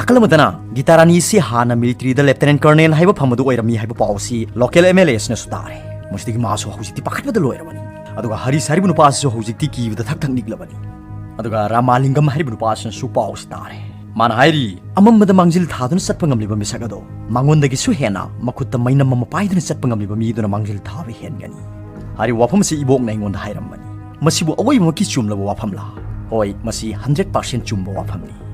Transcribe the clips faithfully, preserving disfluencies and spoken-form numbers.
ꯅꯥꯀꯜ ꯑꯃꯗꯅ ꯒꯤꯇꯥ ꯔꯥꯅꯤ ꯑꯁꯤ ꯍꯥꯟꯅ ꯃꯤꯂꯤꯇꯔꯤꯗ ꯂꯦꯐꯇꯤꯅꯦꯟ ꯀꯔꯅꯦꯜ ꯍꯥꯏꯕ ꯐꯝ ꯑꯗꯨ ꯑꯣꯏꯔꯝꯃꯤ ꯍꯥꯏꯕ ꯄꯥꯎ ꯑꯁꯤ ꯂꯣꯀꯦꯜ ꯑꯦꯝ ꯑꯦꯜ ꯑꯦꯁꯅꯁꯨ ꯇꯥꯔꯦ꯫ ꯃꯁꯤꯗꯒꯤ ꯃꯥꯁꯨ ꯍꯧꯖꯤꯛꯇꯤ ꯄꯥꯈꯠꯄꯗ ꯂꯣꯏꯔꯕꯅꯤ꯫ ꯑꯗꯨꯒ ꯍꯔꯤꯁ ꯍꯥꯏꯔꯤꯕ ꯅꯨꯄꯥ ꯑꯁꯤꯁꯨ ꯍꯧꯖꯤꯛꯇꯤ ꯀꯤꯕꯗ ꯊꯛ ꯊꯛ ꯅꯤꯛꯂꯕꯅꯤ꯫ ꯑꯗꯨꯒ ꯔꯥꯃꯥꯂꯤꯡꯒꯝ ꯍꯥꯏꯔꯤꯕ ꯅꯨꯄꯥ ꯑꯁꯤꯅꯁꯨ ꯄꯥꯎ ꯑꯁꯤ ꯇꯥꯔꯦ꯫ ꯃꯥꯅ ꯍꯥꯏꯔꯤ, ꯑꯃꯝꯕꯗ ꯃꯥꯡꯖꯤꯜ ꯊꯥꯗꯨꯅ ꯆꯠꯄ ꯉꯝꯂꯤꯕ ꯃꯤꯁꯛ ꯑꯗꯣ ꯃꯉꯣꯟꯗꯒꯤꯁꯨ ꯍꯦꯟꯅ ꯃꯈꯨꯠꯇ ꯃꯩꯅꯝ ꯑꯃ ꯄꯥꯏꯗꯨꯅ ꯆꯠꯄ ꯉꯝꯂꯤꯕ ꯃꯤꯗꯨꯅ ꯃꯥꯡꯖꯤꯜ ꯊꯥꯕ ꯍꯦꯟꯒꯅꯤ ꯍꯥꯏꯔꯤꯕ ꯋꯥꯐꯝ ꯑꯁꯤ ꯏꯕꯣꯛꯅ ꯑꯩꯉꯣꯟꯗ ꯍꯥꯏꯔꯝꯕꯅꯤ꯫ ꯃꯁꯤꯕꯨ ꯑꯋꯣꯏꯕꯃꯛꯀꯤ ꯆꯨꯝꯂꯕ ꯋꯥꯐꯝꯂꯥ? ꯍꯣꯏ, ꯃꯁꯤ ꯍꯟꯗ꯭ꯔꯦꯠ ꯄꯥꯔꯁꯦꯟ ꯆꯨꯝꯕ ꯋꯥꯐꯝꯅꯤ꯫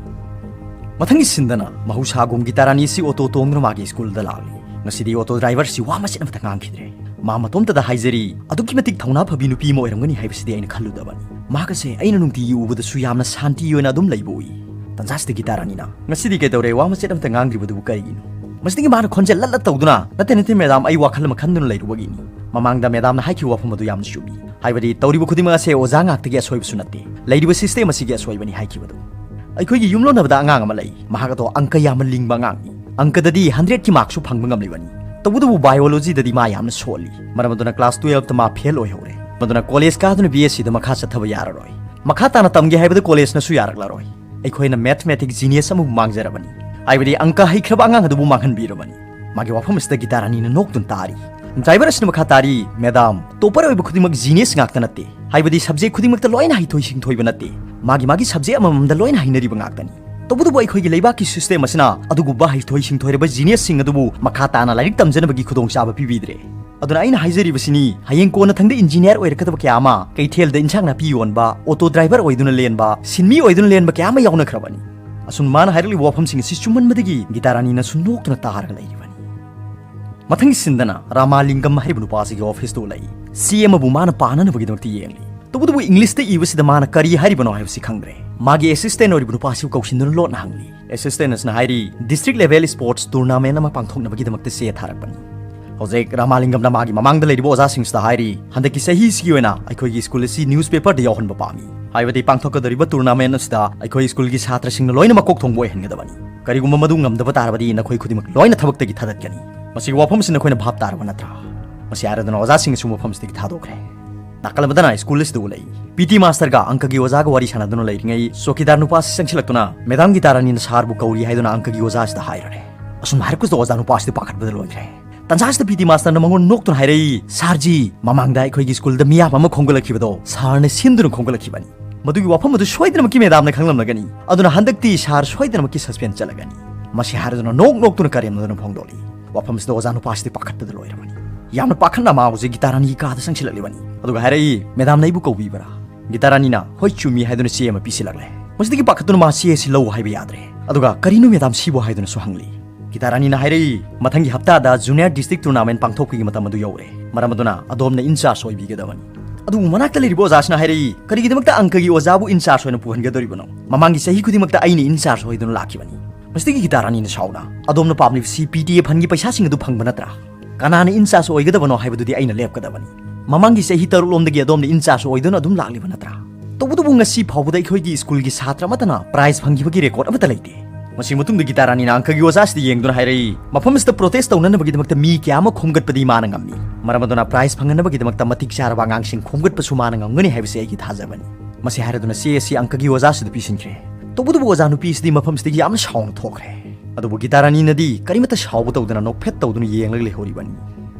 ꯃꯊꯪꯒꯤ ꯁꯤꯟꯗꯅ ꯃꯍꯧꯁꯥꯒꯨꯝ ꯒꯤꯇꯥ ꯔꯥꯅꯤ ꯑꯁꯤ ꯑꯣꯇꯣ ꯇꯣꯡꯗꯨꯅ ꯃꯥꯒꯤ ꯁ꯭ꯀꯨꯜꯗ ꯂꯥꯛꯂꯤ꯫ ꯉꯁꯤꯗꯤ ꯑꯣꯇꯣ ꯗ꯭ꯔꯥꯏꯚꯔꯁꯤ ꯋꯥ ꯃꯆꯦꯠ ꯑꯃꯠꯇ ꯉꯥꯡꯈꯤꯗ꯭ꯔꯦ꯫ ꯃꯥ ꯃꯇꯣꯝꯇꯗ ꯍꯥꯏꯖꯔꯤ, ꯑꯗꯨꯛꯀꯤ ꯃꯇꯤꯛ ꯊꯧꯅꯥ ꯐꯕꯤ ꯅꯨꯄꯤ ꯑꯃ ꯑꯣꯏꯔꯝꯒꯅꯤ ꯍꯥꯏꯕꯁꯤꯗꯤ ꯑꯩꯅ ꯈꯜꯂꯨꯗꯕꯅꯤ꯫ ꯃꯍꯥꯛ ꯑꯁꯦ ꯑꯩꯅ ꯅꯨꯡꯇꯤꯒꯤ ꯎꯕꯗꯁꯨ ꯌꯥꯝꯅ ꯁꯥꯟꯇꯤ ꯑꯣꯏꯅ ꯑꯗꯨꯝ ꯂꯩꯕ ꯎꯏ꯫ ꯇꯟꯖꯥꯁꯤꯗ ꯒꯤꯇꯥ ꯔꯥꯅꯤꯅ, "ꯉꯁꯤꯗꯤ ꯀꯩꯗꯧꯔꯦ? ꯋꯥ ꯃꯆꯦꯠ ꯑꯃꯠꯇ ꯉꯥꯡꯗ꯭ꯔꯤꯕꯗꯨꯕꯨ ꯀꯔꯤꯒꯤꯅꯣ?" ꯃꯁꯤꯗꯒꯤ ꯃꯥꯅ ꯈꯣꯟꯖꯦꯜ ꯂꯠ ꯂꯠ ꯇꯧꯗꯨꯅ, "ꯅꯠꯇꯦ, ꯅꯠꯇꯦ, ꯃꯦꯗꯥꯝ, ꯑꯩ ꯋꯥꯈꯜ ꯑꯃ ꯈꯟꯗꯨꯅ ꯂꯩꯔꯨꯕꯒꯤꯅꯤ꯫ ꯃꯃꯥꯡꯗ ꯃꯦꯗꯥꯝꯅ ꯍꯥꯏꯈꯤꯕ ꯋꯥꯐꯝ ꯑꯗꯨ ꯌꯥꯝꯅ ꯆꯨꯝꯃꯤ꯫ ꯍꯥꯏꯕꯗꯤ ꯇꯧꯔꯤꯕ ꯈꯨꯗꯤꯡꯃꯛ ꯑꯁꯦ ꯑꯣꯖꯥ ꯉꯥꯛꯇꯒꯤ ꯑꯁꯣꯏꯕꯁꯨ ꯅꯠꯇꯦ, ꯂꯩꯔꯤꯕ ꯁꯤꯁꯇꯦꯝ ꯑꯁꯤꯒꯤ ꯑꯁꯣꯏꯕꯅꯤ" ꯍꯥꯏꯈꯤꯕꯗꯨ꯫ ꯑꯩꯈꯣꯏꯒꯤ ꯌꯨꯝꯂꯣꯟꯅꯕꯗ ꯑꯉꯥꯡ ꯑꯃ ꯂꯩ꯫ ꯃꯍꯥꯛ ꯑꯗꯣ ꯑꯪꯀ ꯌꯥꯝꯅ ꯂꯤꯡꯕ ꯑꯉꯥꯡꯅꯤ꯫ ꯑꯪꯀꯗꯗꯤ ꯍꯟꯗ꯭ꯔꯦꯠꯀꯤ ꯃꯥꯔꯛꯁꯨ ꯐꯪꯕ ꯉꯝꯂꯤꯕꯅꯤ꯫ ꯇꯧꯕꯇꯕꯨ ꯕꯥꯏꯑꯣꯂꯣꯖꯤꯗꯗꯤ ꯃꯥ ꯌꯥꯝꯅ ꯁꯣꯜꯂꯤ꯫ ꯃꯔꯝ ꯑꯗꯨꯅ ꯀ꯭ꯂꯥꯁ ꯇꯨꯌꯦꯜꯐꯇ ꯃꯥ ꯐꯦꯜ ꯑꯣꯏꯍꯧꯔꯦ꯫ ꯃꯗꯨꯅ ꯀꯣꯂꯦꯖ ꯀꯥꯗꯨꯅ ꯕꯤ ꯑꯦꯁ ꯁꯤꯗ ꯃꯈꯥ ꯆꯠꯊꯕ ꯌꯥꯔꯔꯣꯏ꯫ ꯃꯈꯥ ꯇꯥꯅ ꯇꯝꯒꯦ ꯍꯥꯏꯕꯗ ꯀꯣꯂꯦꯖꯅꯁꯨ ꯌꯥꯔꯛꯂꯔꯣꯏ꯫ ꯑꯩꯈꯣꯏꯅ ꯃꯦꯊꯃꯦꯇꯤꯛ ꯖꯤꯅꯤꯌꯁ ꯑꯃꯕꯨ ꯃꯥꯡꯖꯔꯕꯅꯤ꯫ ꯍꯥꯏꯕꯗꯤ ꯑꯪꯀ ꯍꯩꯈ꯭ꯔꯕ ꯑꯉꯥꯡ ꯑꯗꯨꯕꯨ ꯃꯥꯡꯍꯟꯕꯤꯔꯕꯅꯤ꯫ ꯃꯥꯒꯤ ꯋꯥꯐꯝ ꯑꯁꯤꯗ ꯒꯤꯇꯥ ꯔꯥꯅꯤꯅ ꯅꯣꯛꯇꯨꯅ ꯇꯥꯔꯤ꯫ ꯗ꯭ꯔꯥꯏꯚꯔ ꯑꯁꯤꯅ ꯃꯈꯥ ꯇꯥꯔꯤ, "ꯃꯦꯗꯥꯝ, ꯇꯣꯄꯔ ꯑꯣꯏꯕ ꯈꯨꯗꯤꯡꯃꯛ ꯖꯤꯅꯤꯌꯁ ꯉꯥꯛꯇ ꯅꯠꯇꯦ꯫ ꯍꯥꯏꯕꯗꯤ ꯁꯕꯖꯦꯛ ꯈꯨꯗꯤꯡꯃꯛꯇ ꯂꯣꯏꯅ ꯍꯩꯊꯣꯏ ꯁꯤꯡꯊꯣꯏꯕ ꯅꯠꯇꯦ꯫ ꯃꯥꯒꯤ ꯃꯥꯒꯤ ꯁꯕꯖꯦꯛ ꯑꯃꯃꯝꯗ ꯂꯣꯏꯅ ꯍꯩꯅꯔꯤꯕ ꯉꯥꯛꯇꯅꯤ꯫ ꯇꯧꯕꯇꯕꯨ ꯑꯩꯈꯣꯏꯒꯤ ꯂꯩꯕꯥꯛꯀꯤ ꯁꯤꯁꯇꯦꯝ ꯑꯁꯤꯅ ꯑꯗꯨꯒꯨꯝꯕ ꯍꯩꯊꯣꯏ ꯁꯤꯡꯊꯣꯏꯔꯕ ꯖꯤꯅꯤꯌꯁꯁꯤꯡ ꯑꯗꯨꯕꯨ ꯃꯈꯥ ꯇꯥꯅ ꯂꯥꯏꯔꯤꯛ ꯇꯝꯖꯅꯕꯒꯤ ꯈꯨꯗꯣꯡꯆꯥꯕ ꯄꯤꯕꯤꯗ꯭ꯔꯦ꯫ ꯑꯗꯨꯅ ꯑꯩꯅ ꯍꯥꯏꯖꯔꯤꯕꯁꯤꯅꯤ, ꯍꯌꯦꯡ ꯀꯣꯟꯅꯊꯪꯗ ꯏꯟꯖꯤꯅꯤꯌꯥꯔ ꯑꯣꯏꯔꯛꯀꯗꯕ ꯀꯌꯥ ꯑꯃ, ꯀꯩꯊꯦꯜꯗ ꯏꯟꯁꯥꯡ ꯅꯥꯄꯤ ꯌꯣꯟꯕ, ꯑꯣꯇꯣ ꯗ꯭ꯔꯥꯏꯚꯔ ꯑꯣꯏꯗꯨꯅ ꯂꯦꯟꯕ, ꯁꯤꯟꯃꯤ ꯑꯣꯏꯗꯨꯅ ꯂꯦꯟꯕ ꯀꯌꯥ ꯑꯃ ꯌꯥꯎꯅꯈ꯭ꯔꯕꯅꯤ"꯫ ꯑꯁꯨꯝ ꯃꯥꯅ ꯍꯥꯏꯔꯛꯂꯤꯕ ꯋꯥꯐꯝꯁꯤꯡ ꯑꯁꯤ ꯆꯨꯝꯃꯟꯕꯗꯒꯤ ꯒꯤꯇꯥ ꯔꯥꯅꯤꯅꯁꯨ ꯅꯣꯛꯇꯨꯅ ꯇꯥꯔꯒ ꯂꯩꯔꯤꯕꯅꯤ꯫ ꯃꯊꯪꯒꯤ ꯁꯤꯟꯗꯅ ꯔꯥꯃꯥꯂꯤꯡꯒꯝ ꯍꯥꯏꯔꯤꯕ ꯅꯨꯄꯥꯁꯤꯒꯤ ꯑꯣꯐꯤꯁꯇꯨ ꯂꯩ꯫ ꯆꯦ ꯑꯃꯕꯨ ꯃꯥꯅ ꯄꯥꯅꯅꯕꯒꯤꯗꯃꯛꯇ ꯌꯦꯡꯂꯤ꯫ ꯇꯧꯕꯇꯕꯨ ꯏꯪꯂꯤꯁꯇ ꯏꯕꯁꯤꯗ ꯃꯥꯅ ꯀꯔꯤ ꯍꯥꯏꯔꯤꯕꯅꯣ ꯍꯥꯏꯕꯁꯤ ꯈꯪꯗ꯭ꯔꯦ꯫ ꯃꯥꯒꯤ ꯑꯦꯁꯤꯁꯇꯦꯟ ꯑꯣꯏꯔꯤꯕ ꯅꯨꯄꯥꯁꯤꯕꯨ ꯀꯧꯁꯤꯟꯗꯨꯅ ꯂꯣꯠꯅ ꯍꯪꯂꯤ꯫ ꯑꯦꯁꯤꯁꯇꯦꯟ ꯑꯁꯤꯅ ꯍꯥꯏꯔꯤ, "ꯗꯤꯁꯇ꯭ꯔꯤꯛ ꯂꯦꯚꯦꯜ ꯁ꯭ꯄꯣꯔꯠꯁ ꯇꯨꯔꯅꯥꯃꯦꯟ ꯑꯃ ꯄꯥꯡꯊꯣꯛꯅꯕꯒꯤꯗꯃꯛꯇ ꯆꯦ ꯊꯥꯔꯛꯄꯅꯤ"꯫ ꯍꯧꯖꯤꯛ ꯔꯥꯃꯥꯂꯤꯡꯒꯝꯅ ꯃꯥꯒꯤ ꯃꯃꯥꯡꯗ ꯂꯩꯔꯤꯕ ꯑꯣꯖꯥꯁꯤꯡꯁꯤꯗ ꯍꯥꯏꯔꯤ, "ꯍꯟꯗꯛꯀꯤ ꯆꯍꯤꯁꯤꯒꯤ ꯑꯣꯏꯅ ꯑꯩꯈꯣꯏꯒꯤ ꯁ꯭ꯀꯨꯜ ꯑꯁꯤ ꯅ꯭ꯌꯨꯁꯄꯦꯄꯔꯗ ꯌꯥꯎꯍꯟꯕ ꯄꯥꯝꯃꯤ꯫ ꯍꯥꯏꯕꯗꯤ ꯄꯥꯡꯊꯣꯛꯀꯗꯧꯔꯤꯕ ꯇꯨꯔꯅꯥꯃꯦꯟ ꯑꯁꯤꯗ ꯑꯩꯈꯣꯏ ꯁ꯭ꯀꯨꯜꯒꯤ ꯁꯥꯇ꯭ꯔꯁꯤꯡꯅ ꯂꯣꯏꯅ ꯃꯀꯣꯛ ꯊꯣꯡꯕ ꯑꯣꯏꯍꯟꯒꯗꯕꯅꯤ꯫ ꯀꯔꯤꯒꯨꯝꯕ ꯃꯗꯨ ꯉꯝꯗꯕ ꯇꯥꯔꯕꯗꯤ ꯅꯈꯣꯏ ꯈꯨꯗꯤꯡꯃꯛ ꯂꯣꯏꯅ ꯊꯕꯛꯇꯒꯤ ꯊꯥꯗꯠꯀꯅꯤ꯫ ꯃꯁꯤꯒꯤ ꯋꯥꯐꯝ ꯑꯁꯤ ꯅꯈꯣꯏꯅ ꯚꯥꯞ ꯇꯥꯔꯕ ꯅꯠꯇ꯭ꯔꯥ?" ꯃꯁꯤ ꯍꯥꯏꯔꯗꯨꯅ ꯑꯣꯖꯥꯁꯤꯡꯅꯁꯨ ꯃꯐꯝꯁꯤꯗꯒꯤ ꯊꯥꯗꯣꯛꯈ꯭ꯔꯦ꯫ ꯅꯥꯀꯜ ꯑꯃꯗꯅ ꯁ꯭ꯀꯨꯜ ꯑꯁꯤꯗ ꯎꯠꯂꯛꯏ꯫ ꯄꯤ ꯇꯤ ꯃꯥꯁꯇꯔꯒ ꯑꯪꯀꯒꯤ ꯑꯣꯖꯥꯒ ꯋꯥꯔꯤ ꯁꯥꯟꯅꯗꯨꯅ ꯂꯩꯔꯤꯉꯩ, ꯆꯧꯀꯤꯗꯥꯔ ꯅꯨꯄꯥ ꯑꯁꯤ ꯆꯪꯁꯤꯜꯂꯛꯇꯨꯅ, "ꯃꯦꯗꯥꯝ ꯒꯤꯇꯥꯔꯥꯅꯤꯅ ꯁꯥꯔꯕꯨ ꯀꯧꯔꯤ" ꯍꯥꯏꯗꯨꯅ ꯑꯪꯀꯒꯤ ꯑꯣꯖꯥ ꯑꯁꯤꯗ ꯍꯥꯏꯔꯔꯦ꯫ ꯑꯁꯨꯝ ꯍꯥꯏꯔꯛꯄꯁꯤꯗ ꯑꯣꯖꯥ ꯅꯨꯄꯥ ꯑꯁꯤꯗꯤ ꯄꯥꯈꯠꯄꯗ ꯂꯣꯏꯈ꯭ꯔꯦ꯫ ꯇꯟꯖꯥꯁꯤꯗ ꯄꯤ ꯇꯤ ꯃꯥꯁꯇꯔꯅ ꯃꯉꯣꯟꯗ ꯅꯣꯛꯇꯨꯅ ꯍꯥꯏꯔꯛꯏ, "ꯁꯥꯔꯖꯤ, ꯃꯃꯥꯡꯗ ꯑꯩꯈꯣꯏꯒꯤ ꯁ꯭ꯀꯨꯜꯗ ꯃꯤꯌꯥꯝ ꯑꯃ ꯈꯣꯝꯒꯠꯂꯛꯈꯤꯕꯗꯣ ꯁꯥꯔꯅ ꯁꯤꯟꯗꯨꯅ ꯈꯣꯝꯒꯠꯂꯛꯈꯤꯕꯅꯤ꯫ ꯃꯗꯨꯒꯤ ꯋꯥꯐꯝ ꯑꯗꯨ ꯁꯣꯏꯗꯅꯃꯛꯀꯤ ꯃꯦꯗꯥꯝꯅ ꯈꯪꯂꯝꯂꯒꯅꯤ꯫ ꯑꯗꯨꯅ ꯍꯟꯗꯛꯇꯤ ꯁꯥꯔ ꯁꯣꯏꯗꯅꯃꯛꯀꯤ ꯁꯁꯄꯦꯟ ꯆꯠꯂꯒꯅꯤ꯫" ꯃꯁꯤ ꯍꯥꯏꯔꯗꯨꯅ ꯅꯣꯛ ꯅꯣꯛꯇꯨꯅ ꯀꯔꯦꯝꯅꯗꯨꯅ ꯐꯣꯡꯗꯣꯛꯂꯤ꯫ ꯋꯥꯐꯝꯁꯤꯗ ꯑꯣꯖꯥ ꯅꯨꯄꯥꯁꯤꯗꯤ ꯄꯥꯈꯠꯄꯗ ꯂꯣꯏꯔꯕꯅꯤ꯫ ꯌꯥꯝꯅ ꯄꯥꯈꯠꯅ ꯃꯥ ꯍꯧꯖꯤꯛ ꯒꯤꯇꯥꯔꯥꯅꯤꯒꯤ ꯀꯥꯗ ꯆꯪꯁꯤꯜꯂꯛꯂꯤꯕꯅꯤ꯫ ꯑꯗꯨꯒ ꯍꯥꯏꯔꯛꯏ, "ꯃꯦꯗꯥꯝꯅ ꯑꯩꯕꯨ ꯀꯧꯕꯤꯕ꯭ꯔꯥ?" ꯒꯤꯇꯥꯔꯥꯅꯤꯅ "ꯍꯣꯏ, ꯆꯨꯝꯃꯤ" ꯍꯥꯏꯗꯨꯅ ꯆꯦ ꯑꯃ ꯄꯤꯁꯤꯜꯂꯛꯂꯦ꯫ ꯃꯁꯤꯗꯒꯤ ꯄꯥꯈꯠꯇꯨꯅ ꯃꯥ ꯆꯦ ꯑꯁꯤ ꯂꯧ ꯍꯥꯏꯕ ꯌꯥꯗ꯭ꯔꯦ꯫ ꯑꯗꯨꯒ "ꯀꯔꯤꯅꯣ ꯃꯦꯗꯥꯝ ꯁꯤꯕꯨ?" ꯍꯥꯏꯗꯨꯅꯁꯨ ꯍꯪꯂꯤ꯫ ꯒꯤꯇꯥꯔꯥꯅꯤꯅ ꯍꯥꯏꯔꯛꯏ, "ꯃꯊꯪꯒꯤ ꯍꯞꯇꯥꯗ ꯖꯨꯅꯤꯌꯔ ꯗꯤꯁꯇ꯭ꯔꯤꯛ ꯇꯨꯔꯅꯥꯃꯦꯟ ꯄꯥꯡꯊꯣꯛꯄꯒꯤ ꯃꯇꯝ ꯑꯗꯨ ꯌꯧꯔꯦ꯫ ꯃꯔꯝ ꯑꯗꯨꯅ ꯑꯗꯣꯝꯅ ꯏꯟꯆꯥꯔꯖ ꯑꯣꯏꯕꯤꯒꯗꯕꯅꯤ꯫" ꯑꯗꯨꯕꯨ ꯃꯅꯥꯛꯇ ꯂꯩꯔꯤꯕ ꯑꯣꯖꯥꯁꯤꯅ ꯍꯥꯏꯔꯛꯏ, "ꯀꯔꯤꯒꯤꯗꯃꯛꯇ ꯑꯪꯀꯒꯤ ꯑꯣꯖꯥꯕꯨ ꯏꯟꯆꯥꯔꯖ ꯑꯣꯏꯅ ꯄꯨꯍꯟꯒꯗꯧꯔꯤꯕꯅꯣ? ꯃꯃꯥꯡꯒꯤ ꯆꯍꯤ ꯈꯨꯗꯤꯡꯃꯛꯇ ꯑꯩꯅ ꯏꯟꯆꯥꯔꯖ ꯑꯣꯏꯗꯨꯅ ꯂꯥꯛꯈꯤꯕꯅꯤ꯫" ꯃꯁꯤꯗꯒꯤ ꯒꯤꯇꯥꯔꯥꯅꯤꯅ ꯁꯥꯎꯅ, "ꯑꯗꯣꯝꯅ ꯄꯥꯝꯂꯤꯕꯁꯤ ꯄꯤ ꯇꯤ ꯑꯦ ꯐꯟꯒꯤ ꯄꯩꯁꯥꯁꯤꯡ ꯑꯗꯨ ꯐꯪꯕ ꯅꯠꯇ꯭ꯔꯥ? ꯀꯅꯥꯅ ꯏꯟꯆꯥꯔꯖ ꯑꯣꯏꯒꯗꯕꯅꯣ ꯍꯥꯏꯕꯗꯨꯗꯤ ꯑꯩꯅ ꯂꯦꯞꯀꯗꯕꯅꯤ꯫ ꯃꯃꯥꯡꯒꯤ ꯆꯍꯤ ꯇꯔꯨꯛꯂꯣꯝꯗꯒꯤ ꯑꯗꯣꯝꯅ ꯏꯟꯆꯥꯔꯖ ꯑꯣꯏꯗꯨꯅ ꯑꯗꯨꯝ ꯂꯥꯛꯂꯤꯕ ꯅꯠꯇ꯭ꯔꯥ? ꯇꯧꯕꯇꯕꯨ ꯉꯁꯤ ꯐꯥꯎꯕꯗ ꯑꯩꯈꯣꯏꯒꯤ ꯁ꯭ꯀꯨꯜꯒꯤ ꯁꯥꯇ꯭ꯔ ꯑꯃꯠꯇꯅ ꯄ꯭ꯔꯥꯏꯖ ꯐꯪꯈꯤꯕꯒꯤ ꯔꯦꯀꯣꯔꯗ ꯑꯃꯠꯇ ꯂꯩꯇꯦ꯫" ꯃꯁꯤ ꯃꯇꯨꯡꯗ ꯒꯤꯇꯥꯔꯥꯅꯤꯅ ꯑꯪꯀꯒꯤ ꯑꯣꯖꯥꯁꯤꯗ ꯌꯦꯡꯗꯨꯅ ꯍꯥꯏꯔꯛꯏ, "ꯃꯐꯝ ꯑꯁꯤꯗ ꯄ꯭ꯔꯣꯇꯦꯁ ꯇꯧꯅꯅꯕꯒꯤꯗꯃꯛꯇ ꯃꯤ ꯀꯌꯥ ꯑꯃ ꯈꯣꯝꯒꯠꯄꯗꯤ ꯃꯥꯅ ꯉꯝꯃꯤ꯫ ꯃꯔꯝ ꯑꯗꯨꯅ ꯄ꯭ꯔꯥꯏꯖ ꯐꯪꯍꯟꯅꯕꯒꯤꯗꯃꯛꯇ ꯃꯇꯤꯛ ꯆꯥꯔꯕ ꯑꯉꯥꯡꯁꯤꯡ ꯈꯣꯝꯒꯠꯄꯁꯨ ꯃꯥꯅ ꯉꯝꯒꯅꯤ ꯍꯥꯏꯕꯁꯤ ꯑꯩꯒꯤ ꯊꯥꯖꯕꯅꯤ꯫" ꯃꯁꯤ ꯍꯥꯏꯔꯗꯨꯅ ꯆꯦ ꯑꯁꯤ ꯑꯪꯀꯒꯤ ꯑꯣꯖꯥꯁꯤꯗ ꯄꯤꯁꯤꯟꯈ꯭ꯔꯦ꯫ ꯇꯧꯕꯇꯕꯨ ꯑꯣꯖꯥ ꯅꯨꯄꯤ ꯑꯁꯤꯗꯤ ꯃꯐꯝꯁꯤꯗꯒꯤ ꯌꯥꯝꯅ ꯁꯥꯎꯅ ꯊꯣꯛꯈ꯭ꯔꯦ꯫ ꯑꯗꯨꯕꯨ ꯒꯤꯇꯥꯔꯥꯅꯤꯅꯗꯤ ꯀꯔꯤꯃꯠꯇ ꯁꯥꯎꯕ ꯇꯧꯗꯅ ꯅꯣꯛꯐꯦꯠ ꯇꯧꯗꯨꯅ ꯌꯦꯡꯂꯒ ꯂꯩꯍꯧꯔꯤꯕꯅꯤ꯫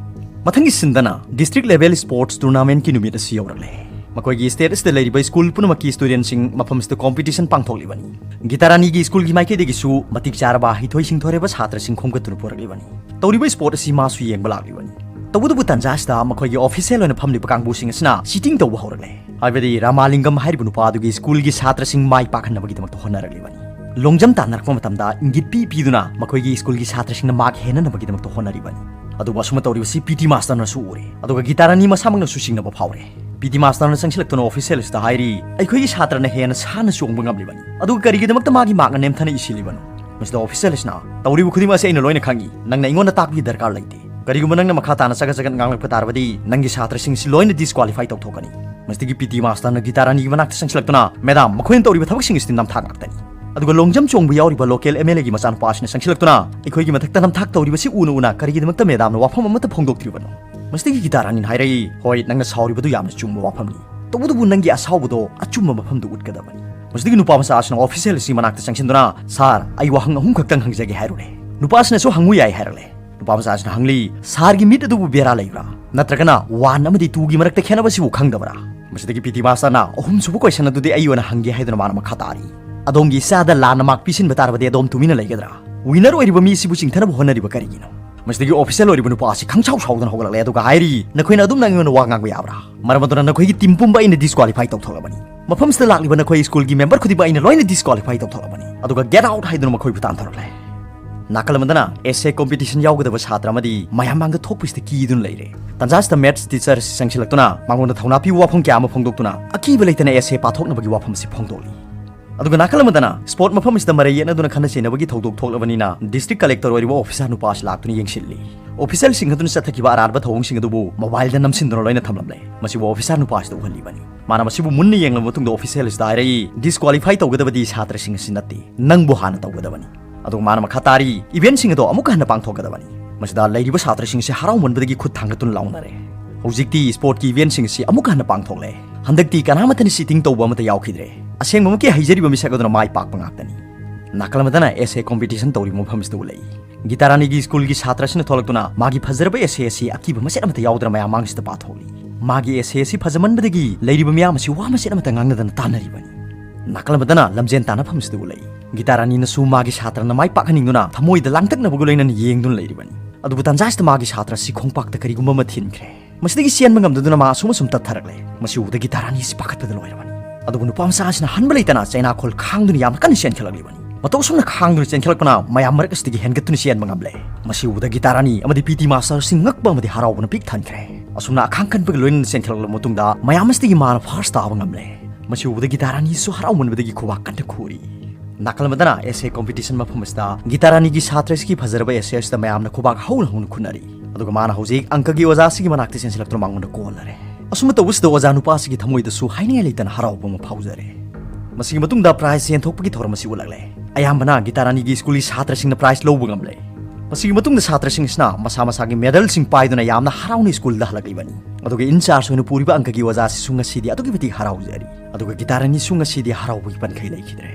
ꯃꯊꯪꯒꯤ ꯁꯤꯟꯗꯅ ꯗꯤꯁꯇ꯭ꯔꯤꯛ ꯂꯦꯚꯦꯜ ꯁ꯭ꯄꯣꯔꯠꯁ ꯇꯨꯔꯅꯥꯃꯦꯟꯠꯀꯤ ꯅꯨꯃꯤꯠ ꯑꯁꯤ ꯌꯧꯔꯛꯂꯦ꯫ ꯃꯈꯣꯏꯒꯤ ꯁ꯭ꯇꯦꯠ ꯑꯁꯤꯗ ꯂꯩꯔꯤꯕ ꯁ꯭ꯀꯨꯜ ꯄꯨꯝꯅꯃꯛꯀꯤ ꯁ꯭ꯇꯨꯗꯦꯟꯠꯁꯤꯡ ꯃꯐꯝꯁꯤꯗ ꯀꯣꯝꯄꯤꯇꯤꯁꯟ ꯄꯥꯡꯊꯣꯛꯂꯤꯕꯅꯤ꯫ ꯒꯤꯇꯥꯔꯥꯅꯤꯒꯤ ꯁ꯭ꯀꯨꯜꯒꯤ ꯃꯥꯏꯀꯩꯗꯒꯤꯁꯨ ꯃꯇꯤꯛ ꯆꯥꯔꯕ ꯍꯩꯊꯣꯏ ꯁꯤꯡꯊꯣꯏꯔꯕ ꯁꯥꯇ꯭ꯔꯁꯤꯡ ꯈꯣꯝꯒꯠꯇꯨꯅ ꯄꯨꯔꯛꯂꯤꯕꯅꯤ꯫ ꯇꯧꯔꯤꯕ ꯁ꯭ꯄꯣꯔꯠ ꯑꯁꯤ ꯃꯥꯁꯨ ꯌꯦꯡꯕ ꯂꯥꯛꯂꯤꯕꯅꯤ꯫ ꯇꯧꯕꯇꯕꯨ ꯇꯟꯖꯥ ꯑꯁꯤꯗ ꯃꯈꯣꯏꯒꯤ ꯑꯣꯐꯤꯁꯤꯌꯦꯜ ꯑꯣꯏꯅ ꯐꯝꯂꯤꯕ ꯀꯥꯡꯕꯨꯁꯤꯡ ꯑꯁꯤꯅ ꯆꯤꯇꯤꯡ ꯇꯧꯕ ꯍꯧꯔꯛꯂꯦ꯫ ꯍꯥꯏꯕꯗꯤ ꯔꯥꯃꯥꯂꯤꯡꯒꯝ ꯍꯥꯏꯔꯤꯕ ꯅꯨꯄꯥ ꯑꯗꯨꯒꯤ ꯁ꯭ꯀꯨꯜꯒꯤ ꯁꯥꯇ꯭ꯔꯁꯤꯡ ꯃꯥꯏ ꯄꯥꯛꯍꯟꯅꯕꯒꯤꯗꯃꯛꯇ ꯍꯣꯠꯅꯔꯛꯂꯤꯕꯅꯤ꯫ ꯂꯣꯡꯖꯝ ꯇꯥꯟꯅꯔꯛꯄ ꯃꯇꯝꯗ ꯏꯪꯒꯤꯠ ꯄꯤ ꯄꯤꯗꯨꯅ ꯃꯈꯣꯏꯒꯤ ꯁ꯭ꯀꯨꯜꯒꯤ ꯁꯥꯇ꯭ꯔꯁꯤꯡꯅ ꯃꯥꯔꯛ ꯍꯦꯟꯅꯅꯕꯒꯤꯗꯃꯛꯇ ꯍꯣꯠꯅꯔꯤꯕꯅꯤ꯫ ꯑꯗꯨꯕꯨ ꯑꯁꯨꯝꯅ ꯇꯧꯔꯤꯕꯁꯤ ꯄꯤ ꯇꯤ ꯃꯥꯁꯇꯔꯅꯁꯨ ꯎꯔꯦ꯫ ꯑꯗꯨꯒ ꯒꯤꯇꯥꯔꯥꯅꯤ ꯃꯁꯥꯃꯛꯅꯁꯨ ꯆꯤꯡꯅꯕ ꯐꯥꯎꯔꯦ꯫ ꯄꯤ ꯇꯤ ꯃꯥꯁꯇꯔꯅ ꯆꯪꯁꯤꯜꯂꯛꯇꯨꯅ ꯑꯣꯐꯤꯁꯤꯌꯦꯜ ꯑꯁꯤꯗ ꯍꯥꯏꯔꯤ, "ꯑꯩꯈꯣꯏꯒꯤ ꯁꯥꯇ꯭ꯔꯅ ꯍꯦꯟꯅ ꯁꯥꯟꯅ ꯆꯣꯡꯕ ꯉꯝꯂꯤꯕꯅꯤ꯫ ꯑꯗꯨꯒ ꯀꯔꯤꯒꯤꯗꯃꯛꯇ ꯃꯥꯒꯤ ꯃꯥꯔꯛꯅ ꯅꯦꯝꯊꯅ ꯏꯁꯤꯜꯂꯤꯕꯅꯣ?" ꯃꯁꯤꯗ ꯑꯣꯐꯤꯁꯤꯌꯦꯜ ꯑꯁꯤꯅ, "ꯇꯧꯔꯤꯕ ꯈꯨꯗꯤꯡꯃꯛ ꯑꯁꯤ ꯑꯩꯅ ꯂꯣꯏꯅ ꯈꯪꯏ꯫ ꯅꯪꯅ ꯑꯩꯉꯣꯟꯗ ꯇꯥꯛꯄꯒꯤ ꯗꯔꯀꯥꯔ ꯂꯩꯇꯦ꯫ ꯀꯔꯤꯒꯨꯝꯕ ꯅꯪꯅ ꯃꯈꯥ ꯇꯥꯅ ꯆꯒꯠ ꯆꯒꯠ ꯉꯥꯡꯂꯛꯄ ꯇꯥꯔꯕꯗꯤ ꯅꯪꯒꯤ ꯁꯥꯇ꯭ꯔꯁꯤꯡꯁꯤ ꯂꯣꯏꯅ ꯗꯤꯁꯀ꯭ꯋꯥꯂꯤꯐꯥꯏ ꯇꯧꯊꯣꯛꯀꯅꯤ꯫" ꯃꯁꯤꯗꯒꯤ ꯄꯤ ꯇꯤ ꯃꯥꯁꯇꯔꯅ ꯒꯤꯇꯥꯔꯥꯅꯤꯒꯤ ꯃꯅꯥꯛꯇ ꯆꯪꯁꯤꯜꯂꯛꯇꯨꯅ, "ꯃꯦꯗꯥꯝ, ꯃꯈꯣꯏꯅ ꯇꯧꯔꯤꯕ ꯊꯕꯛꯁꯤꯡ ꯑꯁꯤꯗꯤ ꯅꯝꯊꯥꯛ ꯉꯥꯛꯇꯅꯤ꯫" ꯑꯗꯨꯒ ꯂꯣꯡꯖꯝ ꯆꯣꯡꯕ ꯌꯥꯎꯔꯤꯕ ꯂꯣꯀꯦꯜ ꯑꯦꯝ ꯑꯦꯜ ꯑꯦꯒꯤ ꯃꯆꯥꯅꯨꯄꯥ ꯑꯁꯤꯅ ꯆꯪꯁꯤꯜꯂꯛꯇꯨꯅ, "ꯑꯩꯈꯣꯏꯒꯤ ꯃꯊꯛꯇ ꯅꯝꯊꯥꯛ ꯇꯧꯔꯤꯕꯁꯤ ꯎꯅ ꯎꯅ ꯀꯔꯤꯒꯤꯗꯃꯛꯇ ꯃꯦꯗꯥꯝꯅ ꯋꯥꯐꯝ ꯑꯃꯠꯇ ꯐꯣꯡꯗꯣꯛꯇ꯭ꯔꯤꯕꯅꯣ?" ꯃꯁꯤꯗꯒꯤ ꯒꯤꯇꯥ ꯔꯥꯅꯤꯅ ꯍꯥꯏꯔꯛꯏ, "ꯍꯣꯏ, ꯅꯪꯅ ꯁꯥꯎꯔꯤꯕꯗꯨ ꯌꯥꯝꯅ ꯆꯨꯝꯕ ꯋꯥꯐꯝꯅꯤ꯫ ꯇꯧꯕꯇꯕꯨ ꯅꯪꯒꯤ ꯑꯁꯥꯎꯕꯗꯣ ꯑꯆꯨꯝꯕ ꯃꯐꯝꯗꯨ ꯎꯠꯀꯗꯕꯅꯤ꯫" ꯃꯁꯤꯗꯒꯤ ꯅꯨꯄꯥ ꯃꯆꯥ ꯑꯁꯤꯅ ꯑꯣꯐꯤꯁꯤꯌꯦꯜ ꯑꯁꯤ ꯃꯅꯥꯛꯇ ꯆꯪꯁꯤꯟꯗꯨꯅ, "ꯁꯥꯔ, ꯑꯩ ꯋꯥꯍꯪ ꯑꯍꯨꯝ ꯈꯛꯇꯪ ꯍꯪꯖꯒꯦ" ꯍꯥꯏꯔꯨꯔꯦ꯫ ꯅꯨꯄꯥ ꯑꯁꯤꯅꯁꯨ "ꯍꯪꯉꯨ ꯌꯥꯏ" ꯍꯥꯏꯔꯛꯂꯦ꯫ ꯅꯨꯄꯥ ꯃꯆꯥ ꯑꯁꯤꯅ ꯍꯪꯂꯤ, "ꯁꯥꯔꯒꯤ ꯃꯤꯠ ꯑꯗꯨꯕꯨ ꯕꯦꯔꯥ ꯂꯩꯕ꯭ꯔꯥ? ꯅꯠꯇ꯭ꯔꯒꯅ ꯋꯥꯟ ꯑꯃꯗꯤ ꯇꯨꯒꯤ ꯃꯔꯛꯇ ꯈꯦꯠꯅꯕꯁꯤꯕꯨ ꯈꯪꯗꯕ꯭ꯔꯥ?" ꯃꯁꯤꯗꯒꯤ ꯄꯤ ꯇꯤ ꯃꯥꯁꯇꯔꯅ "ꯑꯍꯨꯝꯁꯨꯕ ꯀꯣꯏꯁꯟ ꯑꯗꯨꯗꯤ ꯑꯩ ꯑꯣꯏꯅ ꯍꯪꯒꯦ" ꯍꯥꯏꯗꯨꯅ ꯃꯥꯅ ꯃꯈꯥ ꯇꯥꯔꯤ, "ꯑꯗꯣꯝꯒꯤ ꯏꯆꯥꯗ ꯂꯥꯟꯅ ꯃꯥꯛ ꯄꯤꯁꯤꯟꯕ ꯇꯥꯔꯕꯗꯤ ꯑꯗꯣꯝ ꯇꯨꯃꯤꯟꯅ ꯂꯩꯒꯗ꯭ꯔꯥ? ꯋꯤꯅꯔ ꯑꯣꯏꯔꯤꯕ ꯃꯤ ꯑꯁꯤꯕꯨ ꯆꯤꯡꯊꯅꯕ ꯍꯣꯠꯅꯔꯤꯕ ꯀꯔꯤꯒꯤꯅꯣ?" ꯃꯁꯤꯗꯒꯤ ꯑꯣꯐꯤꯁꯤꯌꯦꯜ ꯑꯣꯏꯔꯤꯕ ꯅꯨꯄꯥ ꯑꯁꯤ ꯈꯪꯁꯥꯎ ꯁꯥꯎꯗꯅ ꯍꯧꯒꯠꯂꯛꯂꯦ, ꯑꯗꯨꯒ ꯍꯥꯏꯔꯤ, "ꯅꯈꯣꯏꯅ ꯑꯗꯨꯝꯅ ꯑꯩꯉꯣꯟꯗ ꯋꯥ ꯉꯥꯡꯕ ꯌꯥꯕ꯭ꯔꯥ? ꯃꯔꯝ ꯑꯗꯨꯅ ꯅꯈꯣꯏꯒꯤ ꯇꯤꯝ ꯄꯨꯝꯕ ꯑꯩꯅ ꯗꯤꯁꯀ꯭ꯋꯥꯂꯤꯐꯥꯏ ꯇꯧꯊꯣꯛꯂꯕꯅꯤ꯫ ꯃꯐꯝꯁꯤꯗ ꯂꯥꯛꯂꯤꯕ ꯅꯈꯣꯏ ꯁ꯭ꯀꯨꯜꯒꯤ ꯃꯦꯝꯕꯔ ꯈꯨꯗꯤꯡꯃꯛ ꯑꯩꯅ ꯂꯣꯏꯅ ꯗꯤꯁꯀ꯭ꯋꯥꯂꯤꯐꯥꯏ ꯇꯧꯊꯣꯛꯂꯕꯅꯤ꯫" ꯑꯗꯨꯒ "ꯒꯦꯠ ꯑꯥꯎꯠ" ꯍꯥꯏꯗꯨꯅ ꯃꯈꯣꯏꯕꯨ ꯇꯥꯟꯊꯣꯔꯛꯂꯦ꯫ ꯅꯥꯀꯜ ꯑꯃꯗꯅ ꯑꯦꯁꯦ ꯀꯣꯝꯄꯤꯇꯤꯁꯟ ꯌꯥꯎꯒꯗꯕ ꯁꯥꯇ꯭ꯔ ꯑꯃꯗꯤ ꯃꯌꯥꯝ ꯃꯥꯡꯗ ꯊꯣꯛꯄꯁꯤꯗ ꯀꯤꯗꯨꯅ ꯂꯩꯔꯦ꯫ ꯇꯟꯖꯥꯁꯤꯗ ꯃꯦꯠꯁ ꯇꯤꯆꯔ ꯑꯁꯤ ꯆꯪꯁꯤꯜꯂꯛꯇꯨꯅ ꯃꯉꯣꯟꯗ ꯊꯧꯅꯥ ꯄꯤꯕ ꯋꯥꯐꯝ ꯀꯌꯥ ꯑꯃ ꯐꯣꯡꯗꯣꯛꯇꯨꯅ ꯑꯀꯤꯕ ꯂꯩꯇꯅ ꯑꯦꯁꯦ ꯄꯥꯊꯣꯛꯅꯕꯒꯤ ꯋꯥꯐꯝ ꯑꯁꯤ ꯐꯣꯡꯗꯣꯛꯂꯤ꯫ ꯑꯗꯨꯒ ꯅꯥꯀꯜ ꯑꯃꯗꯅ ꯁ꯭ꯄꯣꯔꯠ ꯃꯐꯝ ꯑꯁꯤꯗ ꯃꯔꯩ ꯌꯦꯠꯅꯗꯨꯅ ꯈꯠꯅ ꯆꯩꯅꯕꯒꯤ ꯊꯧꯗꯣꯛ ꯊꯣꯛꯂꯕꯅꯤꯅ ꯗꯤꯁꯇ꯭ꯔꯤꯛ ꯀꯂꯦꯛꯇꯔ ꯑꯣꯏꯔꯤꯕ ꯑꯣꯐꯤꯁꯥꯔ ꯅꯨꯄꯥ ꯑꯁꯤ ꯂꯥꯛꯇꯨꯅ ꯌꯦꯡꯁꯤꯜꯂꯤ꯫ ꯑꯣꯐꯤꯁꯤꯌꯦꯜꯁꯤꯡ ꯑꯗꯨꯅ ꯆꯠꯊꯈꯤꯕ ꯑꯔꯥꯟꯕ ꯊꯧꯑꯣꯡꯁꯤꯡ ꯑꯗꯨꯕꯨ ꯃꯣꯕꯥꯏꯜꯗ ꯅꯝꯁꯤꯟꯗꯨꯅ ꯂꯣꯏꯅ ꯊꯝꯂꯝꯂꯦ꯫ ꯃꯁꯤꯕꯨ ꯑꯣꯐꯤꯁꯥꯔ ꯅꯨꯄꯥ ꯑꯁꯤꯗ ꯎꯍꯜꯂꯤꯕꯅꯤ꯫ ꯃꯥꯅ ꯃꯁꯤꯕꯨ ꯃꯨꯟꯅ ꯌꯦꯡꯂꯕ ꯃꯇꯨꯡꯗ ꯑꯣꯐꯤꯁꯤꯌꯦꯜ ꯑꯁꯤꯗ ꯍꯥꯏꯔꯛꯏ, "ꯗꯤꯁꯀ꯭ꯋꯥꯂꯤꯐꯥꯏ ꯇꯧꯒꯗꯕꯗꯤ ꯁꯥꯇ꯭ꯔꯁꯤꯡ ꯑꯁꯤ ꯅꯠꯇꯦ, ꯅꯪꯕꯨ ꯍꯥꯟꯅ ꯇꯧꯒꯗꯕꯅꯤ꯫" ꯑꯗꯨꯒ ꯃꯥꯅ ꯃꯈꯥ ꯇꯥꯔꯤ, "ꯏꯚꯦꯟꯠꯁꯤꯡ ꯑꯗꯣ ꯑꯃꯨꯛꯀ ꯍꯟꯅ ꯄꯥꯡꯊꯣꯛꯀꯗꯕꯅꯤ꯫" ꯃꯁꯤꯗ ꯂꯩꯔꯤꯕ ꯁꯥꯇ꯭ꯔꯁꯤꯡꯁꯤ ꯍꯔꯥꯎꯃꯟꯕꯗꯒꯤ ꯈꯨꯠ ꯊꯥꯡꯒꯠꯇꯨꯅ ꯂꯥꯎꯅꯔꯦ꯫ ꯍꯧꯖꯤꯛꯇꯤ ꯁ꯭ꯄꯣꯔꯠꯀꯤ ꯏꯚꯦꯟꯠꯁꯤꯡ ꯑꯁꯤ ꯑꯃꯨꯛꯀ ꯍꯟꯅ ꯄꯥꯡꯊꯣꯛꯂꯦ꯫ ꯍꯟꯗꯛꯇꯤ ꯀꯅꯥꯃꯠꯇꯅ ꯆꯤꯇꯤꯡ ꯇꯧꯕ ꯑꯃꯠꯇ ꯌꯥꯎꯈꯤꯗ꯭ꯔꯦ꯫ ꯑꯁꯦꯡꯕꯃꯛꯀꯤ ꯍꯩꯖꯔꯤꯕ ꯃꯤꯁꯛ ꯑꯗꯨꯅ ꯃꯥꯏ ꯄꯥꯛꯄ ꯉꯥꯛꯇꯅꯤ꯫ ꯅꯥꯀꯜ ꯑꯃꯗꯅ ꯑꯦꯁꯦ ꯀꯣꯝꯄꯤꯇꯤꯁꯟ ꯇꯧꯔꯤꯕ ꯃꯐꯝꯁꯤꯗ ꯎꯠꯂꯛꯏ꯫ ꯒꯤꯇꯥ ꯔꯥꯅꯤꯒꯤ ꯁ꯭ꯀꯨꯜꯒꯤ ꯁꯥꯇ꯭ꯔ ꯑꯁꯤꯅ ꯊꯣꯛꯂꯛꯇꯨꯅ ꯃꯥꯒꯤ ꯐꯖꯔꯕ ꯑꯦꯁꯦ ꯑꯁꯤ ꯑꯀꯤꯕ ꯃꯆꯦꯠ ꯑꯃꯠꯇ ꯌꯥꯎꯗꯅ ꯃꯌꯥꯝ ꯃꯥꯡꯁꯤꯗ ꯄꯥꯊꯣꯛꯂꯤ꯫ ꯃꯥꯒꯤ ꯑꯦꯁꯦ ꯑꯁꯤ ꯐꯖꯃꯟꯕꯗꯒꯤ ꯂꯩꯔꯤꯕ ꯃꯤꯌꯥꯝ ꯑꯁꯤ ꯋꯥ ꯃꯆꯦꯠ ꯑꯃꯠꯇ ꯉꯥꯡꯅꯗꯅ ꯇꯥꯟꯅꯔꯤꯕꯅꯤ꯫ ꯅꯥꯀꯜ ꯑꯃꯗꯅ ꯂꯝꯖꯦꯟ ꯇꯥꯟꯅꯐꯝꯁꯤꯗ ꯎꯠꯂꯛꯏ꯫ ꯒꯤꯇꯥ ꯔꯥꯅꯤꯅꯁꯨ ꯃꯥꯒꯤ ꯁꯥꯇ꯭ꯔꯅ ꯃꯥꯏ ꯄꯥꯛꯍꯟꯅꯤꯡꯗꯨꯅ ꯊꯃꯣꯏꯗ ꯂꯥꯡꯇꯛꯅꯕꯒ ꯂꯣꯏꯅꯅ ꯌꯦꯡꯗꯨꯅ ꯂꯩꯔꯤꯕꯅꯤ꯫ ꯑꯗꯨꯕꯨ ꯇꯟꯖꯥꯁꯤꯗ ꯃꯥꯒꯤ ꯁꯥꯇ꯭ꯔ ꯑꯁꯤ ꯈꯣꯡꯄꯥꯛꯇ ꯀꯔꯤꯒꯨꯝꯕ ꯑꯃ ꯊꯤꯟꯈ꯭ꯔꯦ꯫ ꯃꯁꯤꯗꯒꯤ ꯆꯦꯟꯕ ꯉꯝꯗꯗꯨꯅ ꯃꯥ ꯑꯁꯨꯝ ꯑꯁꯨꯝ ꯇꯠꯊꯔꯛꯂꯦ꯫ ꯃꯁꯤ ꯎꯕꯗ ꯒꯤꯇꯥ ꯔꯥꯅꯤ ꯑꯁꯤ ꯄꯥꯈꯠꯄꯗ ꯂꯣꯏꯔꯕꯅꯤ꯫ ꯑꯗꯨꯕꯨ ꯅꯨꯄꯥ ꯃꯆꯥ ꯑꯁꯤꯅ ꯍꯟꯕ ꯂꯩꯇꯅ ꯆꯩꯅꯥꯈꯣꯜ ꯈꯥꯡꯗꯨꯅ ꯌꯥꯝꯅ ꯀꯟꯅ ꯆꯦꯟꯈꯠꯂꯛꯂꯤꯕꯅꯤ꯫ ꯃꯇꯧ ꯑꯁꯨꯝꯅ ꯈꯥꯡꯗꯨꯅ ꯆꯦꯟꯈꯠꯂꯛꯄꯅ ꯃꯌꯥꯝ ꯃꯔꯛ ꯑꯁꯤꯗꯒꯤ ꯍꯦꯟꯒꯠꯇꯨꯅ ꯆꯦꯟꯕ ꯉꯝꯂꯦ꯫ ꯃꯁꯤ ꯎꯕꯗ ꯒꯤꯇꯥ ꯔꯥꯅꯤ ꯑꯃꯗꯤ ꯄꯤ ꯇꯤ ꯃꯥꯁꯇꯔ ꯑꯁꯤ ꯉꯛꯄ ꯑꯃꯗꯤ ꯍꯔꯥꯎꯕꯅ ꯄꯤꯛ ꯊꯟꯈ꯭ꯔꯦ꯫ ꯑꯁꯨꯝꯅ ꯑꯈꯥꯡ ꯀꯟꯕꯒ ꯂꯣꯏꯅꯅ ꯆꯦꯟꯈꯠꯂꯛꯂꯕ ꯃꯇꯨꯡꯗ ꯃꯌꯥꯝ ꯑꯁꯤꯗꯒꯤ ꯃꯥꯅ ꯐꯥꯔꯁ ꯇꯥꯕ ꯉꯝꯂꯦ꯫ ꯃꯁꯤ ꯎꯕꯗ ꯒꯤꯇꯥ ꯔꯥꯅꯤꯁꯨ ꯍꯔꯥꯎꯃꯟꯕꯗꯒꯤ ꯈꯨꯕꯥꯛ ꯀꯟꯅ ꯈꯨꯔꯤ꯫ ꯅꯥꯀꯜ ꯑꯃꯗꯅ ꯑꯦꯁꯦ ꯀꯣꯝꯄꯤꯇꯤꯁꯟ ꯃꯐꯝ ꯑꯁꯤꯗ ꯒꯤꯇꯥ ꯔꯥꯅꯤꯒꯤ ꯁꯥꯇ꯭ꯔ ꯑꯁꯤꯒꯤ ꯐꯖꯔꯕ ꯑꯦꯁꯦ ꯑꯁꯤꯗ ꯃꯌꯥꯝꯅ ꯈꯨꯕꯥꯛ ꯍꯧꯅ ꯍꯧꯅ ꯈꯨꯅꯔꯤ꯫ ꯑꯗꯨꯒ ꯃꯥꯅ ꯍꯧꯖꯤꯛ ꯑꯪꯀꯒꯤ ꯑꯣꯖꯥ ꯑꯁꯤꯒꯤ ꯃꯅꯥꯛꯇ ꯆꯦꯟꯁꯤꯜꯂꯛꯇꯨꯅ ꯃꯉꯣꯟꯗ ꯀꯣꯜꯂꯔꯦ꯫ ꯑꯁꯨꯝꯅ ꯇꯧꯕꯁꯤꯗ ꯑꯣꯖꯥ ꯅꯨꯄꯥ ꯑꯁꯤꯒꯤ ꯊꯃꯣꯏꯗꯁꯨ ꯍꯥꯏꯅꯤꯡꯉꯥꯏ ꯂꯩꯇꯅ ꯍꯔꯥꯎꯕ ꯑꯃ ꯐꯥꯎꯖꯔꯦ꯫ ꯃꯁꯤꯒꯤ ꯃꯇꯨꯡꯗ ꯄ꯭ꯔꯥꯏꯖ ꯌꯦꯟꯊꯣꯛꯄꯒꯤ ꯊꯧꯔꯝ ꯑꯁꯤ ꯎꯠꯂꯛꯂꯦ꯫ ꯑꯌꯥꯝꯕꯅ ꯒꯤꯇꯥ ꯔꯥꯅꯤꯒꯤ ꯁ꯭ꯀꯨꯜꯒꯤ ꯁꯥꯇ꯭ꯔꯁꯤꯡꯅ ꯄ꯭ꯔꯥꯏꯖ ꯂꯧꯕ ꯉꯝꯂꯦ꯫ ꯃꯁꯤꯒꯤ ꯃꯇꯨꯡꯗ ꯁꯥꯇ꯭ꯔꯁꯤꯡ ꯑꯁꯤꯅ ꯃꯁꯥ ꯃꯁꯥꯒꯤ ꯃꯦꯗꯜꯁꯤꯡ ꯄꯥꯏꯗꯨꯅ ꯌꯥꯝꯅ ꯍꯔꯥꯎꯅ ꯁ꯭ꯀꯨꯜꯗ ꯍꯜꯂꯛꯂꯤꯕꯅꯤ꯫ ꯑꯗꯨꯒ ꯏꯟꯆꯥꯔꯖ ꯑꯣꯏꯅ ꯄꯨꯔꯤꯕ ꯑꯪꯀꯒꯤ ꯑꯣꯖꯥꯁꯤꯁꯨ ꯉꯁꯤꯗꯤ ꯑꯗꯨꯛꯀꯤ ꯃꯇꯤꯛ ꯍꯔꯥꯎꯖꯔꯤ꯫ ꯑꯗꯨꯒ ꯒꯤꯇꯥꯔꯥꯅꯤꯁꯨ ꯉꯁꯤꯗꯤ ꯍꯔꯥꯎꯕꯒꯤ ꯄꯟꯈꯩ ꯂꯩꯈꯤꯗ꯭ꯔꯦ꯫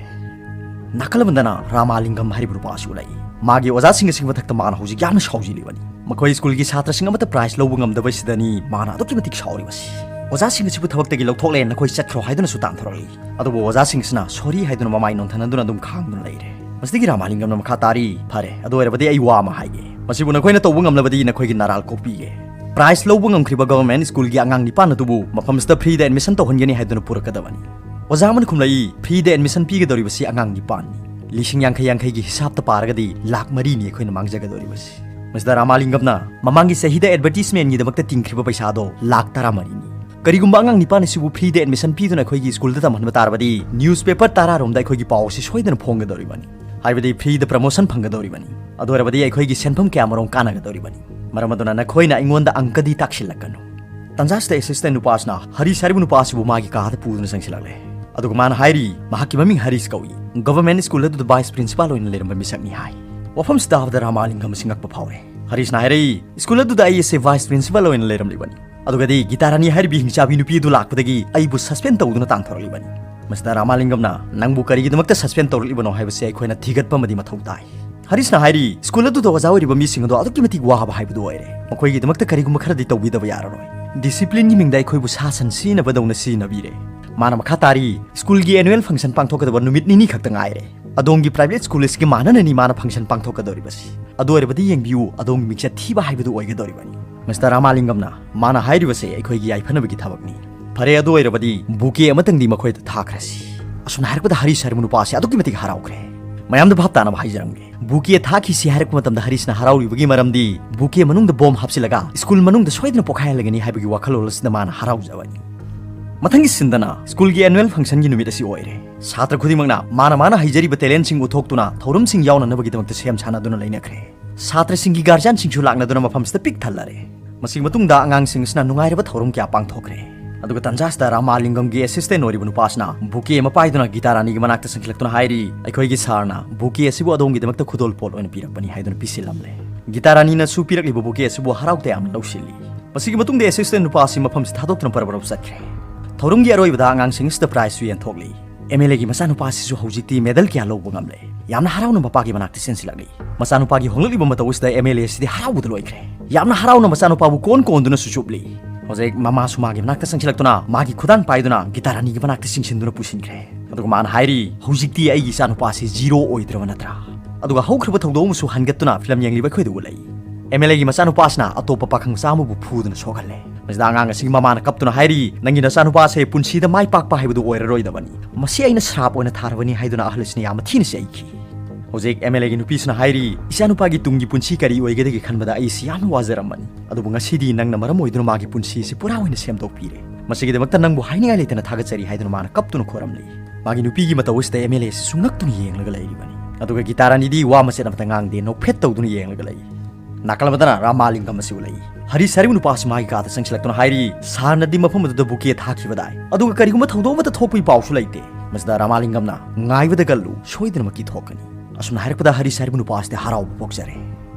ꯅꯥꯀꯜ ꯑꯃꯗꯅ ꯔꯥꯃꯥꯂꯤꯡꯒꯝ ꯍꯥꯏꯔꯤꯕ ꯅꯨꯄꯥ ꯑꯁꯤ ꯎꯠꯂꯛꯏ꯫ ꯃꯥꯒꯤ ꯑꯣꯖꯥꯁꯤꯡ ꯑꯁꯤꯒꯤ ꯃꯊꯛꯇ ꯃꯥꯅ ꯍꯧꯖꯤꯛ ꯌꯥꯝꯅ ꯁꯥꯎꯖꯤꯜꯂꯤꯕꯅꯤ꯫ ꯃꯈꯣꯏ ꯁ꯭ꯀꯨꯜꯒꯤ ꯁꯥꯇ꯭ꯔꯁꯤꯡ ꯑꯃꯠꯇ ꯄ꯭ꯔꯥꯏꯖ ꯂꯧꯕ ꯉꯝꯗꯕꯁꯤꯗꯅꯤ ꯃꯥꯅ ꯑꯗꯨꯛꯀꯤ ꯃꯇꯤꯛ ꯁꯥꯎꯔꯤꯕꯁꯤ꯫ ꯑꯣꯖꯥꯁꯤꯡ ꯑꯁꯤꯕꯨ ꯊꯕꯛꯇꯒꯤ ꯂꯧꯊꯣꯛꯂꯦ, ꯅꯈꯣꯏ ꯆꯠꯈ꯭ꯔꯣ ꯍꯥꯏꯗꯨꯅꯁꯨ ꯇꯥꯟꯊꯣꯔꯛꯂꯤ꯫ ꯑꯗꯨꯕꯨ ꯑꯣꯖꯥꯁꯤꯡ ꯑꯁꯤꯅ ꯁꯣꯔꯤ ꯍꯥꯏꯗꯨꯅ ꯃꯃꯥꯏ ꯅꯣꯟꯊꯅꯗꯨꯅ ꯑꯗꯨꯝ ꯈꯥꯡꯗꯨꯅ ꯂꯩꯔꯦ꯫ ꯃꯁꯤꯗꯒꯤ ꯔꯥꯃꯥꯂꯤꯡꯒꯝꯅ ꯃꯈꯥ ꯇꯥꯔꯤ, "ꯐꯔꯦ, ꯑꯗꯨ ꯑꯣꯏꯔꯕꯗꯤ ꯑꯩ ꯋꯥ ꯑꯃ ꯍꯥꯏꯒꯦ꯫ ꯃꯁꯤꯕꯨ ꯅꯈꯣꯏꯅ ꯇꯧꯕ ꯉꯝꯂꯕꯗꯤ ꯅꯈꯣꯏꯒꯤ ꯅꯔꯥꯜ ꯀꯣꯛꯄꯤꯒꯦ꯫ ꯄ꯭ꯔꯥꯏꯖ ꯂꯧꯕ ꯉꯝꯈ꯭ꯔꯤꯕ ꯒꯚꯔꯟꯃꯦꯟꯠ ꯁ꯭ꯀꯨꯜꯒꯤ ꯑꯉꯥꯡ ꯅꯤꯄꯥꯟ ꯑꯗꯨꯕꯨ ꯃꯐꯝꯁꯤꯗ ꯐ꯭ꯔꯤꯗ ꯑꯦꯗꯃꯤꯁꯟ ꯇꯧꯍꯟꯒꯅꯤ ꯍꯥꯏꯗꯨꯅ ꯄꯨꯔꯛꯀꯗꯕꯅꯤ꯫" ꯑꯣꯖꯥ ꯑꯃꯅ ꯈꯨꯝꯂꯛꯏ, "ꯐ꯭ꯔꯤꯗ ꯑꯦꯗꯃꯤꯁꯟ ꯄꯤꯒꯗꯧꯔꯤꯕꯁꯤ ꯑꯉꯥꯡ ꯅꯤꯄꯥꯟꯅꯤ꯫ ꯂꯤꯁꯤꯡ ꯌꯥꯡꯈꯩ ꯌꯥꯡꯈꯩꯒꯤ ꯍꯤꯁꯥꯞꯇ ꯄꯥꯔꯒꯗꯤ ꯂꯥꯈ ꯃꯔꯤꯅꯤ ꯑꯩꯈꯣꯏꯅ ꯃꯥꯡꯖꯒꯗꯧꯔꯤꯕꯁꯤ꯫" ꯃꯤꯁꯇꯔ ꯔꯥꯃꯥꯂꯤꯡꯒꯝꯅ ꯃꯃꯥꯡꯒꯤ ꯆꯍꯤꯗ ꯑꯦꯗꯚꯔꯇꯤꯁꯃꯦꯟꯒꯤꯗꯃꯛꯇ ꯇꯤꯡꯈ꯭ꯔꯤꯕ ꯄꯩꯁꯥꯗꯣ ꯂꯥꯈ ꯇꯔꯥꯃꯔꯤꯅꯤ꯫ ꯀꯔꯤꯒꯨꯝꯕ ꯑꯉꯥꯡ ꯅꯤꯄꯥꯟ ꯑꯁꯤꯕꯨ ꯐ꯭ꯔꯤꯗ ꯑꯦꯗꯃꯤꯁꯟ ꯄꯤꯗꯨꯅ ꯑꯩꯈꯣꯏꯒꯤ ꯁ꯭ꯀꯨꯜꯗ ꯇꯝꯍꯟꯕ ꯇꯥꯔꯕꯗꯤ, ꯅ꯭ꯌꯨꯁꯄꯦꯄꯔ ꯇꯔꯥꯔꯣꯝꯗ ꯑꯩꯈꯣꯏꯒꯤ ꯄꯥꯎ ꯑꯁꯤ ꯁꯣꯏꯗꯅ ꯐꯣꯡꯒꯗꯧꯔꯤꯕꯅꯤ꯫ ꯍꯥꯏꯕꯗꯤ ꯐ꯭ꯔꯤꯗ ꯄ꯭ꯔꯃꯣꯁꯟ ꯐꯪꯒꯗꯧꯔꯤꯕꯅꯤ꯫ ꯑꯗꯨ ꯑꯣꯏꯔꯕꯗꯤ ꯑꯩꯈꯣꯏꯒꯤ ꯁꯦꯟꯐꯝ ꯀꯌꯥꯃꯔꯣꯝ ꯀꯥꯟꯅꯒꯗꯧꯔꯤꯕꯅꯤ꯫ ꯃꯔꯝ ꯑꯗꯨꯅ ꯅꯈꯣꯏꯅ ꯑꯩꯉꯣꯟꯗ ꯑꯪꯀꯗꯤ ꯇꯥꯛꯁꯤꯜꯂꯛꯀꯅꯨ꯫ ꯇꯟꯖꯥꯁꯤꯗ ꯑꯦꯁꯤꯁꯇꯦꯟꯠ ꯅꯨꯄꯥꯁꯤꯅ ꯍꯔꯤꯁ ꯍꯥꯏꯔꯤꯕ ꯅꯨꯄꯥ ꯑꯁꯤꯕꯨ ꯃꯥꯒꯤ ꯀꯥꯗ ꯄꯨꯗꯨꯅ ꯆꯪꯁꯤꯜꯂꯛꯂꯦ꯫ ꯑꯗꯨꯒ ꯃꯥꯅ ꯍꯥꯏꯔꯤ, ꯃꯍꯥꯛꯀꯤ ꯃꯃꯤꯡ ꯍꯔꯤꯁ ꯀꯧꯏ꯫ ꯒꯚꯔꯟꯃꯦꯟꯠ ꯁ꯭ꯀꯨꯜ ꯑꯗꯨꯗ ꯚꯥꯏꯁ ꯄ꯭ꯔꯤꯟꯁꯤꯄꯥꯜ ꯑꯣꯏꯅ ꯂꯩꯔꯝꯕ ꯃꯤꯁꯛꯅꯤ ꯍꯥꯏ꯫ ꯋꯥꯐꯝꯁꯤ ꯇꯥꯕꯗ ꯔꯥꯃꯥꯂꯤꯡꯒꯝ ꯑꯁꯤ ꯉꯛꯄ ꯐꯥꯎꯔꯦ꯫ ꯍꯔꯤꯁꯅ ꯍꯥꯏꯔꯛꯏ, "ꯁ꯭ꯀꯨꯜ ꯑꯗꯨꯗ ꯑꯩ ꯑꯁꯦ ꯚꯥꯏꯁ ꯄ꯭ꯔꯤꯟꯁꯤꯄꯥꯜ ꯑꯣꯏꯅ ꯂꯩꯔꯝꯂꯤꯕꯅꯤ꯫ ꯑꯗꯨꯒꯗꯤ ꯒꯤꯇꯥꯔꯥꯅꯤ ꯍꯥꯏꯔꯤꯕꯤ ꯍꯤꯡꯆꯥꯕꯤ ꯅꯨꯄꯤ ꯑꯗꯨ ꯂꯥꯛꯄꯗꯒꯤ ꯑꯩꯕꯨ ꯁꯁꯄꯦꯟ ꯇꯧꯗꯨꯅ ꯇꯥꯟꯊꯣꯔꯛꯂꯤꯕꯅꯤ꯫" ꯃꯁꯤꯗ ꯔꯥꯃꯥꯂꯤꯡꯒꯝꯅ, "ꯅꯪꯕꯨ ꯀꯔꯤꯒꯤꯗꯃꯛꯇ ꯁꯁꯄꯦꯟ ꯇꯧꯔꯛꯂꯤꯕꯅꯣ ꯍꯥꯏꯕꯁꯤ ꯑꯩꯈꯣꯏꯅ ꯊꯤꯒꯠꯄ ꯑꯃꯗꯤ ꯃꯊꯧ ꯇꯥꯏ꯫" ꯍꯔꯤꯁꯅ ꯍꯥꯏꯔꯤ, "ꯁ꯭ꯀꯨꯜ ꯑꯗꯨꯗ ꯑꯣꯖꯥ ꯑꯣꯏꯔꯤꯕ ꯃꯤꯁꯤꯡ ꯑꯗꯣ ꯑꯗꯨꯛꯀꯤ ꯃꯇꯤꯛ ꯋꯥꯕ ꯍꯥꯏꯕꯗꯨ ꯑꯣꯏꯔꯦ꯫ ꯃꯈꯣꯏꯒꯤꯗꯃꯛꯇ ꯀꯔꯤꯒꯨꯝꯕ ꯈꯔꯗꯤ ꯇꯧꯕꯤꯗꯕ ꯌꯥꯔꯔꯣꯏ꯫ ꯗꯤꯁꯤꯄ꯭ꯂꯤꯟꯒꯤ ꯃꯤꯡꯗ ꯑꯩꯈꯣꯏꯕꯨ ꯁꯥ ꯁꯟ ꯁꯤꯅꯕꯗꯧꯅ ꯁꯤꯖꯤꯟꯅꯕꯤꯔꯦ꯫" ꯃꯥꯅ ꯃꯈꯥ ꯇꯥꯔꯤ, "ꯁ꯭ꯀꯨꯜꯒꯤ ꯑꯦꯅꯨꯋꯦꯜ ꯐꯪꯁꯟ ꯄꯥꯡꯊꯣꯛꯀꯗꯕ ꯅꯨꯃꯤꯠ ꯅꯤꯅꯤ ꯈꯛꯇ ꯉꯥꯏꯔꯦ꯫ ꯑꯗꯣꯝꯒꯤ ꯄ꯭ꯔꯥꯏꯚꯦꯠ ꯁ꯭ꯀꯨꯜ ꯑꯁꯤꯒꯤ ꯃꯥꯟꯅꯅꯅꯤ ꯃꯥꯅ ꯐꯪꯁꯟ ꯄꯥꯡꯊꯣꯛꯀꯗꯧꯔꯤꯕꯁꯤ꯫ ꯑꯗꯨ ꯑꯣꯏꯔꯕꯗꯤ ꯌꯦꯡꯕꯤꯌꯨ, ꯑꯗꯣꯝꯒꯤ ꯃꯤꯡꯆꯠ ꯊꯤꯕ ꯍꯥꯏꯕꯗꯨ ꯑꯣꯏꯒꯗꯧꯔꯤꯕꯅꯤ꯫" ꯃꯤꯁꯇꯔ ꯔꯥꯃꯥꯂꯤꯡꯒꯝꯅ, "ꯃꯥꯅ ꯍꯥꯏꯔꯤꯕꯁꯦ ꯑꯩꯈꯣꯏꯒꯤ ꯌꯥꯏꯐꯅꯕꯒꯤ ꯊꯕꯛꯅꯤ꯫ ꯐꯔꯦ, ꯑꯗꯨ ꯑꯣꯏꯔꯕꯗꯤ ꯕꯨꯀꯦ ꯑꯃꯇꯪꯗꯤ ꯃꯈꯣꯏꯗ ꯊꯥꯈ꯭ꯔꯁꯤ꯫" ꯑꯁꯨꯝꯅ ꯍꯥꯏꯔꯛꯄꯗ ꯍꯔꯤꯁ ꯍꯥꯏꯔꯤꯕ ꯅꯨꯄꯥ ꯑꯁꯤ ꯑꯗꯨꯛꯀꯤ ꯃꯇꯤꯛ ꯍꯔꯥꯎꯈ꯭ꯔꯦ꯫ ꯃꯌꯥꯝꯗ ꯚꯥꯞ ꯇꯥꯅꯕ ꯍꯥꯏꯖꯔꯝꯒꯦ꯫ ꯕꯨꯀꯦ ꯊꯥꯈꯤꯁꯤ ꯍꯥꯏꯔꯛꯄ ꯃꯇꯝꯗ ꯍꯔꯤꯁꯅ ꯍꯔꯥꯎꯔꯤꯕꯒꯤ ꯃꯔꯝꯗꯤ ꯕꯨꯀꯦ ꯃꯅꯨꯡꯗ ꯕꯣꯝ ꯍꯥꯞꯆꯤꯜꯂꯒ ꯁ꯭ꯀꯨꯜ ꯃꯅꯨꯡꯗ ꯁꯣꯏꯗꯅ ꯄꯣꯈꯥꯏꯍꯜꯂꯒꯅꯤ ꯍꯥꯏꯕꯒꯤ ꯋꯥꯈꯜꯂꯣꯟ ꯑꯁꯤꯗ ꯃꯥꯅ ꯍꯔꯥꯎꯖꯕꯅꯤ꯫ ꯃꯊꯪꯒꯤ ꯁꯤꯟꯗꯅ ꯁ꯭ꯀꯨꯜꯒꯤ ꯑꯦꯅꯨꯋꯦꯜ ꯐꯪꯁꯟꯒꯤ ꯅꯨꯃꯤꯠ ꯑꯁꯤ ꯑꯣꯏꯔꯦ꯫ ꯁꯥꯇ꯭ꯔ ꯈꯨꯗꯤꯡꯃꯛꯅ ꯃꯥꯅ ꯃꯥꯅ ꯍꯩꯖꯔꯤꯕ ꯇꯦꯂꯦꯟꯁꯤꯡ ꯎꯠꯊꯣꯛꯇꯨꯅ ꯊꯧꯔꯝꯁꯤꯡ ꯌꯥꯎꯅꯅꯕꯒꯤꯗꯃꯛꯇ ꯁꯦꯝ ꯁꯥꯅꯗꯨꯅ ꯂꯩꯅꯈ꯭ꯔꯦ꯫ ꯁꯥꯇ꯭ꯔꯁꯤꯡꯒꯤ ꯒꯥꯔꯖꯤꯌꯥꯟꯁꯤꯡꯁꯨ ꯂꯥꯛꯅꯗꯨꯅ ꯃꯐꯝꯁꯤꯗ ꯄꯤꯛ ꯊꯜꯂꯔꯦ꯫ ꯃꯁꯤꯒꯤ ꯃꯇꯨꯡꯗ ꯑꯉꯥꯡꯁꯤꯡ ꯑꯁꯤꯅ ꯅꯨꯡꯉꯥꯏꯔꯕ ꯊꯧꯔꯝ ꯀꯌꯥ ꯄꯥꯡꯊꯣꯛꯈ꯭ꯔꯦ꯫ ꯑꯗꯨꯒ ꯇꯟꯖꯥꯁꯤꯗ ꯔꯥꯃꯥꯂꯤꯡꯒꯝꯒꯤ assistant ꯑꯣꯏꯔꯤꯕ ꯅꯨꯄꯥꯁꯤꯅ bouquet ꯑꯃ ꯄꯥꯏꯗꯨꯅ ꯒꯤꯇꯥ ꯔꯥꯅꯤꯒꯤ ꯃꯅꯥꯛꯇ ꯆꯪꯁꯤꯜꯂꯛꯇꯨꯅ ꯍꯥꯏꯔꯤ, "ꯑꯩꯈꯣꯏꯒꯤ sirꯅ bouquet ꯑꯁꯤꯕꯨ ꯑꯗꯣꯝꯒꯤꯗꯃꯛꯇ ꯈꯨꯗꯣꯜꯄꯣꯠ ꯑꯣꯏꯅ ꯄꯤꯔꯛꯄꯅꯤ" ꯍꯥꯏꯗꯨꯅ ꯄꯤꯁꯤꯜꯂꯝꯂꯦ꯫ ꯒꯤꯇꯥ ꯔꯥꯅꯤꯅꯁꯨ ꯄꯤꯔꯛꯂꯤꯕ bouquet ꯑꯁꯤꯕꯨ ꯍꯔꯥꯎ ꯇꯌꯥꯝꯅ ꯂꯧꯁꯤꯜꯂꯤ꯫ ꯃꯁꯤꯒꯤ ꯃꯇꯨꯡꯗ assistant ꯅꯨꯄꯥ ꯑꯁꯤ ꯃꯐꯝꯁꯤ ꯊꯥꯗꯣꯛꯇꯨꯅ ꯄꯔꯕꯔꯞ ꯆꯠꯈ꯭ꯔꯦ꯫ ꯊꯧꯔꯝꯒꯤ ꯑꯔꯣꯏꯕꯗ ꯑꯉꯥꯡꯁꯤꯡ ꯑꯁꯤꯗ prizeꯁꯨ ꯌꯦꯟꯊꯣꯛꯂꯤ꯫ MLAꯒꯤ ꯃꯆꯥꯅꯨꯄꯥ ꯑꯁꯤꯁꯨ ꯍꯧꯖꯤꯛꯇꯤ medal ꯀꯌꯥ ꯂꯧꯕ ꯉꯝꯂꯦ꯫ ꯌꯥꯝꯅ ꯍꯔꯥꯎꯅ ꯃꯄꯥꯒꯤ ꯃꯅꯥꯛꯇ ꯆꯦꯟꯁꯤꯜꯂꯛꯂꯤ꯫ ꯃꯆꯥꯅꯨꯄꯥꯒꯤ ꯍꯣꯡꯂꯛꯂꯤꯕ ꯃꯇꯧ ꯑꯁꯤꯗ MLA ꯑꯁꯤꯗꯤ ꯍꯔꯥꯎꯕꯗ ꯂꯣꯏꯈ꯭ꯔꯦ꯫ ꯌꯥꯝꯅ ꯍꯔꯥꯎꯅ ꯃꯆꯥꯅꯨꯄꯥꯕꯨ ꯀꯣꯟ ꯀꯣꯟꯗꯨꯅꯁꯨ ꯆꯨꯞꯂꯤ꯫ ꯍꯧꯖꯤꯛ ꯃꯃꯥꯁꯨ ꯃꯥꯒꯤ ꯃꯅꯥꯛꯇ ꯆꯪꯁꯤꯜꯂꯛꯇꯨꯅ ꯃꯥꯒꯤ ꯈꯨꯗꯥꯡ ꯄꯥꯏꯗꯨꯅ ꯒꯤꯇꯥ ꯔꯥꯅꯤꯒꯤ ꯃꯅꯥꯛꯇ ꯆꯤꯡꯁꯤꯟꯗꯨꯅ ꯄꯨꯁꯤꯟꯈ꯭ꯔꯦ꯫ ꯑꯗꯨꯒ ꯃꯥꯅ ꯍꯥꯏꯔꯤ, "ꯍꯧꯖꯤꯛꯇꯤ ꯑꯩꯒꯤ ꯏꯆꯥꯅꯨꯄꯥꯁꯤ zero ꯑꯣꯏꯗ꯭ꯔꯕ ꯅꯠꯇ꯭ꯔꯥ?" ꯑꯗꯨꯒ ꯍꯧꯈ꯭ꯔꯕ ꯊꯧꯗꯣꯛ ꯑꯃꯁꯨ ꯍꯟꯒꯠꯇꯨꯅ ꯐꯤꯂꯝ ꯌꯦꯡꯂꯤꯕ ꯑꯩꯈꯣꯏꯗ ꯎꯠꯂꯛꯏ꯫ MLAꯒꯤ ꯃꯆꯥꯅꯨꯄꯥꯁꯤꯅ ꯑꯇꯣꯞꯄ ꯄꯥꯈꯪ ꯃꯆꯥ ꯑꯃꯕꯨ ꯐꯨꯗꯨꯅ ꯁꯣꯛꯍꯜꯂꯦ꯫ ꯃꯁꯤꯗ ꯑꯉꯥꯡ ꯑꯁꯤꯒꯤ ꯃꯃꯥꯅ ꯀꯞꯇꯨꯅ ꯍꯥꯏꯔꯤ, "ꯅꯪꯒꯤ ꯅꯆꯥꯅꯨꯄꯥꯁꯦ ꯄꯨꯟꯁꯤꯗ ꯃꯥꯏ ꯄꯥꯛꯄ ꯍꯥꯏꯕꯗꯨ ꯑꯣꯏꯔꯔꯣꯏꯗꯕꯅꯤ꯫ ꯃꯁꯤ ꯑꯩꯅ ꯁ꯭ꯔꯥꯞ ꯑꯣꯏꯅ ꯊꯥꯔꯕꯅꯤ" ꯍꯥꯏꯗꯨꯅ ꯑꯍꯜ ꯑꯁꯤꯅ ꯌꯥꯝꯅ ꯊꯤꯅ ꯆꯩꯈꯤ꯫ ꯍꯧꯖꯤꯛ MLAꯒꯤ ꯅꯨꯄꯤꯁꯤꯅ ꯍꯥꯏꯔꯤ, "ꯏꯆꯥꯅꯨꯄꯥꯒꯤ ꯇꯨꯡꯒꯤ ꯄꯨꯟꯁꯤ ꯀꯔꯤ ꯑꯣꯏꯒꯗꯒꯦ ꯈꯟꯕꯗ ꯑꯩꯁꯤ ꯌꯥꯝꯅ ꯋꯥꯖꯔꯝꯕꯅꯤ꯫ ꯑꯗꯨꯕꯨ ꯉꯁꯤꯗꯤ ꯅꯪꯅ ꯃꯔꯝ ꯑꯣꯏꯗꯨꯅ ꯃꯥꯒꯤ ꯄꯨꯟꯁꯤꯁꯤ ꯄꯨꯔꯥ ꯑꯣꯏꯅ ꯁꯦꯝꯗꯣꯛꯄꯤꯔꯦ꯫ ꯃꯁꯤꯒꯤꯗꯃꯛꯇ ꯅꯪꯕꯨ ꯍꯥꯏꯅꯤꯡꯉꯥꯏ ꯂꯩꯇꯅ ꯊꯥꯒꯠꯆꯔꯤ" ꯍꯥꯏꯗꯨꯅ ꯃꯥꯅ ꯀꯞꯇꯨꯅ ꯈꯣꯏꯔꯝꯂꯤ꯫ ꯃꯥꯒꯤ ꯅꯨꯄꯤꯒꯤ ꯃꯇꯧ ꯑꯁꯤꯗ MLA ꯑꯁꯤꯁꯨ ꯉꯛꯇꯨꯅ ꯌꯦꯡꯂꯒ ꯂꯩꯔꯤꯕꯅꯤ꯫ ꯑꯗꯨꯒ ꯒꯤꯇꯥ ꯔꯥꯅꯤꯗꯤ ꯋꯥ ꯃꯆꯦꯠ ꯑꯃꯠꯇ ꯉꯥꯡꯗꯦ, ꯅꯣꯛꯐꯦꯠ ꯇꯧꯗꯨꯅ ꯌꯦꯡꯂꯒ ꯂꯩ꯫ ꯅꯥꯀꯜ ꯑꯃꯗꯅ ꯔꯥꯃꯥꯂꯤꯡꯒꯝ ꯑꯁꯤ ꯎꯠꯂꯛꯏ꯫ ꯍꯔꯤꯁ ꯍꯥꯏꯔꯤꯕ ꯅꯨꯄꯥ ꯑꯁꯤ ꯃꯥꯒꯤ ꯀꯥꯗ ꯆꯪꯁꯤꯜꯂꯛꯇꯨꯅ ꯍꯥꯏꯔꯤ, "ꯁꯥꯔꯅꯗꯤ ꯃꯐꯝ ꯑꯗꯨꯗ bouquet ꯊꯥꯈꯤꯕꯗꯥꯏ? ꯑꯗꯨꯒ ꯀꯔꯤꯒꯨꯝꯕ ꯊꯧꯗꯣꯛ ꯑꯃꯠꯇ ꯊꯣꯛꯄꯒꯤ ꯄꯥꯎꯁꯨ ꯂꯩꯇꯦ꯫" ꯃꯁꯤꯗ ꯔꯥꯃꯥꯂꯤꯡꯒꯝꯅ, "ꯉꯥꯏꯕꯗ ꯀꯜꯂꯨ, ꯁꯣꯏꯗꯅꯃꯛꯀꯤ ꯊꯣꯛꯀꯅꯤ꯫" ꯑꯁꯨꯝꯅ ꯍꯥꯏꯔꯛꯄꯗ ꯍꯔꯤꯁ ꯍꯥꯏꯔꯤꯕ ꯅꯨꯄꯥ ꯑꯁꯤꯗ ꯍꯔꯥꯎꯕ ꯄꯣꯛꯆꯔꯦ꯫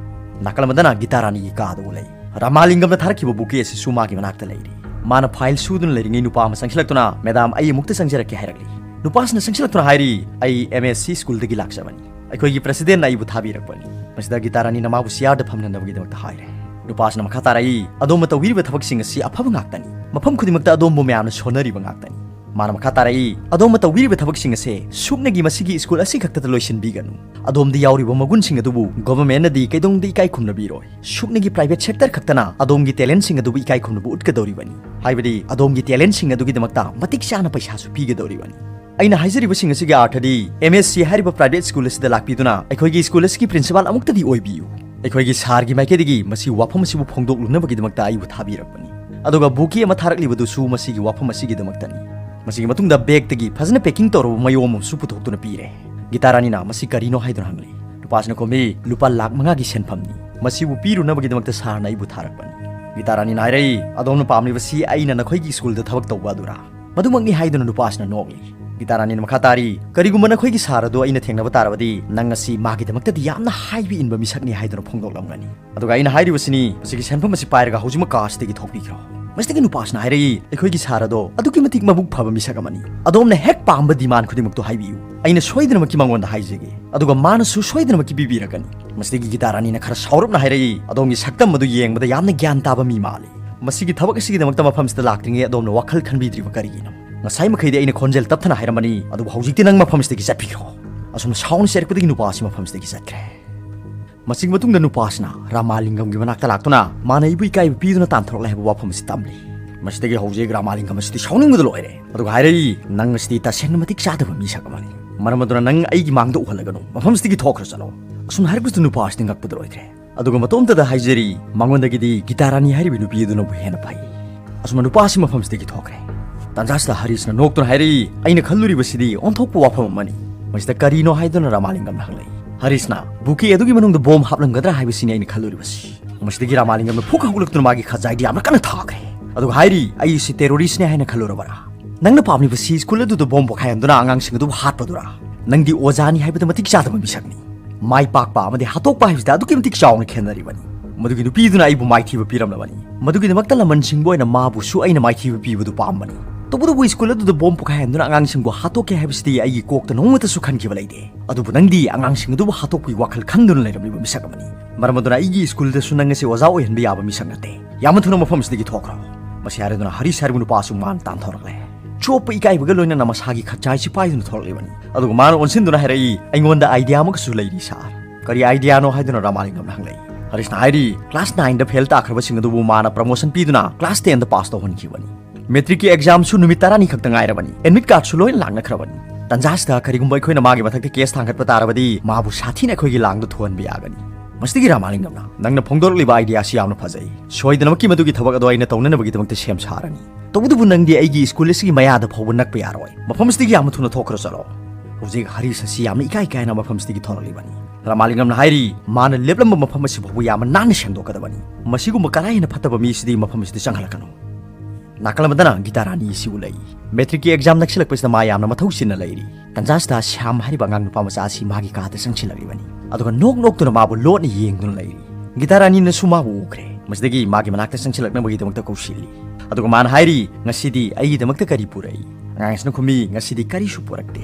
ꯅꯥꯀꯜ ꯑꯃꯗꯅ ꯒꯤꯇꯥ ꯔꯥꯅꯤꯒꯤ ꯀꯥꯗ ꯎꯠꯂꯛꯏ꯫ ꯔꯥꯃꯥꯂꯤꯡꯒꯝꯅ ꯊꯥꯔꯛꯈꯤꯕ bouquet ꯑꯁꯤꯁꯨ ꯃꯥꯒꯤ ꯃꯅꯥꯛꯇ ꯂꯩꯔꯤ꯫ ꯃꯥꯅ file ꯁꯨꯗꯨꯅ ꯂꯩꯔꯤꯉꯩ ꯅꯨꯄꯥ ꯑꯃ ꯆꯪꯁꯤꯜꯂꯛꯇꯨꯅ, "ꯃꯦꯗꯥꯝ, ꯑꯩ ꯑꯃꯨꯛꯇ ꯆꯪꯖꯔꯛꯀꯦ" ꯍꯥꯏꯔꯛꯂꯤ꯫ ꯅꯨꯄꯥꯁꯤꯅ ꯆꯪꯁꯤꯜꯂꯛꯇꯨꯅ ꯍꯥꯏꯔꯤ, "ꯑꯩ MSC schoolꯗꯒꯤ ꯂꯥꯛꯆꯕꯅꯤ꯫ ꯑꯩꯈꯣꯏꯒꯤ presidentꯅ ꯑꯩꯕꯨ ꯊꯥꯕꯤꯔꯛꯄꯅꯤ꯫" ꯃꯁꯤꯗ ꯒꯤꯇꯥ ꯔꯥꯅꯤꯅ ꯃꯥꯕꯨ chairꯗ ꯐꯝꯅꯅꯕꯒꯤꯗꯃꯛꯇ ꯍꯥꯏꯔꯦ꯫ ꯅꯨꯄꯥꯁꯤꯅ ꯃꯈꯥ ꯇꯥꯔꯛꯏ, "ꯑꯗꯣꯝꯅ ꯇꯧꯕꯤꯔꯤꯕ ꯊꯕꯛꯁꯤꯡ ꯑꯁꯤ ꯑꯐꯕ ꯉꯥꯛꯇꯅꯤ꯫ ꯃꯐꯝ ꯈꯨꯗꯤꯡꯃꯛꯇ ꯑꯗꯣꯝꯕꯨ ꯃꯌꯥꯝꯅ ꯁꯣꯟꯅꯔꯤꯕ ꯉꯥꯛꯇꯅꯤ꯫" ꯃꯥꯅ ꯃꯈꯥ ꯇꯥꯔꯛꯏ, "ꯑꯗꯣꯝꯅ ꯇꯧꯕꯤꯔꯤꯕ ꯊꯕꯛꯁꯤꯡ ꯑꯁꯦ ꯁꯨꯞꯅꯒꯤ ꯃꯁꯤꯒꯤ school ꯑꯁꯤ ꯈꯛꯇꯗ ꯂꯣꯏꯁꯤꯟꯕꯤꯒꯅꯨ꯫ ꯑꯗꯣꯝꯗ ꯌꯥꯎꯔꯤꯕ ꯃꯒꯨꯟꯁꯤꯡ ꯑꯗꯨꯕꯨ governmentꯅꯗꯤ ꯀꯩꯗꯧꯅꯨꯡꯗ ꯏꯀꯥꯏ ꯈꯨꯝꯅꯕꯤꯔꯣꯏ꯫ ꯁꯨꯞꯅꯒꯤ private sector ꯈꯛꯇꯅ ꯑꯗꯣꯝꯒꯤ talentꯁꯤꯡ ꯑꯗꯨꯕꯨ ꯏꯀꯥꯏ ꯈꯨꯝꯅꯕ ꯎꯠꯀꯗꯧꯔꯤꯕꯅꯤ꯫ ꯍꯥꯏꯕꯗꯤ ꯑꯗꯣꯝꯒꯤ talentꯁꯤꯡ ꯑꯗꯨꯒꯤꯗꯃꯛꯇ ꯃꯇꯤꯛ ꯆꯥꯅ ꯄꯩꯁꯥꯁꯨ ꯄꯤꯒꯗꯧꯔꯤꯕꯅꯤ꯫" ꯑꯩꯅ ꯍꯥꯏꯖꯔꯤꯕꯁꯤꯡ ꯑꯁꯤꯒꯤ ꯑꯥꯔꯊꯗꯤ, MSC ꯍꯥꯏꯔꯤꯕ private school ꯑꯁꯤꯗ ꯂꯥꯛꯄꯤꯗꯨꯅ ꯑꯩꯈꯣꯏꯒꯤ school ꯑꯁꯤꯒꯤ principal ꯑꯃꯨꯛꯇꯗꯤ ꯑꯣꯏꯕꯤꯌꯨ꯫ ꯑꯩꯈꯣꯏꯒꯤ sirꯒꯤ ꯃꯥꯏꯀꯩꯗꯒꯤ ꯃꯁꯤ ꯋꯥꯐꯝ ꯑꯁꯤꯕꯨ ꯐꯣꯡꯗꯣꯛꯂꯨꯅꯕꯒꯤꯗꯃꯛꯇ ꯑꯩꯕꯨ ꯊꯥꯕꯤꯔꯛꯄꯅꯤ꯫ ꯑꯗꯨꯒ bouquet ꯑꯃ ꯊꯥꯔꯛꯂꯤꯕꯗꯨꯁꯨ ꯃꯁꯤꯒꯤ ꯋꯥꯐꯝ ꯑꯁꯤꯒꯤꯗꯃꯛꯇꯅꯤ꯫ ꯃꯁꯤꯒꯤ ꯃꯇꯨꯡꯗ bagꯇꯒꯤ ꯐꯖꯅ packing ꯇꯧꯔꯕ ꯃꯌꯣꯝ ꯑꯃꯁꯨ ꯄꯨꯊꯣꯛꯇꯨꯅ ꯄꯤꯔꯦ꯫ ꯒꯤꯇꯥ ꯔꯥꯅꯤꯅ, "ꯃꯁꯤ ꯀꯔꯤꯅꯣ?" ꯍꯥꯏꯗꯨꯅ ꯍꯪꯂꯤ꯫ ꯅꯨꯄꯥꯁꯤꯅ ꯈꯨꯝꯃꯤ, "ꯂꯨꯄꯥ ꯂꯥꯈ ꯃꯉꯥꯒꯤ ꯁꯦꯟꯐꯝꯅꯤ꯫ ꯃꯁꯤꯕꯨ ꯄꯤꯔꯨꯅꯕꯒꯤꯗꯃꯛꯇ sirꯅ ꯑꯩꯕꯨ ꯊꯥꯔꯛꯄꯅꯤ꯫" ꯒꯤꯇꯥ ꯔꯥꯅꯤꯅ ꯍꯥꯏꯔꯛꯏ, "ꯑꯗꯣꯝꯅ ꯄꯥꯝꯂꯤꯕꯁꯤ ꯑꯩꯅ ꯅꯈꯣꯏꯒꯤ ꯁ꯭ꯀꯨꯜꯗ ꯊꯕꯛ ꯇꯧꯕ ꯑꯗꯨꯔꯥ?" "ꯃꯗꯨꯃꯛꯅꯤ," ꯍꯥꯏꯗꯨꯅ ꯅꯨꯄꯥꯁꯤꯅ ꯅꯣꯛꯂꯤ꯫ ꯒꯤꯇꯥ ꯔꯥꯅꯤꯅ ꯃꯈꯥ ꯇꯥꯔꯤ, "ꯀꯔꯤꯒꯨꯝꯕ ꯅꯈꯣꯏꯒꯤ ꯁꯥꯔ ꯑꯗꯨ ꯑꯩꯅ ꯊꯦꯡꯅꯕ ꯇꯥꯔꯕꯗꯤ, ꯅꯪ ꯑꯁꯤ ꯃꯥꯒꯤꯗꯃꯛꯇꯗꯤ ꯌꯥꯝꯅ ꯍꯥꯏꯕ ꯏꯟꯕ ꯃꯤꯁꯛꯅꯤ ꯍꯥꯏꯗꯨꯅ ꯐꯣꯡꯗꯣꯛꯂꯝꯒꯅꯤ꯫ ꯑꯗꯨꯒ ꯑꯩꯅ ꯍꯥꯏꯔꯤꯕꯁꯤꯅꯤ, ꯃꯁꯤꯒꯤ ꯁꯦꯟꯐꯝ ꯑꯁꯤ ꯄꯥꯏꯔꯒ ꯍꯧꯖꯤꯛꯃꯛ ꯀꯥ ꯑꯁꯤꯗꯒꯤ ꯊꯣꯛꯄꯤꯈ꯭ꯔꯣ꯫" ꯃꯁꯤꯗꯒꯤ ꯅꯨꯄꯥꯁꯤꯅ ꯍꯥꯏꯔꯛꯏ, "ꯑꯩꯈꯣꯏꯒꯤ ꯁꯥꯔ ꯑꯗꯣ ꯑꯗꯨꯛꯀꯤ ꯃꯇꯤꯛ ꯃꯕꯨꯛ ꯐꯕ ꯃꯤꯁꯛ ꯑꯃꯅꯤ꯫ ꯑꯗꯣꯝꯅ ꯍꯦꯛ ꯄꯥꯝꯕ ꯗꯤꯃꯥꯟ ꯈꯨꯗꯤꯡꯃꯛꯇꯣ ꯍꯥꯏꯕꯤꯌꯨ, ꯑꯩꯅ ꯁꯣꯏꯗꯅꯃꯛꯀꯤ ꯃꯉꯣꯟꯗ ꯍꯥꯏꯖꯒꯦ, ꯑꯗꯨꯒ ꯃꯥꯅꯁꯨ ꯁꯣꯏꯗꯅꯃꯛꯀꯤ ꯄꯤꯕꯤꯔꯛꯀꯅꯤ꯫" ꯃꯁꯤꯗꯒꯤ ꯒꯤꯇꯥ ꯔꯥꯅꯤꯅ ꯈꯔ ꯁꯥꯎꯔꯞꯅ ꯍꯥꯏꯔꯛꯏ, "ꯑꯗꯣꯝꯒꯤ ꯁꯛꯇꯝ ꯑꯗꯨ ꯌꯦꯡꯕꯗ ꯌꯥꯝꯅ ꯒ꯭ꯌꯥꯟ ꯇꯥꯕ ꯃꯤ ꯃꯥꯜꯂꯤ꯫ ꯃꯁꯤꯒꯤ ꯊꯕꯛ ꯑꯁꯤꯒꯤꯗꯃꯛꯇ ꯃꯐꯝꯁꯤꯗ ꯂꯥꯛꯇ꯭ꯔꯤꯉꯩ ꯑꯗꯣꯝꯅ ꯋꯥꯈꯜ ꯈꯟꯕꯤꯗ꯭ꯔꯤꯕ ꯀꯔꯤꯒꯤꯅꯣ? ꯉꯁꯥꯏ ꯃꯈꯩꯗꯤ ꯑꯩꯅ ꯈꯣꯟꯖꯦꯜ ꯇꯞꯊꯅ ꯍꯥꯏꯔꯝꯕꯅꯤ, ꯑꯗꯨꯕꯨ ꯍꯧꯖꯤꯛꯇꯤ ꯅꯪ ꯃꯐꯝꯁꯤꯗꯒꯤ ꯆꯠꯄꯤꯈ꯭ꯔꯣ꯫" ꯑꯁꯨꯝꯅ ꯁꯥꯎꯅ ꯆꯩꯔꯛꯄꯗꯒꯤ ꯅꯨꯄꯥ ꯑꯁꯤ ꯃꯐꯝꯁꯤꯗꯒꯤ ꯆꯠꯈ꯭ꯔꯦ꯫ ꯃꯁꯤꯒꯤ ꯃꯇꯨꯡꯗ ꯅꯨꯄꯥꯁꯤꯅ ꯔꯥꯃꯥꯂꯤꯡꯒꯝꯒꯤ ꯃꯅꯥꯛꯇ ꯂꯥꯛꯇꯨꯅ ꯃꯥꯅ ꯑꯩꯕꯨ ꯏꯀꯥꯏꯕ ꯄꯤꯗꯨꯅ ꯇꯥꯟꯊꯣꯔꯛꯂꯦ ꯍꯥꯏꯕ ꯋꯥꯐꯝ ꯑꯁꯤ ꯇꯝꯂꯤ꯫ ꯃꯁꯤꯗꯒꯤ ꯍꯧꯖꯤꯛ ꯔꯥꯃꯥꯂꯤꯡꯒꯝ ꯑꯁꯤꯗꯤ ꯁꯥꯎꯅꯤꯡꯕꯗ ꯂꯣꯏꯔꯦ꯫ ꯑꯗꯨꯒ ꯍꯥꯏꯔꯛꯏ, "ꯅꯪ ꯑꯁꯤꯗꯤ ꯇꯁꯦꯡꯅ ꯃꯇꯤꯛ ꯆꯥꯗꯕ ꯃꯤꯁꯛ ꯑꯃꯅꯤ꯫ ꯃꯔꯝ ꯑꯗꯨꯅ ꯅꯪ ꯑꯩꯒꯤ ꯃꯥꯡꯗ ꯎꯍꯜꯂꯒꯅꯨ꯫ ꯃꯐꯝꯁꯤꯗꯒꯤ ꯊꯣꯛꯈ꯭ꯔ ꯆꯠꯂꯣ꯫" ꯑꯁꯨꯝꯅ ꯍꯥꯏꯔꯛꯄꯁꯤꯗ ꯅꯨꯄꯥ ꯑꯁꯤꯗꯤ ꯉꯛꯄꯗ ꯂꯣꯏꯈ꯭ꯔꯦ꯫ ꯑꯗꯨꯒ ꯃꯇꯣꯝꯇꯗ ꯍꯥꯏꯖꯔꯤ, ꯃꯉꯣꯟꯗꯒꯤꯗꯤ ꯒꯤꯇꯥ ꯔꯥꯅꯤ ꯍꯥꯏꯔꯤꯕ ꯅꯨꯄꯤ ꯑꯗꯨꯅꯕꯨ ꯍꯦꯟꯅ ꯐꯩ꯫ ꯑꯁꯨꯝꯅ ꯅꯨꯄꯥ ꯑꯁꯤ ꯃꯐꯝꯁꯤꯗꯒꯤ ꯊꯣꯛꯈ꯭ꯔꯦ꯫ ꯇꯥꯟꯖꯥꯁꯤꯗ ꯍꯔꯤꯁꯅ ꯅꯣꯛꯇꯨꯅ ꯍꯥꯏꯔꯛꯏ, "ꯑꯩꯅ ꯈꯜꯂꯨꯔꯤꯕꯁꯤꯗꯤ ꯑꯣꯟꯊꯣꯛꯄ ꯋꯥꯐꯝ ꯑꯃꯅꯤ꯫ ꯃꯁꯤꯗ ꯀꯔꯤꯅꯣ?" ꯍꯥꯏꯗꯨꯅ ꯔꯥꯃꯥꯂꯤꯡꯒꯝꯅ ꯍꯪꯂꯛꯏ꯫ ꯍꯔꯤꯁꯅ, "ꯕꯨꯀꯦ ꯑꯗꯨꯒꯤ ꯃꯅꯨꯡꯗ ꯕꯣꯝ ꯍꯥꯞꯂꯝꯒꯗ꯭ꯔꯥ ꯍꯥꯏꯕꯁꯤꯅꯤ ꯑꯩꯅ ꯈꯜꯂꯨꯔꯤꯕꯁꯤ꯫" ꯃꯁꯤꯗꯒꯤ ꯔꯥꯃꯥꯂꯤꯡꯒꯝꯅ ꯐꯨꯛ ꯍꯧꯒꯠꯂꯛꯇꯨꯅ ꯃꯥꯒꯤ ꯈꯖꯥꯏꯗꯨ ꯌꯥꯝꯅ ꯀꯟꯅ ꯊꯥꯈ꯭ꯔꯦ꯫ ꯑꯗꯨꯒ ꯍꯥꯏꯔꯤ, "ꯑꯩꯁꯤ ꯇꯦꯔꯣꯔꯤꯁꯅꯦ ꯍꯥꯏꯅ ꯈꯜꯂꯨꯔꯕꯔꯥ? ꯅꯪꯅ ꯄꯥꯝꯂꯤꯕꯁꯤ ꯁ꯭ꯀꯨꯜ ꯑꯗꯨꯗ ꯕꯣꯝ ꯄꯣꯈꯥꯏꯍꯟꯗꯨꯅ ꯑꯉꯥꯡꯁꯤꯡ ꯑꯗꯨꯕꯨ ꯍꯥꯠꯄꯗꯨꯔꯥ? ꯅꯪꯗꯤ ꯑꯣꯖꯥꯅꯤ ꯍꯥꯏꯕꯗ ꯃꯇꯤꯛ ꯆꯥꯗꯕ ꯃꯤꯁꯛꯅꯤ꯫ ꯃꯥꯏ ꯄꯥꯛꯄ ꯑꯃꯗꯤ ꯍꯥꯠꯇꯣꯛꯄ ꯍꯥꯏꯕꯁꯤꯗ ꯑꯗꯨꯛꯀꯤ ꯃꯇꯤꯛ ꯆꯥꯎꯅ ꯈꯦꯠꯅꯔꯤꯕꯅꯤ꯫ ꯃꯗꯨꯒꯤ ꯅꯨꯄꯤꯗꯨꯅ ꯑꯩꯕꯨ ꯃꯥꯏꯊꯤꯕ ꯄꯤꯔꯝꯂꯕꯅꯤ꯫ ꯃꯗꯨꯒꯤꯗꯃꯛꯇ ꯂꯃꯟꯁꯤꯡꯕꯨ ꯑꯣꯏꯅ ꯃꯥꯕꯨꯁꯨ ꯑꯩꯅ ꯃꯥꯏꯊꯤꯕ ꯄꯤꯕꯗꯨ ꯄꯥꯝꯕꯅꯤ꯫ ꯇꯧꯕꯇꯕꯨ ꯁ꯭ꯀꯨꯜ ꯑꯗꯨꯗ ꯕꯣꯝ ꯄꯣꯈꯥꯏꯍꯟꯗꯨꯅ ꯑꯉꯥꯡꯁꯤꯡꯕꯨ ꯍꯥꯠꯇꯣꯛꯀꯦ ꯍꯥꯏꯕꯁꯤꯗꯤ ꯑꯩꯒꯤ ꯀꯣꯛꯇ ꯅꯣꯡꯃꯇꯁꯨ ꯈꯟꯈꯤꯕ ꯂꯩꯇꯦ꯫ ꯑꯗꯨꯕꯨ ꯅꯪꯗꯤ ꯑꯉꯥꯡꯁꯤꯡ ꯑꯗꯨꯕꯨ ꯍꯥꯠꯇꯣꯛꯄꯒꯤ ꯋꯥꯈꯜ ꯈꯟꯗꯨꯅ ꯂꯩꯔꯝꯂꯤꯕ ꯃꯤꯁꯛ ꯑꯃꯅꯤ꯫ ꯃꯔꯝ ꯑꯗꯨꯅ ꯑꯩꯒꯤ ꯁ꯭ꯀꯨꯜꯗꯁꯨ ꯅꯪ ꯑꯁꯤ ꯑꯣꯖꯥ ꯑꯣꯏꯍꯟꯕ ꯌꯥꯕ ꯃꯤꯁꯛ ꯅꯠꯇꯦ꯫ ꯌꯥꯝꯅ ꯊꯨꯅ ꯃꯐꯝꯁꯤꯗꯒꯤ ꯊꯣꯛꯈ꯭ꯔꯣ꯫" ꯃꯁꯤ ꯍꯥꯏꯔꯗꯨꯅ ꯍꯔꯤꯁ ꯍꯥꯏꯔꯤꯕ ꯅꯨꯄꯥꯁꯨ ꯃꯥꯅ ꯇꯥꯟꯊꯣꯔꯛꯂꯦ꯫ ꯆꯣꯞꯄ ꯏꯀꯥꯏꯕꯒ ꯂꯣꯏꯅꯅ ꯃꯁꯥꯒꯤ ꯈꯖꯥꯏꯁꯤ ꯄꯥꯏꯗꯨꯅ ꯊꯣꯔꯛꯂꯤꯕꯅꯤ꯫ ꯑꯗꯨꯒ ꯃꯥꯅ ꯑꯣꯟꯁꯤꯟꯗꯨꯅ ꯍꯥꯏꯔꯛꯏ, "ꯑꯩꯉꯣꯟꯗ ꯑꯥꯏꯗꯤꯌꯥ ꯑꯃꯒꯁꯨ ꯂꯩꯔꯤ ꯁꯥꯔ꯫" "ꯀꯔꯤ ꯑꯥꯏꯗꯤꯌꯥꯅꯣ?" ꯍꯥꯏꯗꯨꯅ ꯔꯥꯃꯥꯂꯤꯡꯒꯝꯅ ꯍꯪꯂꯛꯏ꯫ ꯍꯔꯤꯁꯅ ꯍꯥꯏꯔꯤ, "ꯀ꯭ꯂꯥꯁ ꯅꯥꯏꯟꯗ ꯐꯦꯜ ꯇꯥꯈ꯭ꯔꯕꯁꯤꯡ ꯑꯗꯨꯕꯨ ꯃꯥꯅ ꯄ꯭ꯔꯃꯣꯁꯟ ꯄꯤꯗꯨꯅ ꯀ꯭ꯂꯥꯁ ꯇꯦꯟꯗ ꯄꯥꯁ ꯇꯧꯍꯟꯈꯤꯕꯅꯤ꯫ ꯃꯦꯇ꯭ꯔꯤꯛꯀꯤ ꯑꯦꯛꯖꯥꯝꯁꯨ ꯅꯨꯃꯤꯠ ꯇꯔꯥꯅꯤ ꯈꯛꯇ ꯉꯥꯏꯔꯕꯅꯤ꯫ ꯑꯦꯗꯃꯤꯠ ꯀꯥꯔꯗꯁꯨ ꯂꯣꯏꯅ ꯂꯥꯡꯅꯈ꯭ꯔꯕꯅꯤ꯫ ꯇꯟꯖꯥꯁꯤꯗ ꯀꯔꯤꯒꯨꯝꯕ ꯑꯩꯈꯣꯏꯅ ꯃꯥꯒꯤ ꯃꯊꯛꯇ ꯀꯦꯁ ꯊꯥꯡꯒꯠꯄ ꯇꯥꯔꯕꯗꯤ ꯃꯥꯕꯨ ꯁꯥꯊꯤꯅ ꯑꯩꯈꯣꯏꯒꯤ ꯂꯥꯡꯗ ꯊꯨꯍꯟꯕ ꯌꯥꯒꯅꯤ꯫" ꯃꯁꯤꯗꯒꯤ ꯔꯥꯃꯥꯂꯤꯡꯒꯝꯅ, "ꯅꯪꯅ ꯐꯣꯡꯗꯣꯔꯛꯂꯤꯕ ꯑꯥꯏꯗꯤꯌꯥꯁꯤ ꯌꯥꯝꯅ ꯐꯖꯩ꯫ ꯁꯣꯏꯗꯅꯃꯛꯀꯤ ꯃꯗꯨꯒꯤ ꯊꯕꯛ ꯑꯗꯣ ꯑꯩꯅ ꯇꯧꯅꯅꯕꯒꯤꯗꯃꯛꯇ ꯁꯦꯝ ꯁꯥꯔꯅꯤ꯫ ꯇꯧꯕꯇꯕꯨ ꯅꯪꯗꯤ ꯑꯩꯒꯤ ꯁ꯭ꯀꯨꯜ ꯑꯁꯤꯒꯤ ꯃꯌꯥꯗ ꯐꯥꯎꯕ ꯅꯛꯄ ꯌꯥꯔꯣꯏ꯫ ꯃꯐꯝ ꯑꯁꯤꯗꯒꯤ ꯌꯥꯝꯅ ꯊꯨꯅ ꯊꯣꯛꯈ꯭ꯔ ꯆꯠꯂꯣ꯫" ꯍꯧꯖꯤꯛ ꯍꯔꯤꯁ ꯑꯁꯤ ꯌꯥꯝꯅ ꯏꯀꯥꯏ ꯀꯥꯏꯅ ꯃꯐꯝ ꯑꯁꯤꯗꯒꯤ ꯊꯣꯔꯛꯂꯤꯕꯅꯤ꯫ ꯔꯥꯃꯥꯂꯤꯡꯒꯝꯅ ꯍꯥꯏꯔꯤ, ꯃꯥꯅ ꯂꯦꯞꯂꯝꯕ ꯃꯐꯝ ꯑꯁꯤ ꯐꯥꯎꯕ ꯌꯥꯝꯅ ꯅꯥꯟꯅ ꯁꯦꯡꯗꯣꯛꯀꯗꯕꯅꯤ꯫ ꯃꯁꯤꯒꯨꯝꯕ ꯀꯔꯥꯏ ꯍꯦꯟꯅ ꯐꯠꯇꯕ ꯃꯤ ꯑꯁꯤꯗꯤ ꯃꯐꯝ ꯑꯁꯤꯗ ꯆꯪꯍꯜꯂꯛꯀꯅꯨ꯫ ꯅꯥꯀꯜ ꯑꯃꯗꯅ ꯒꯤꯇꯥ ꯔꯥꯅꯤ ꯑꯁꯤ ꯎꯠꯂꯛꯏ꯫ ꯃꯦꯇ꯭ꯔꯤꯛꯀꯤ ꯑꯦꯛꯖꯥꯝ ꯅꯛꯁꯤꯜꯂꯛꯄꯁꯤꯗ ꯃꯥ ꯌꯥꯝꯅ ꯃꯊꯧ ꯆꯤꯟꯅ ꯂꯩꯔꯤ꯫ ꯇꯟꯖꯥꯁꯤꯗ ꯁ꯭ꯌꯥꯝ ꯍꯥꯏꯔꯤꯕ ꯑꯉꯥꯡ ꯅꯨꯄꯥ ꯃꯆꯥ ꯑꯁꯤ ꯃꯥꯒꯤ ꯀꯥꯗ ꯆꯪꯁꯤꯜꯂꯛꯂꯤꯕꯅꯤ꯫ ꯑꯗꯨꯒ ꯅꯣꯛ ꯅꯣꯛꯇꯨꯅ ꯃꯥꯕꯨ ꯂꯣꯠꯅ ꯌꯦꯡꯗꯨꯅ ꯂꯩꯔꯤ꯫ ꯒꯤꯇꯥ ꯔꯥꯅꯤꯅꯁꯨ ꯃꯥꯕꯨ ꯎꯈ꯭ꯔꯦ꯫ ꯃꯁꯤꯗꯒꯤ ꯃꯥꯒꯤ ꯃꯅꯥꯛꯇ ꯆꯪꯁꯤꯜꯂꯛꯅꯕꯒꯤꯗꯃꯛꯇ ꯀꯧꯁꯤꯜꯂꯤ꯫ ꯑꯗꯨꯒ ꯃꯥꯅ ꯍꯥꯏꯔꯤ, "ꯉꯁꯤꯗꯤ ꯑꯩꯒꯤꯗꯃꯛꯇ ꯀꯔꯤ ꯄꯨꯔꯛꯏ?" ꯑꯉꯥꯡ ꯑꯁꯤꯅ ꯈꯨꯝꯃꯤ, "ꯉꯁꯤꯗꯤ ꯀꯔꯤꯁꯨ ꯄꯨꯔꯛꯇꯦ꯫"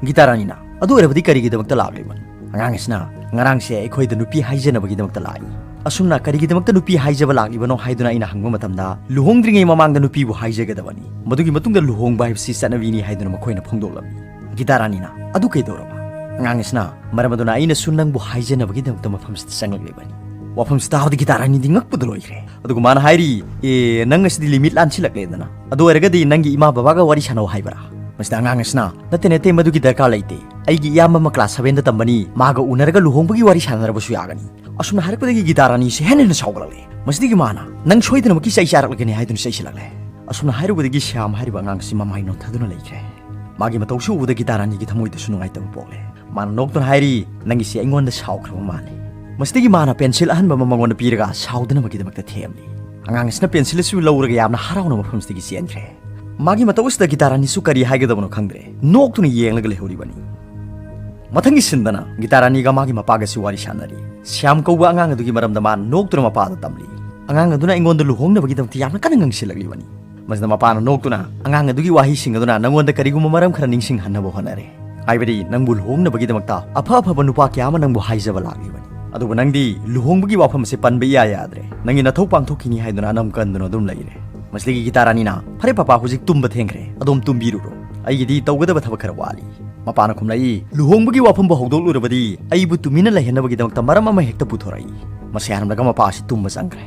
ꯒꯤꯇꯥ ꯔꯥꯅꯤꯅ, "ꯑꯗꯨ ꯑꯣꯏꯔꯕꯗꯤ ꯀꯔꯤꯒꯤꯗꯃꯛꯇ ꯂꯥꯛꯂꯤꯕꯅꯣ?" ꯑꯉꯥꯡ ꯑꯁꯤꯅ, "ꯉꯔꯥꯡꯁꯦ ꯑꯩꯈꯣꯏꯗ ꯅꯨꯄꯤ ꯍꯥꯏꯖꯅꯕꯒꯤꯗꯃꯛꯇ ꯂꯥꯛꯏ꯫ ꯑꯁꯨꯝꯅ ꯀꯔꯤꯒꯤꯗꯃꯛꯇ ꯅꯨꯄꯤ ꯍꯥꯏꯖꯕ ꯂꯥꯛꯂꯤꯕꯅꯣ ꯍꯥꯏꯗꯨꯅ ꯑꯩꯅ ꯍꯪꯕ ꯃꯇꯝꯗ, ꯂꯨꯍꯣꯡꯗ꯭ꯔꯤꯉꯩ ꯃꯃꯥꯡꯗ ꯅꯨꯄꯤꯕꯨ ꯍꯥꯏꯖꯒꯗꯕꯅꯤ, ꯃꯗꯨꯒꯤ ꯃꯇꯨꯡꯗ ꯂꯨꯍꯣꯡꯕ ꯍꯥꯏꯕꯁꯤ ꯆꯠꯅꯕꯤꯅꯤ ꯍꯥꯏꯗꯨꯅ ꯃꯈꯣꯏꯅ ꯐꯣꯡꯗꯣꯛꯂꯝꯃꯤ꯫" ꯒꯤꯇꯥ ꯔꯥꯅꯤꯅ, "ꯑꯗꯨ ꯀꯩꯗꯧꯔꯕ?" ꯑꯉꯥꯡ ꯑꯁꯤꯅ, "ꯃꯔꯝ ꯑꯗꯨꯅ ꯑꯩꯅꯁꯨ ꯅꯪꯕꯨ ꯍꯥꯏꯖꯅꯕꯒꯤꯗꯃꯛꯇ ꯃꯐꯝꯁꯤꯗ ꯆꯪꯂꯛꯂꯤꯕꯅꯤ꯫" ꯋꯥꯐꯝꯁꯤ ꯇꯥꯕꯗ ꯒꯤꯇꯥ ꯔꯥꯅꯤꯗꯤ ꯉꯛꯄꯗ ꯂꯣꯏꯈ꯭ꯔꯦ꯫ ꯑꯗꯨꯒ ꯃꯥꯅ ꯍꯥꯏꯔꯤ, "ꯑꯦ, ꯅꯪ ꯑꯁꯤꯗꯤ ꯂꯤꯃꯤꯠ ꯂꯥꯟꯁꯤꯜꯂꯛꯂꯦꯗꯅ꯫ ꯑꯗꯨ ꯑꯣꯏꯔꯒꯗꯤ ꯅꯪꯒꯤ ꯏꯃꯥ ꯕꯕꯥꯒ ꯋꯥꯔꯤ ꯁꯥꯟꯅꯧ ꯍꯥꯏꯕꯔꯥ?" ꯃꯁꯤꯗ ꯑꯉꯥꯡ ꯑꯁꯤꯅ, "ꯅꯠꯇꯦ, ꯅꯠꯇꯦ, ꯃꯗꯨꯒꯤ ꯗꯔꯀꯥꯔ ꯂꯩꯇꯦ꯫ ꯑꯩꯒꯤ ꯏꯌꯥꯝꯕ ꯑꯃ ꯀ꯭ꯂꯥꯁ ꯁꯚꯦꯟꯗ ꯇꯝꯕꯅꯤ, ꯃꯥꯒ ꯎꯅꯔꯒ ꯂꯨꯍꯣꯡꯕꯒꯤ ꯋꯥꯔꯤ ꯁꯥꯟꯅꯔꯕꯁꯨ ꯌꯥꯒꯅꯤ꯫" ꯑꯁꯨꯝꯅ ꯍꯥꯏꯔꯛꯄꯗꯒꯤ ꯒꯤꯇꯥ ꯔꯥꯅꯤꯁꯤ ꯍꯦꯟꯅ ꯍꯦꯟꯅ ꯁꯥꯎꯒꯠꯂꯛꯂꯦ꯫ ꯃꯁꯤꯗꯒꯤ ꯃꯥꯅ, "ꯅꯪ ꯁꯣꯏꯗꯅꯃꯛꯀꯤ ꯆꯩ ꯆꯥꯔꯛꯂꯒꯅꯤ" ꯍꯥꯏꯗꯨꯅ ꯆꯩꯁꯤꯜꯂꯛꯂꯦ꯫ ꯑꯁꯨꯝꯅ ꯍꯥꯏꯔꯨꯕꯗꯒꯤ ꯁ꯭ꯌꯥꯝ ꯍꯥꯏꯔꯤꯕ ꯑꯉꯥꯡ ꯑꯁꯤ ꯃꯃꯥꯏ ꯅꯣꯟꯊꯗꯨꯅ ꯂꯩꯈ꯭ꯔꯦ꯫ ꯃꯥꯒꯤ ꯃꯇꯧꯁꯤ ꯎꯕꯗ ꯒꯤꯇꯥ ꯔꯥꯅꯤꯒꯤ ꯊꯃꯣꯏꯗꯁꯨ ꯅꯨꯡꯉꯥꯏꯇꯕ ꯄꯣꯛꯂꯦ꯫ ꯃꯥꯅ ꯅꯣꯛꯇꯨꯅ ꯍꯥꯏꯔꯤ, "ꯅꯪꯒꯤꯁꯤ ꯑꯩꯉꯣꯟꯗ ꯁꯥꯎꯈ꯭ꯔꯕ ꯃꯥꯜꯂꯤ꯫" ꯃꯁꯤꯗꯒꯤ ꯃꯥꯅ ꯄꯦꯟꯁꯤꯜ ꯑꯍꯟꯕ ꯑꯃ ꯃꯉꯣꯟꯗ ꯄꯤꯔꯒ ꯁꯥꯎꯗꯅꯕꯒꯤꯗꯃꯛꯇ ꯊꯦꯝꯂꯤ꯫ ꯑꯉꯥꯡ ꯑꯁꯤꯅ ꯄꯦꯟꯁꯤꯜ ꯑꯁꯤ ꯂꯧꯔꯒ ꯌꯥꯝꯅ ꯍꯔꯥꯎꯅ ꯃꯐꯝꯁꯤꯗꯒꯤ ꯆꯦꯟꯈ꯭ꯔꯦ꯫ ꯃꯥꯒꯤ ꯃꯇꯧ ꯑꯁꯤꯗ ꯒꯤꯇꯥ ꯔꯥꯅꯤꯁꯨ ꯀꯔꯤ ꯍꯥꯏꯒꯗꯕꯅꯣ ꯈꯪꯗ꯭ꯔꯦ, ꯅꯣꯛꯇꯨꯅ ꯌꯦꯡꯂꯒ ꯂꯩꯍꯧꯔꯤꯕꯅꯤ꯫ ꯃꯊꯪꯒꯤ ꯁꯤꯟꯗꯅ ꯒꯤꯇꯥ ꯔꯥꯅꯤꯒ ꯃꯥꯒꯤ ꯃꯄꯥꯒꯁꯤ ꯋꯥꯔꯤ ꯁꯥꯟꯅꯔꯤ꯫ ꯁ꯭ꯌꯥꯝ ꯀꯧꯕ ꯑꯉꯥꯡ ꯑꯗꯨꯒꯤ ꯃꯔꯝꯗ ꯃꯥꯅ ꯅꯣꯛꯇꯨꯅ ꯃꯄꯥꯗ ꯇꯝꯂꯤ꯫ ꯑꯉꯥꯡ ꯑꯗꯨꯅ ꯑꯩꯉꯣꯟꯗ ꯂꯨꯍꯣꯡꯅꯕꯒꯤꯗꯃꯛꯇ ꯌꯥꯝꯅ ꯀꯟꯅ ꯉꯥꯡꯁꯤꯜꯂꯛꯂꯤꯕꯅꯤ꯫ ꯃꯁꯤꯗ ꯃꯄꯥꯅ ꯅꯣꯛꯇꯨꯅ, "ꯑꯉꯥꯡ ꯑꯗꯨꯒꯤ ꯋꯥꯍꯩꯁꯤꯡ ꯑꯗꯨꯅ ꯅꯪꯉꯣꯟꯗ ꯀꯔꯤꯒꯨꯝꯕ ꯃꯔꯝ ꯈꯔ ꯅꯤꯡꯁꯤꯡꯍꯟꯅꯕ ꯍꯣꯠꯅꯔꯦ꯫ ꯍꯥꯏꯕꯗꯤ ꯅꯪꯕꯨ ꯂꯨꯍꯣꯡꯅꯕꯒꯤꯗꯃꯛꯇ ꯑꯐ ꯑꯐꯕ ꯅꯨꯄꯥ ꯀꯌꯥ ꯑꯃ ꯅꯪꯕꯨ ꯍꯥꯏꯖꯕ ꯂꯥꯛꯂꯤꯕꯅꯤ꯫ ꯑꯗꯨꯕꯨ ꯅꯪꯗꯤ ꯂꯨꯍꯣꯡꯕꯒꯤ ꯋꯥꯐꯝ ꯑꯁꯤ ꯄꯟꯕ ꯏꯌꯥ ꯌꯥꯗ꯭ꯔꯦ꯫ ꯅꯪꯒꯤ ꯅꯊꯧ ꯄꯥꯡꯊꯣꯛꯈꯤꯅꯤ ꯍꯥꯏꯗꯨꯅ ꯑꯅꯝ ꯀꯟꯗꯨꯅ ꯑꯗꯨꯝ ꯂꯩꯔꯦ꯫" ꯃꯁꯤꯗꯒꯤ ꯒꯤꯇꯥ ꯔꯥꯅꯤꯅ, "ꯐꯔꯦ ꯄꯥꯄꯥ, ꯍꯧꯖꯤꯛ ꯇꯨꯝꯕ ꯊꯦꯡꯈ꯭ꯔꯦ, ꯑꯗꯣꯝ ꯇꯨꯝꯕꯤꯔꯨꯔꯣ꯫ ꯑꯩꯒꯤꯗꯤ ꯇꯧꯒꯗꯕ ꯊꯕꯛ ꯈꯔ ꯋꯥꯠꯂꯤ꯫" ꯃꯄꯥꯅ ꯈꯨꯝꯂꯛꯏ, "ꯂꯨꯍꯣꯡꯕꯒꯤ ꯋꯥꯐꯝꯕꯨ ꯍꯧꯗꯣꯛꯂꯨꯔꯕꯗꯤ ꯑꯩꯕꯨ ꯇꯨꯃꯤꯟꯅ ꯂꯩꯍꯟꯅꯕꯒꯤꯗꯃꯛꯇ ꯃꯔꯝ ꯑꯃ ꯍꯦꯛꯇ ꯄꯨꯊꯣꯔꯛꯏ꯫" ꯃꯁꯤ ꯍꯥꯏꯔꯝꯂꯒ ꯃꯄꯥ ꯑꯁꯤ ꯇꯨꯝꯕ ꯆꯪꯈ꯭ꯔꯦ꯫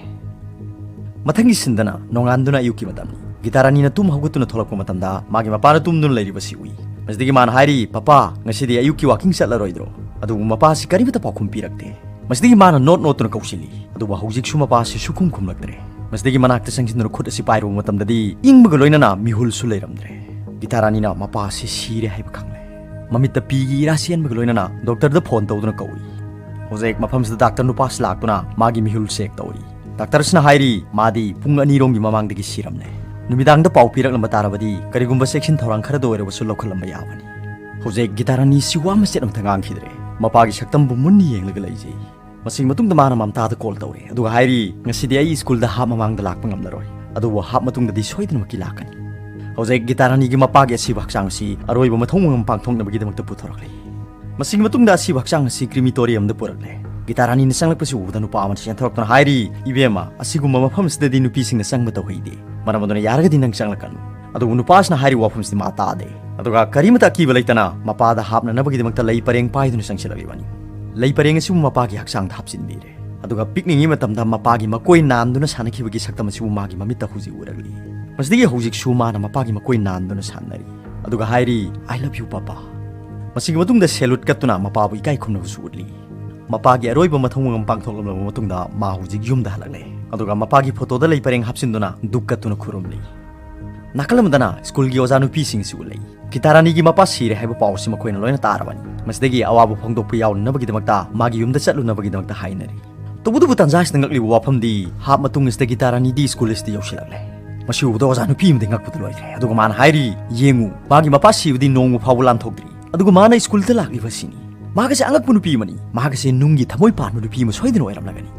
ꯃꯊꯪꯒꯤ ꯁꯤꯟꯗꯅ ꯅꯣꯡꯉꯥꯟꯗꯨꯅ ꯑꯌꯨꯛꯀꯤ ꯃꯇꯝꯅꯤ꯫ ꯒꯤꯇꯥ ꯔꯥꯅꯤꯅ ꯇꯨꯝ ꯍꯧꯒꯠꯇꯨꯅ ꯊꯣꯛꯂꯛꯄ ꯃꯇꯝꯗ ꯃꯥꯒꯤ ꯃꯄꯥꯅ ꯇꯨꯝꯗꯨꯅ ꯂꯩꯔꯤꯕꯁꯤ ꯎꯏ꯫ ꯃꯁꯤꯗꯒꯤ ꯃꯥꯅ ꯍꯥꯏꯔꯤ, "ꯄꯄꯥ, ꯉꯁꯤꯗꯤ ꯑꯌꯨꯛꯀꯤ ꯋꯥꯀꯤꯡ ꯆꯠꯂꯔꯣꯏꯗ꯭ꯔꯣ?" ꯑꯗꯨꯕꯨ ꯃꯄꯥ ꯑꯁꯤ ꯀꯔꯤꯃꯇ ꯄꯥꯎꯈꯨꯝ ꯄꯤꯔꯛꯇꯦ꯫ ꯃꯁꯤꯗꯒꯤ ꯃꯥꯅ ꯅꯣꯠ ꯅꯣꯠꯇꯨꯅ ꯀꯧꯁꯤꯜꯂꯤ꯫ ꯑꯗꯨꯕꯨ ꯍꯧꯖꯤꯛꯁꯨ ꯃꯄꯥ ꯑꯁꯤ ꯁꯨꯈꯨꯝ ꯈꯨꯝꯂꯛꯇ꯭ꯔꯦ꯫ ꯃꯁꯤꯗꯒꯤ ꯃꯅꯥꯛꯇ ꯆꯪꯁꯤꯟꯗꯨꯅ ꯈꯨꯠ ꯑꯁꯤ ꯄꯥꯏꯔꯨꯕ ꯃꯇꯝꯗꯗꯤ ꯏꯪꯕꯒ ꯂꯣꯏꯅꯅ ꯃꯤꯍꯨꯜꯁꯨ ꯂꯩꯔꯝꯗ꯭ꯔꯦ꯫ ꯒꯤꯇꯥ ꯔꯥꯅꯤꯅ ꯃꯄꯥ ꯑꯁꯤ ꯁꯤꯔꯦ ꯍꯥꯏꯕ ꯈꯪꯂꯦ꯫ ꯃꯃꯤꯠꯇ ꯄꯤꯒꯤ ꯏꯔꯥ ꯆꯦꯟꯕꯒ ꯂꯣꯏꯅꯅ ꯗꯣꯛꯇꯔꯗ ꯐꯣꯟ ꯇꯧꯗꯨꯅ ꯀꯧꯏ꯫ ꯍꯧꯖꯤꯛ ꯃꯐꯝꯁꯤꯗ ꯗꯥꯛꯇꯔ ꯅꯨꯄꯥꯁꯤ ꯂꯥꯛꯇꯨꯅ ꯃꯥꯒꯤ ꯃꯤꯍꯨꯜ ꯆꯦꯛ ꯇꯧꯔꯤ꯫ ꯗꯥꯛꯇꯔꯁꯤꯅ ꯍꯥꯏꯔꯤ, ꯃꯥꯗꯤ ꯄꯨꯡ ꯑꯅꯤꯔꯣꯝꯒꯤ ꯃꯃꯥꯡꯗꯒꯤ ꯁꯤꯔꯝꯂꯦ꯫ ꯅꯨꯃꯤꯗꯥꯡꯗ ꯄꯥꯎ ꯄꯤꯔꯛꯂꯝꯕ ꯇꯥꯔꯕꯗꯤ ꯀꯔꯤꯒꯨꯝꯕ ꯆꯦꯛꯁꯤꯟ ꯊꯧꯔꯥꯡ ꯈꯔꯗ ꯑꯣꯏꯔꯕꯁꯨ ꯂꯧꯈꯠꯂꯝꯕ ꯌꯥꯕꯅꯤ꯫ ꯍꯧꯖꯤꯛ ꯒꯤꯇꯥꯔꯥꯅꯤꯁꯤ ꯋꯥ ꯃꯆꯦꯠ ꯑꯃꯠꯇ ꯉꯥꯡꯈꯤꯗ꯭ꯔꯦ꯫ ꯃꯄꯥꯒꯤ ꯁꯛꯇꯝꯕꯨ ꯃꯨꯟꯅ ꯌꯦꯡꯂꯒ ꯂꯩꯖꯩ꯫ ꯃꯁꯤꯒꯤ ꯃꯇꯨꯡꯗ ꯃꯥꯅ ꯃꯝꯇꯥꯗ ꯀꯣꯜ ꯇꯧꯔꯦ, ꯑꯗꯨꯒ ꯍꯥꯏꯔꯤ, "ꯉꯁꯤꯗꯤ ꯑꯩ ꯁ꯭ꯀꯨꯜꯗ ꯍꯥꯞ ꯃꯃꯥꯡꯗ ꯂꯥꯛꯄ ꯉꯝꯂꯔꯣꯏ, ꯑꯗꯨꯕꯨ ꯍꯥꯞ ꯃꯇꯨꯡꯗꯗꯤ ꯁꯣꯏꯗꯅꯃꯛꯀꯤ ꯂꯥꯛꯀꯅꯤ"꯫ ꯍꯧꯖꯤꯛ ꯒꯤꯇꯥꯔꯥꯅꯤꯒꯤ ꯃꯄꯥꯒꯤ ꯑꯁꯤꯕ ꯍꯛꯆꯥꯡ ꯑꯁꯤ ꯑꯔꯣꯏꯕ ꯃꯊꯧ ꯃꯉꯝ ꯄꯥꯡꯊꯣꯛꯅꯕꯒꯤꯗꯃꯛꯇ ꯄꯨꯊꯣꯔꯛꯂꯤ꯫ ꯃꯁꯤꯒꯤ ꯃꯇꯨꯡꯗ ꯑꯁꯤꯕ ꯍꯛꯆꯥꯡ ꯑꯁꯤ ꯀ꯭ꯔꯤꯃꯤꯇꯣꯔꯤꯌꯝꯗ ꯄꯨꯔꯛꯂꯦ꯫ ꯒꯤꯇꯥꯔꯥꯅꯤꯅ ꯆꯪꯂꯛꯄꯁꯤ ꯎꯕꯗ ꯅꯨꯄꯥ ꯑꯃꯅ ꯆꯦꯟꯊꯣꯔꯛꯇꯨꯅ ꯍꯥꯏꯔꯤ, "ꯏꯕꯦꯝꯃ, ꯑꯁꯤꯒꯨꯝꯕ ꯃꯐꯝ ꯑꯁꯤꯗꯗꯤ ꯅꯨꯄꯤꯁꯤꯡꯅ ꯆꯪꯕ ꯇꯧꯍꯩꯗꯦ꯫ ꯃꯔꯝ ꯑꯗꯨꯅ ꯌꯥꯔꯒꯗꯤ ꯅꯪ ꯆꯪꯂꯛꯀꯅꯨ"꯫ ꯑꯗꯨꯕꯨ ꯅꯨꯄꯥꯁꯤꯅ ꯍꯥꯏꯔꯤꯕ ꯋꯥꯐꯝꯁꯤꯗꯤ ꯃꯥ ꯇꯥꯗꯦ꯫ ꯑꯗꯨꯒ ꯀꯔꯤꯃꯇ ꯑꯀꯤꯕ ꯂꯩꯇꯅ ꯃꯄꯥꯗ ꯍꯥꯞꯅꯅꯕꯒꯤꯗꯃꯛꯇ ꯂꯩ ꯄꯔꯦꯡ ꯄꯥꯏꯗꯨꯅ ꯆꯪꯁꯤꯜꯂꯛꯂꯤꯕꯅꯤ꯫ ꯂꯩ ꯄꯔꯦꯡ ꯑꯁꯤꯕꯨ ꯃꯄꯥꯒꯤ ꯍꯛꯆꯥꯡꯗ ꯍꯥꯞꯆꯤꯟꯕꯤꯔꯦ꯫ ꯑꯗꯨꯒ ꯄꯤꯛꯂꯤꯉꯩ ꯃꯇꯝꯗ ꯃꯄꯥꯒꯤ ꯃꯀꯣꯏ ꯅꯥꯟꯗꯨꯅ ꯁꯥꯟꯅꯈꯤꯕꯒꯤ ꯁꯛꯇꯝ ꯑꯁꯤꯕꯨ ꯃꯥꯒꯤ ꯃꯃꯤꯠꯇ ꯍꯧꯖꯤꯛ ꯎꯔꯛꯂꯤ꯫ ꯃꯁꯤꯗꯒꯤ ꯍꯧꯖꯤꯛꯁꯨ ꯃꯥꯅ ꯃꯄꯥꯒꯤ ꯃꯀꯣꯏ ꯅꯥꯟꯗꯨꯅ ꯁꯥꯟꯅꯔꯤ꯫ ꯑꯗꯨꯒ ꯍꯥꯏꯔꯤ, "I love you, Papa"꯫ ꯃꯁꯤꯒꯤ ꯃꯇꯨꯡꯗ ꯁꯦꯂꯨꯠ ꯀꯠꯇꯨꯅ ꯃꯄꯥꯕꯨ ꯏꯀꯥꯏ ꯈꯨꯝꯅꯕꯁꯨ ꯎꯠꯂꯤ꯫ ꯃꯄꯥꯒꯤ ꯑꯔꯣꯏꯕ ꯃꯊꯧ ꯃꯉꯝ ꯄꯥꯡꯊꯣꯛꯂꯕ ꯃꯇꯨꯡꯗ ꯃꯥ ꯍꯧꯖꯤꯛ ꯌꯨꯝꯗ ꯍꯜꯂꯛꯂꯦ꯫ ꯑꯗꯨꯒ ꯃꯄꯥꯒꯤ ꯐꯣꯇꯣꯗ ꯂꯩ ꯄꯔꯦꯡ ꯍꯥꯞꯆꯤꯟꯗꯨꯅ ꯙꯨꯞ ꯀꯠꯇꯨꯅ ꯈꯨꯔꯨꯝꯂꯤ꯫ ꯅꯥꯀꯜ ꯑꯃꯗꯅ ꯁ꯭ꯀꯨꯜꯒꯤ ꯑꯣꯖꯥ ꯅꯨꯄꯤꯁꯤꯡꯁꯨ ꯎꯠꯂꯤ꯫ ꯒꯤꯇꯥꯔꯥꯅꯤꯒꯤ ꯃꯄꯥ ꯁꯤꯔꯦ ꯍꯥꯏꯕ ꯄꯥꯎ ꯑꯁꯤ ꯃꯈꯣꯏꯅ ꯂꯣꯏꯅ ꯇꯥꯔꯕꯅꯤ꯫ ꯃꯁꯤꯗꯒꯤ ꯑꯋꯥꯕ ꯐꯣꯡꯗꯣꯛꯄ ꯌꯥꯎꯅꯅꯕꯒꯤꯗꯃꯛꯇ ꯃꯥꯒꯤ ꯌꯨꯝꯗ ꯆꯠꯂꯨꯅꯕꯒꯤꯗꯃꯛꯇ ꯍꯥꯏꯅꯔꯤ꯫ ꯇꯧꯕꯇꯕꯨ ꯇꯥꯟꯖꯥ ꯑꯁꯤꯗ ꯉꯛꯂꯤꯕ ꯋꯥꯐꯝꯗꯤ, ꯍꯥꯞ ꯃꯇꯨꯡ ꯑꯁꯤꯗ ꯒꯤꯇꯥꯔꯥꯅꯤꯗꯤ ꯁ꯭ꯀꯨꯜ ꯑꯁꯤꯗ ꯌꯧꯁꯤꯜꯂꯛꯂꯦ꯫ ꯃꯁꯤ ꯎꯕꯗ ꯑꯣꯖꯥ ꯅꯨꯄꯤ ꯑꯃꯗꯤ ꯉꯛꯄꯗ ꯂꯣꯏꯈ꯭ꯔꯦ꯫ ꯑꯗꯨꯒ ꯃꯥꯅ ꯍꯥꯏꯔꯤ, "ꯌꯦꯡꯉꯨ, ꯃꯥꯒꯤ ꯃꯄꯥ ꯁꯤꯕꯗꯤ ꯅꯣꯡꯃ ꯐꯥꯎꯕ ꯂꯥꯟꯊꯣꯛꯇ꯭ꯔꯤ꯫ ꯑꯗꯨꯒ ꯃꯥꯅ ꯁ꯭ꯀꯨꯜꯗ ꯂꯥꯛꯂꯤꯕ ꯑꯁꯤꯅꯤ꯫ ꯃꯍꯥꯛ ꯑꯁꯤ ꯑꯉꯛꯄ ꯅꯨꯄꯤ ꯑꯃꯅꯤ꯫ ꯃꯍꯥꯛ ꯑꯁꯤ ꯅꯨꯡꯒꯤ ꯊꯃꯣꯏ ꯄꯥꯟꯕ ꯅꯨꯄꯤ ꯑꯃ ꯁꯣꯏꯗꯅ ꯑꯣꯏꯔꯝꯂꯒꯅꯤ"꯫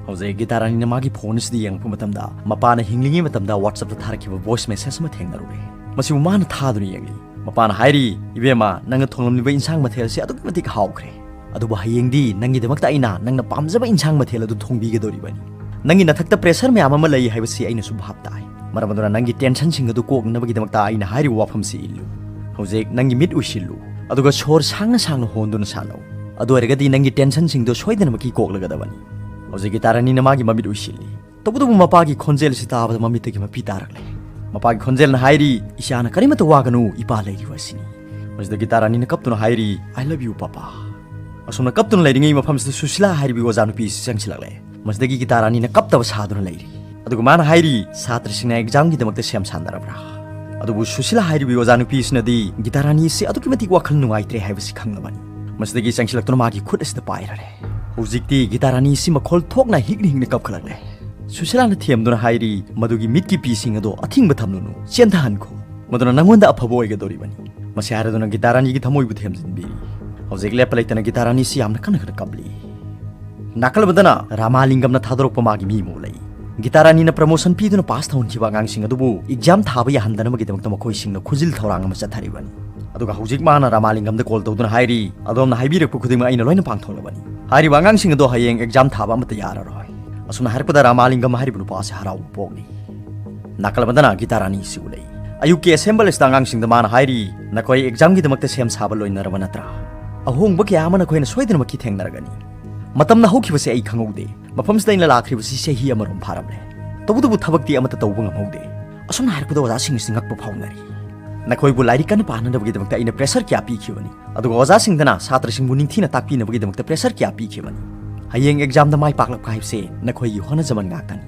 ꯍꯧꯖꯤꯛ ꯒꯤꯇꯥꯔꯥꯅꯤꯅ ꯃꯥꯒꯤ ꯐꯣꯟ ꯑꯁꯤꯗ ꯌꯦꯡꯂꯛꯄ ꯃꯇꯝꯗ ꯃꯄꯥꯅ ꯍꯤꯡꯂꯤꯉꯩ ꯃꯇꯝꯗ WhatsApp-ꯇ ꯊꯥꯔꯛꯈꯤꯕ voice message ꯑꯃ ꯊꯦꯡꯅꯔꯨꯔꯦ꯫ ꯃꯁꯤꯕꯨ ꯃꯥꯅ ꯊꯥꯗꯨꯅ ꯌꯦꯡꯂꯤ꯫ ꯃꯄꯥꯅ ꯍꯥꯏꯔꯤ, "ꯏꯕꯦꯝꯃ, ꯅꯪꯅ ꯊꯣꯡꯂꯝꯂꯤꯕ ꯏꯟꯁꯥꯡ ꯃꯊꯦꯜ ꯑꯁꯤ ꯑꯗꯨꯛꯀꯤ ꯃꯇꯤꯛ ꯍꯥꯎꯈ꯭ꯔꯦ꯫ ꯑꯗꯨꯕꯨ ꯍꯌꯦꯡꯗꯤ ꯅꯪꯒꯤꯗꯃꯛꯇ ꯑꯩꯅ ꯅꯪꯅ ꯄꯥꯝꯖꯕ ꯏꯟꯁꯥꯡ ꯃꯊꯦꯜ ꯑꯗꯨ ꯊꯣꯡꯕꯤꯒꯗꯧꯔꯤꯕꯅꯤ꯫ ꯅꯪꯒꯤ ꯅꯊꯛꯇ pressure ꯃꯌꯥꯝ ꯑꯃ ꯂꯩ ꯍꯥꯏꯕꯁꯤ ꯑꯩꯅꯁꯨ ꯚꯥꯞ ꯇꯥꯏ꯫ ꯃꯔꯝ ꯑꯗꯨꯅ ꯅꯪꯒꯤ tension-ꯁꯤꯡ ꯑꯗꯨ ꯀꯣꯛꯅꯕꯒꯤꯗꯃꯛꯇ ꯑꯩꯅ ꯍꯥꯏꯔꯤꯕ ꯋꯥꯐꯝꯁꯤ ꯏꯜꯂꯨ꯫ ꯍꯧꯖꯤꯛ ꯅꯪꯒꯤ ꯃꯤꯠ ꯎꯏꯁꯤꯜꯂꯨ, ꯑꯗꯨꯒ ꯁꯣꯔ ꯁꯥꯡꯅ ꯁꯥꯡꯅ ꯍꯣꯟꯗꯨꯅ ꯁꯥꯟꯅꯧ꯫ ꯑꯗꯨ ꯑꯣꯏꯔꯒꯗꯤ ꯅꯪꯒꯤ tension-ꯁꯤꯡꯗꯨ ꯁꯣꯏꯗꯅꯃꯛꯀꯤ ꯀꯣꯛꯂꯒꯗꯕꯅꯤ"꯫ ꯍꯧꯖꯤꯛ ꯒꯤꯇꯥꯔꯥꯅꯤꯅ ꯃꯥꯒꯤ ꯃꯃꯤꯠ ꯎꯏꯁꯤꯜꯂꯤ꯫ ꯇꯧꯕꯇꯕꯨ ꯃꯄꯥꯒꯤ ꯈꯣꯟꯖꯦꯜ ꯑꯁꯤ ꯇꯥꯕꯗ ꯃꯃꯤꯠꯇꯒꯤ ꯃꯄꯤ ꯇꯥꯔꯛꯂꯦ꯫ ꯃꯄꯥꯒꯤ ꯈꯣꯟꯖꯦꯜꯅ ꯍꯥꯏꯔꯤ, "ꯏꯆꯥꯅ ꯀꯔꯤꯃꯠꯇ ꯋꯥꯒꯅꯨ, ꯏꯄꯥ ꯂꯩꯔꯤꯕ ꯑꯁꯤꯅꯤ"꯫ ꯃꯁꯤꯗ ꯒꯤꯇꯥꯔꯥꯅꯤꯅ ꯀꯞꯇꯨꯅ ꯍꯥꯏꯔꯤ, "I love you, Papa"꯫ ꯑꯁꯨꯝꯅ ꯀꯞꯇꯨꯅ ꯂꯩꯔꯤꯉꯩ ꯃꯐꯝꯁꯤꯗ ꯁꯨꯁꯤꯂꯥ ꯍꯥꯏꯔꯤꯕ ꯑꯣꯖꯥ ꯅꯨꯄꯤ ꯑꯁꯤ ꯆꯪꯁꯤꯜꯂꯛꯂꯦ꯫ ꯃꯁꯤꯗꯒꯤ ꯒꯤꯇꯥꯔꯥꯅꯤꯅ ꯀꯞꯇꯕ ꯁꯥꯗꯨꯅ ꯂꯩꯔꯤ꯫ ꯑꯗꯨꯒ ꯃꯥꯅ ꯍꯥꯏꯔꯤ, "ꯁꯥꯇ꯭ꯔꯁꯤꯡꯅ exam-ꯒꯤꯗꯃꯛꯇ ꯁꯦꯝ ꯁꯥꯟꯅꯔꯕ꯭ꯔꯥ?" ꯑꯗꯨꯕꯨ ꯁꯨꯁꯤꯂꯥ ꯍꯥꯏꯔꯤꯕ ꯑꯣꯖꯥ ꯅꯨꯄꯤ ꯑꯁꯤꯅꯗꯤ ꯒꯤꯇꯥꯔꯥꯅꯤ ꯑꯁꯤ ꯑꯗꯨꯛꯀꯤ ꯃꯇꯤꯛ ꯋꯥꯈꯜ ꯅꯨꯡꯉꯥꯏꯇ꯭ꯔꯦ ꯍꯥꯏꯕꯁꯤ ꯈꯪꯂꯕꯅꯤ꯫ ꯃꯁꯤꯗꯒꯤ ꯆꯪꯁꯤꯜꯂꯛꯇꯨꯅ ꯃꯥꯒꯤ ꯈꯨꯠ ꯑꯁꯤꯗ ꯄꯥꯏꯔꯔꯦ꯫ ꯍꯧꯖꯤꯛꯇꯤ ꯒꯤꯇꯥꯔꯥꯅꯤ ꯑꯁꯤ ꯃꯈꯣꯜ ꯊꯣꯛꯅ ꯍꯤꯛꯅ ꯍꯤꯛꯅ ꯀꯞꯈꯠꯂꯛꯂꯦ꯫ ꯁꯨꯁꯤꯂꯥꯅ ꯊꯦꯝꯗꯨꯅ ꯍꯥꯏꯔꯤ, "ꯃꯗꯨꯒꯤ ꯃꯤꯠꯀꯤ ꯄꯤꯁꯤꯡ ꯑꯗꯣ ꯑꯊꯤꯡꯕ ꯊꯝꯂꯨꯅꯨ, ꯆꯦꯟꯊꯍꯟꯈꯣ꯫ ꯃꯗꯨꯅ ꯅꯪꯉꯣꯟꯗ ꯑꯐꯕ ꯑꯣꯏꯒꯗꯧꯔꯤꯕꯅꯤ꯫ ꯃꯁꯤ ꯍꯥꯏꯔꯗꯨꯅ ꯒꯤꯇꯥꯔꯥꯅꯤꯒꯤ ꯊꯃꯣꯏꯕꯨ ꯊꯦꯝꯖꯤꯟꯕꯤꯔꯤ꯫ ꯍꯧꯖꯤꯛ ꯂꯦꯞꯄ ꯂꯩꯇꯅ ꯒꯤꯇꯥꯔꯥꯅꯤꯁꯤ ꯌꯥꯝꯅ ꯀꯟꯅ ꯀꯟꯅ ꯀꯞꯂꯤ"꯫ ꯅꯥꯀꯜ ꯑꯃꯗꯅ ꯔꯥꯃꯥꯂꯤꯡꯒꯝꯅ ꯊꯥꯗꯣꯔꯛꯄ ꯃꯥꯒꯤ ꯃꯤ ꯑꯃ ꯎꯠꯂꯛꯏ꯫ ꯒꯤꯇꯥꯔꯥꯅꯤꯅ ꯄ꯭ꯔꯃꯣꯁꯟ ꯄꯤꯗꯨꯅ ꯄꯥꯁ ꯇꯧꯍꯟꯈꯤꯕ ꯑꯉꯥꯡꯁꯤꯡ ꯑꯗꯨꯕꯨ ꯑꯦꯛꯖꯥꯝ ꯊꯥꯕ ꯌꯥꯍꯟꯗꯅꯕꯒꯤꯗꯃꯛꯇ ꯃꯈꯣꯏꯁꯤꯡꯅ ꯈꯨꯖꯤꯜ ꯊꯧꯔꯥꯡ ꯑꯃ ꯆꯠꯊꯔꯤꯕꯅꯤ꯫ ꯑꯗꯨꯒ ꯍꯧꯖꯤꯛ ꯃꯥꯅ ꯔꯥꯃꯥꯂꯤꯡꯒꯝꯗ ꯀꯣꯜ ꯇꯧꯗꯨꯅ ꯍꯥꯏꯔꯤ, "ꯑꯗꯣꯝꯅ ꯍꯥꯏꯕꯤꯔꯛꯄ ꯈꯨꯗꯤꯡꯃꯛ ꯑꯩꯅ ꯂꯣꯏꯅ ꯄꯥꯡꯊꯣꯛꯂꯕꯅꯤ꯫ ꯍꯥꯏꯔꯤꯕ ꯑꯉꯥꯡꯁꯤꯡ ꯑꯗꯣ ꯍꯌꯦꯡ ꯑꯦꯛꯖꯥꯝ ꯊꯥꯕ ꯑꯃꯠꯇ ꯌꯥꯔꯔꯣꯏ"꯫ ꯑꯁꯨꯝꯅ ꯍꯥꯏꯔꯛꯄꯗ ꯔꯥꯃꯥꯂꯤꯡꯒꯝ ꯍꯥꯏꯔꯤꯕ ꯅꯨꯄꯥ ꯑꯁꯤ ꯍꯔꯥꯎꯕ ꯄꯣꯛꯂꯤ꯫ ꯅꯥꯀꯜ ꯑꯃꯗꯅ ꯒꯤꯇꯥꯔꯥꯅꯤ ꯑꯁꯤ ꯎꯠꯂꯛꯏ꯫ ꯑꯌꯨꯛꯀꯤ ꯑꯦꯁꯦꯝꯕꯜ ꯑꯁꯤꯗ ꯑꯉꯥꯡꯁꯤꯡꯗ ꯃꯥꯅ ꯍꯥꯏꯔꯤ, "ꯅꯈꯣꯏ ꯑꯦꯛꯖꯥꯝꯒꯤꯗꯃꯛꯇ ꯁꯦꯝ ꯁꯥꯕ ꯂꯣꯏꯅꯔꯕ ꯅꯠꯇ꯭ꯔꯥ? ꯑꯍꯣꯡꯕ ꯀꯌꯥ ꯑꯃ ꯅꯈꯣꯏꯅ ꯁꯣꯏꯗꯅꯃꯛꯀꯤ ꯊꯦꯡꯅꯔꯒꯅꯤ꯫ ꯃꯇꯝꯅ ꯍꯧꯈꯤꯕꯁꯦ ꯑꯩ ꯈꯪꯍꯧꯗꯦ꯫ ꯃꯐꯝꯁꯤꯗ ꯑꯩꯅ ꯂꯥꯛꯈ꯭ꯔꯤꯕꯁꯤ ꯆꯍꯤ ꯑꯃꯔꯣꯝ ꯐꯥꯔꯝꯂꯦ꯫ ꯇꯧꯕꯇꯕꯨ ꯊꯕꯛꯇꯤ ꯑꯃꯠꯇ ꯇꯧꯕ ꯉꯝꯍꯧꯗꯦ"꯫ ꯑꯁꯨꯝꯅ ꯍꯥꯏꯔꯛꯄꯗ ꯑꯣꯖꯥꯁꯤꯡ ꯑꯁꯤ ꯉꯛꯄ ꯐꯥꯎꯅꯔꯤ꯫ "ꯅꯈꯣꯏꯕꯨ ꯂꯥꯏꯔꯤꯛ ꯀꯟꯅ ꯄꯥꯅꯅꯕꯒꯤꯗꯃꯛꯇ ꯑꯩꯅ ꯄ꯭ꯔꯦꯁꯔ ꯀꯌꯥ ꯄꯤꯈꯤꯕꯅꯤ, ꯑꯗꯨꯒ ꯑꯣꯖꯥꯁꯤꯡꯗꯅ ꯁꯥꯇ꯭ꯔꯁꯤꯡꯕꯨ ꯅꯤꯡꯊꯤꯅ ꯇꯥꯛꯄꯤꯅꯕꯒꯤꯗꯃꯛꯇ ꯄ꯭ꯔꯦꯁꯔ ꯀꯌꯥ ꯄꯤꯈꯤꯕꯅꯤ꯫ ꯍꯌꯦꯡ ꯑꯦꯛꯖꯥꯝꯗ ꯃꯥꯏ ꯄꯥꯛꯂꯛꯄ ꯍꯥꯏꯕꯁꯦ ꯅꯈꯣꯏꯒꯤ ꯍꯣꯠꯅꯖꯃꯟ ꯉꯥꯛꯇꯅꯤ꯫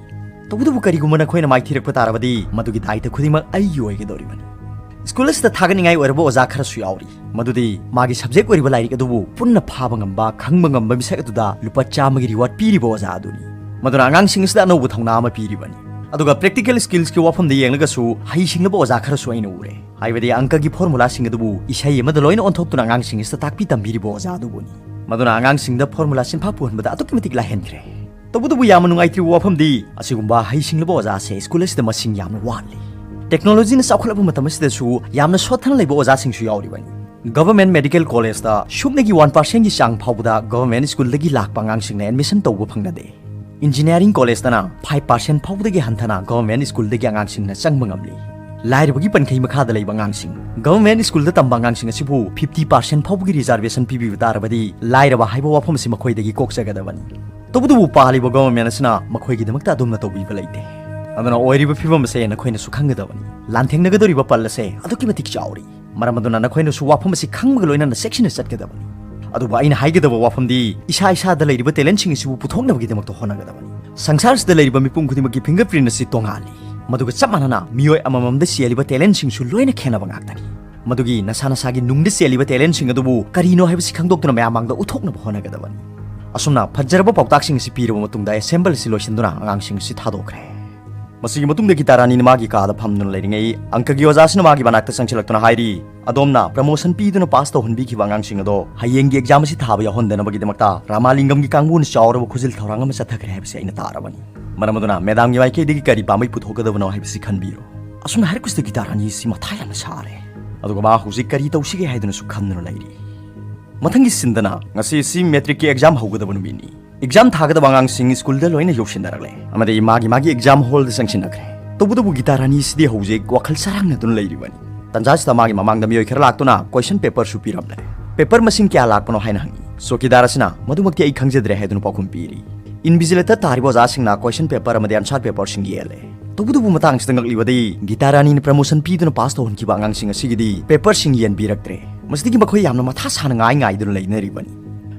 ꯇꯧꯕꯇꯕꯨ ꯀꯔꯤꯒꯨꯝꯕ ꯅꯈꯣꯏꯅ ꯃꯥꯏꯊꯤꯔꯛꯄ ꯇꯥꯔꯕꯗꯤ ꯃꯗꯨꯒꯤ ꯗꯥꯏꯇ ꯈꯨꯗꯤꯡꯃꯛ ꯑꯩꯒꯤ ꯑꯣꯏꯒꯗꯧꯔꯤꯕꯅꯤ"꯫ ꯁ꯭ꯀꯨꯜ ꯑꯁꯤꯗ ꯊꯥꯒꯠꯅꯤꯡꯉꯥꯏ ꯑꯣꯏꯔꯕ ꯑꯣꯖꯥ ꯈꯔꯁꯨ ꯌꯥꯎꯔꯤ, ꯃꯗꯨꯗꯤ ꯃꯥꯒꯤ ꯁꯕꯖꯦꯛ ꯑꯣꯏꯔꯤꯕ ꯂꯥꯏꯔꯤꯛ ꯑꯗꯨꯕꯨ ꯄꯨꯟꯅ ꯐꯥꯕ ꯉꯝꯕ, ꯈꯪꯕ ꯉꯝꯕ ꯃꯤꯁꯛ ꯑꯗꯨꯗ ꯂꯨꯄꯥ ꯆꯥꯝꯃꯒꯤ ꯔꯤꯋꯥꯔꯗ ꯄꯤꯔꯤꯕ ꯑꯣꯖꯥ ꯑꯗꯨꯅꯤ꯫ ꯃꯗꯨꯅ ꯑꯉꯥꯡꯁꯤꯡ ꯑꯁꯤꯗ ꯑꯅꯧꯕ ꯊꯧꯅꯥ ꯑꯃ ꯄꯤꯔꯤꯕꯅꯤ꯫ ꯑꯗꯨꯒ ꯄ꯭ꯔꯦꯛꯇꯤꯀꯦꯜ ꯁ꯭ꯀꯤꯜꯁꯀꯤ ꯋꯥꯐꯝꯗ ꯌꯦꯡꯂꯒꯁꯨ ꯍꯩꯁꯤꯡꯂꯕ ꯑꯣꯖꯥ ꯈꯔꯁꯨ ꯑꯩꯅ ꯎꯔꯦ꯫ ꯍꯥꯏꯕꯗꯤ ꯑꯪꯀꯒꯤ ꯐꯣꯔꯃꯨꯂꯥꯁꯤꯡ ꯑꯗꯨꯕꯨ ꯏꯁꯩ ꯑꯃꯗ ꯂꯣꯏꯅ ꯑꯣꯟꯊꯣꯛꯇꯨꯅ ꯑꯉꯥꯡꯁꯤꯡ ꯑꯁꯤꯗ ꯇꯥꯛꯄꯤ ꯇꯝꯕꯤꯔꯤꯕ ꯑꯣꯖꯥ ꯑꯗꯨꯕꯨꯅꯤ꯫ ꯃꯗꯨꯅ ꯑꯉꯥꯡꯁꯤꯡꯗ ꯐꯣꯔꯃꯨꯂꯥ ꯆꯤꯟꯐꯥ ꯄꯨꯍꯟꯕꯗ ꯑꯗꯨꯛꯀꯤ ꯃꯇꯤꯛ ꯂꯥꯏꯍꯟꯈ꯭ꯔꯦ꯫ ꯇꯧꯕꯇꯕꯨ ꯌꯥꯝꯅ ꯅꯨꯡꯉꯥꯏꯇ꯭ꯔꯤꯕ ꯋꯥꯐꯝꯗꯤ, ꯑꯁꯤꯒꯨꯝꯕ ꯍꯩꯁꯤꯡꯂꯕ ꯑꯣꯖꯥꯁꯦ ꯁ꯭ꯀꯨꯜ ꯑꯁꯤꯗ ꯃꯁꯤꯡ ꯌꯥꯝꯅ ꯋꯥꯠꯂꯤ꯫ ꯇꯦꯛꯅꯣꯂꯣꯖꯤꯅ ꯆꯥꯎꯈꯠꯂꯛꯄ ꯃꯇꯝ ꯑꯁꯤꯗꯁꯨ ꯌꯥꯝꯅ ꯁꯣꯠꯊꯅ ꯂꯩꯕ ꯑꯣꯖꯥꯁꯤꯡꯁꯨ ꯌꯥꯎꯔꯤꯕꯅꯤ꯫ ꯒꯚꯔꯟꯃꯦꯟꯠ ꯃꯦꯗꯤꯀꯦꯜ ꯀꯣꯂꯦꯖꯇ ꯁꯨꯞꯅꯒꯤ ꯋꯥꯟ ꯄꯥꯔꯁꯦꯟꯒꯤ ꯆꯥꯡ ꯐꯥꯎꯕꯗ ꯒꯚꯔꯟꯃꯦꯟꯠ ꯁ꯭ꯀꯨꯜꯗꯒꯤ ꯂꯥꯛꯄ ꯑꯉꯥꯡꯁꯤꯡꯅ ꯑꯦꯗꯃꯤꯁꯟ ꯇꯧꯕ ꯐꯪꯅꯗꯦ꯫ ꯏꯟꯖꯤꯅꯤꯌꯥꯔꯤꯡ ꯀꯣꯂꯦꯖꯇꯅ ꯐꯥꯏꯚ ꯄꯥꯔꯁꯦꯟꯠ ꯐꯥꯎꯕꯗꯒꯤ ꯍꯟꯊꯅ ꯒꯚꯔꯟꯃꯦꯟꯠ ꯁ꯭ꯀꯨꯜꯗꯒꯤ ꯑꯉꯥꯡꯁꯤꯡꯅ ꯆꯪꯕ ꯉꯝꯂꯤ꯫ ꯂꯥꯏꯔꯕꯒꯤ ꯄꯟꯈꯩ ꯃꯈꯥꯗ ꯂꯩꯕ ꯑꯉꯥꯡꯁꯤꯡ, ꯒꯚꯔꯟꯃꯦꯟꯠ ꯁ꯭ꯀꯨꯜꯗ ꯇꯝꯕ ꯑꯉꯥꯡꯁꯤꯡ ꯑꯁꯤꯕꯨ ꯐꯤꯐꯇꯤ ꯄꯥꯔꯁꯦꯟꯠ ꯐꯥꯎꯕꯒꯤ ꯔꯤꯖꯥꯔꯕꯦꯁꯟ ꯄꯤꯕꯤꯕ ꯇꯥꯔꯕꯗꯤ ꯂꯥꯏꯔꯕ ꯍꯥꯏꯕ ꯋꯥꯐꯝ ꯑꯁꯤ ꯃꯈꯣꯏꯗꯒꯤ ꯀꯣꯛꯆꯒꯗꯕꯅꯤ꯫ ꯇꯧꯕꯇꯕꯨ ꯄꯥꯜꯂꯤꯕ ꯒꯚꯔꯟꯃꯦꯟꯠ ꯑꯁꯤꯅ ꯃꯈꯣꯏꯒꯤꯗꯃꯛꯇ ꯑꯗꯨꯝꯅ ꯇꯧꯕꯤꯕ ꯂꯩꯇꯦ꯫ ꯑꯗꯨꯅ ꯑꯣꯏꯔꯤꯕ ꯐꯤꯕꯝ ꯑꯁꯦ ꯅꯈꯣꯏꯅꯁꯨ ꯈꯪꯒꯗꯕꯅꯤ꯫ ꯂꯥꯟꯊꯦꯡꯅꯒꯗꯧꯔꯤꯕ ꯄꯜ ꯑꯁꯦ ꯑꯗꯨꯛꯀꯤ ꯃꯇꯤꯛ ꯆꯥꯎꯔꯤ꯫ ꯃꯔꯝ ꯑꯗꯨꯅ ꯅꯈꯣꯏꯅꯁꯨ ꯋꯥꯐꯝ ꯑꯁꯤ ꯈꯪꯕꯒ ꯂꯣꯏꯅꯅ ꯆꯦꯛꯁꯤꯟꯅ ꯆꯠꯀꯗꯕꯅꯤ꯫ ꯑꯗꯨꯕꯨ ꯑꯩꯅ ꯍꯥꯏꯒꯗꯕ ꯋꯥꯐꯝꯗꯤ ꯏꯁꯥ ꯏꯁꯥꯗ ꯂꯩꯔꯤꯕ ꯇꯦꯂꯦꯟꯠꯁꯤꯡ ꯑꯁꯤꯕꯨ ꯄꯨꯊꯣꯛꯅꯕꯒꯤꯗꯃꯛꯇ ꯍꯣꯠꯅꯒꯗꯕꯅꯤ꯫ ꯁꯪꯁꯥꯔꯁꯤꯗ ꯂꯩꯔꯤꯕ ꯃꯤꯄꯨꯝ ꯈꯨꯗꯤꯡꯃꯛꯀꯤ ꯐꯤꯡꯒꯔ ꯄ꯭ꯔꯤꯟꯠ ꯑꯁꯤ ꯇꯣꯉꯥꯜꯂꯤ꯫ ꯃꯗꯨꯒ ꯆꯞ ꯃꯥꯟꯅꯅ ꯃꯤꯑꯣꯏ ꯑꯃꯃꯝꯗ ꯆꯦꯜꯂꯤꯕ ꯇꯦꯂꯦꯟꯠꯁꯤꯡꯁꯨ ꯂꯣꯏꯅ ꯈꯦꯠꯅꯕ ꯉꯥꯛꯇꯅꯤ꯫ ꯃꯗꯨꯒꯤ ꯅꯁꯥ ꯅꯁꯥꯒꯤ ꯅꯨꯡꯗ ꯆꯦꯜꯂꯤꯕ ꯇꯦꯂꯦꯟꯠꯁꯤꯡ ꯑꯗꯨꯕꯨ ꯀꯔꯤꯅꯣ ꯍꯥꯏꯕꯁꯤ ꯈꯪꯗꯣꯛꯇꯨꯅ ꯃꯌꯥꯝ ꯃꯥꯡꯗ ꯎꯠꯊꯣꯛꯅꯕ ꯍꯣꯠꯅꯒꯗꯕꯅꯤ꯫ ꯑꯁꯨꯝꯅ ꯐꯖꯔꯕ ꯄꯥꯎꯇꯥꯛꯁꯤꯡ ꯑꯁꯤ ꯄꯤꯔꯕ ꯃꯇꯨꯡꯗ, ꯑꯦꯁꯦꯝꯕꯜ ꯑꯁꯤ ꯂꯣꯏꯁꯤꯟꯗꯨꯅ ꯑꯉꯥꯡꯁꯤꯡ ꯑꯁꯤ ꯊꯥꯗꯣꯛꯈ꯭ꯔꯦ꯫ ꯃꯁꯤꯒꯤ ꯃꯇꯨꯡꯗ ꯒꯤꯇꯥ ꯔꯥꯅꯤꯅ ꯃꯥꯒꯤ ꯀꯥꯗ ꯐꯝꯗꯨꯅ ꯂꯩꯔꯤꯉꯩ, ꯑꯪꯀꯒꯤ ꯑꯣꯖꯥꯁꯤꯅ ꯃꯥꯒꯤ ꯃꯅꯥꯛꯇ ꯆꯪꯁꯤꯜꯂꯛꯇꯨꯅ ꯍꯥꯏꯔꯤ, "ꯑꯗꯣꯝꯅ ꯄ꯭ꯔꯃꯣꯁꯟ ꯄꯤꯗꯨꯅ ꯄꯥꯁ ꯇꯧꯍꯟꯕꯤꯈꯤꯕ ꯑꯉꯥꯡꯁꯤꯡ ꯑꯗꯣ ꯍꯌꯦꯡꯒꯤ ꯑꯦꯛꯖꯥꯝ ꯑꯁꯤ ꯊꯥꯕ ꯌꯥꯎꯍꯟꯗꯅꯕꯒꯤꯗꯃꯛꯇ ꯔꯥꯃꯥꯂꯤꯡꯒꯝꯒꯤ ꯀꯥꯡꯕꯨꯅ ꯆꯥꯎꯔꯕ ꯈꯨꯖꯤꯜ ꯊꯧꯔꯥꯡ ꯑꯃ ꯆꯠꯊꯈ꯭ꯔꯦ ꯍꯥꯏꯕꯁꯤ ꯑꯩꯅ ꯇꯥꯔꯕꯅꯤ꯫ ꯃꯔꯝ ꯑꯗꯨꯅ ꯃꯦꯗꯥꯝꯒꯤ ꯃꯥꯏꯀꯩꯗꯒꯤ ꯀꯔꯤ ꯄꯥꯝꯕꯩ ꯄꯨꯊꯣꯛꯀꯗꯕꯅꯣ ꯍꯥꯏꯕꯁꯤ ꯈꯟꯕꯤꯔꯣ"꯫ ꯑꯁꯨꯝꯅ ꯍꯥꯏꯔꯛꯄꯁꯤꯗ ꯒꯤꯇꯥ ꯔꯥꯅꯤ ꯑꯁꯤ ꯃꯊꯥ ꯌꯥꯝꯅ ꯁꯥꯔꯦ꯫ ꯑꯗꯨꯒ ꯃꯥ ꯍꯧꯖꯤꯛ ꯀꯔꯤ ꯇꯧꯁꯤꯒꯦ ꯍꯥꯏꯗꯨꯅꯁꯨ ꯈꯟꯗꯨꯅ ꯂꯩꯔꯤ꯫ ꯃꯊꯪꯒꯤ ꯁꯤꯟꯗꯅ ꯉꯁꯤ ꯑꯁꯤ ꯃꯦꯇ꯭ꯔꯤꯛꯀꯤ ꯑꯦꯛꯖꯥꯝ ꯍꯧꯒꯗꯕ ꯅꯨꯃꯤꯠꯅꯤ꯫ ꯑꯦꯛꯖꯥꯝ ꯊꯥꯒꯗꯕ ꯑꯉꯥꯡꯁꯤꯡ ꯁ꯭ꯀꯨꯜꯗ ꯂꯣꯏꯅ ꯌꯧꯁꯤꯟꯅꯔꯛꯂꯦ ꯑꯃꯗꯤ ꯃꯥꯒꯤ ꯃꯥꯒꯤ ꯑꯦꯛꯖꯥꯝ ꯍꯣꯜꯗ ꯆꯪꯁꯤꯟꯅꯈ꯭ꯔꯦ꯫ ꯇꯧꯕꯇꯕꯨ ꯒꯤꯇꯥ ꯔꯥꯅꯤ ꯑꯁꯤꯗꯤ ꯍꯧꯖꯤꯛ ꯋꯥꯈꯜ ꯆꯔꯥꯡꯅꯗꯨꯅ ꯂꯩꯔꯤꯕꯅꯤ꯫ ꯇꯟꯖꯥꯁꯤꯗ ꯃꯥꯒꯤ ꯃꯃꯥꯡꯗ ꯃꯤꯑꯣꯏ ꯈꯔ ꯂꯥꯛꯇꯨꯅ ꯀꯣꯏꯁꯟ ꯄꯦꯄꯔꯁꯨ ꯄꯤꯔꯝꯂꯦ꯫ "ꯄꯦꯄꯔ ꯃꯁꯤꯡ ꯀꯌꯥ ꯂꯥꯛꯄꯅꯣ?" ꯍꯥꯏꯅ ꯍꯪꯉꯤ꯫ ꯆꯧꯀꯤꯗꯥꯔ ꯑꯁꯤꯅ, "ꯃꯗꯨꯃꯛꯇꯤ ꯑꯩ ꯈꯪꯖꯗ꯭ꯔꯦ" ꯍꯥꯏꯗꯨꯅ ꯄꯥꯎꯈꯨꯝ ꯄꯤꯔꯤ꯫ ꯏꯟꯚꯤꯖꯤꯂꯦꯇꯔ ꯇꯥꯔꯤꯕ ꯑꯣꯖꯥꯁꯤꯡꯅ ꯀꯣꯏꯁꯟ ꯄꯦꯄꯔ ꯑꯃꯗꯤ ꯑꯟꯁꯥꯔ ꯄꯦꯄꯔꯁꯤꯡ ꯌꯦꯜꯂꯦ꯫ ꯇꯧꯕꯇꯕꯨ ꯃꯇꯥꯡꯁꯤꯗ ꯉꯛꯂꯤꯕꯗꯤ, ꯒꯤꯇꯥ ꯔꯥꯅꯤꯅ ꯄ꯭ꯔꯃꯣꯁꯟ ꯄꯤꯗꯨꯅ ꯄꯥꯁ ꯇꯧꯍꯟꯈꯤꯕ ꯑꯉꯥꯡꯁꯤꯡ ꯑꯁꯤꯒꯤꯗꯤ ꯄꯦꯄꯔꯁꯤꯡ ꯌꯦꯟꯕꯤꯔꯛꯇ꯭ꯔꯦ꯫ ꯃꯁꯤꯗꯒꯤ ꯃꯈꯣꯏ ꯌꯥꯝꯅ ꯃꯊꯥ ꯁꯥꯅ ꯉꯥꯏ ꯉꯥꯏꯗꯨꯅ ꯂꯩꯅꯔꯤꯕꯅꯤ꯫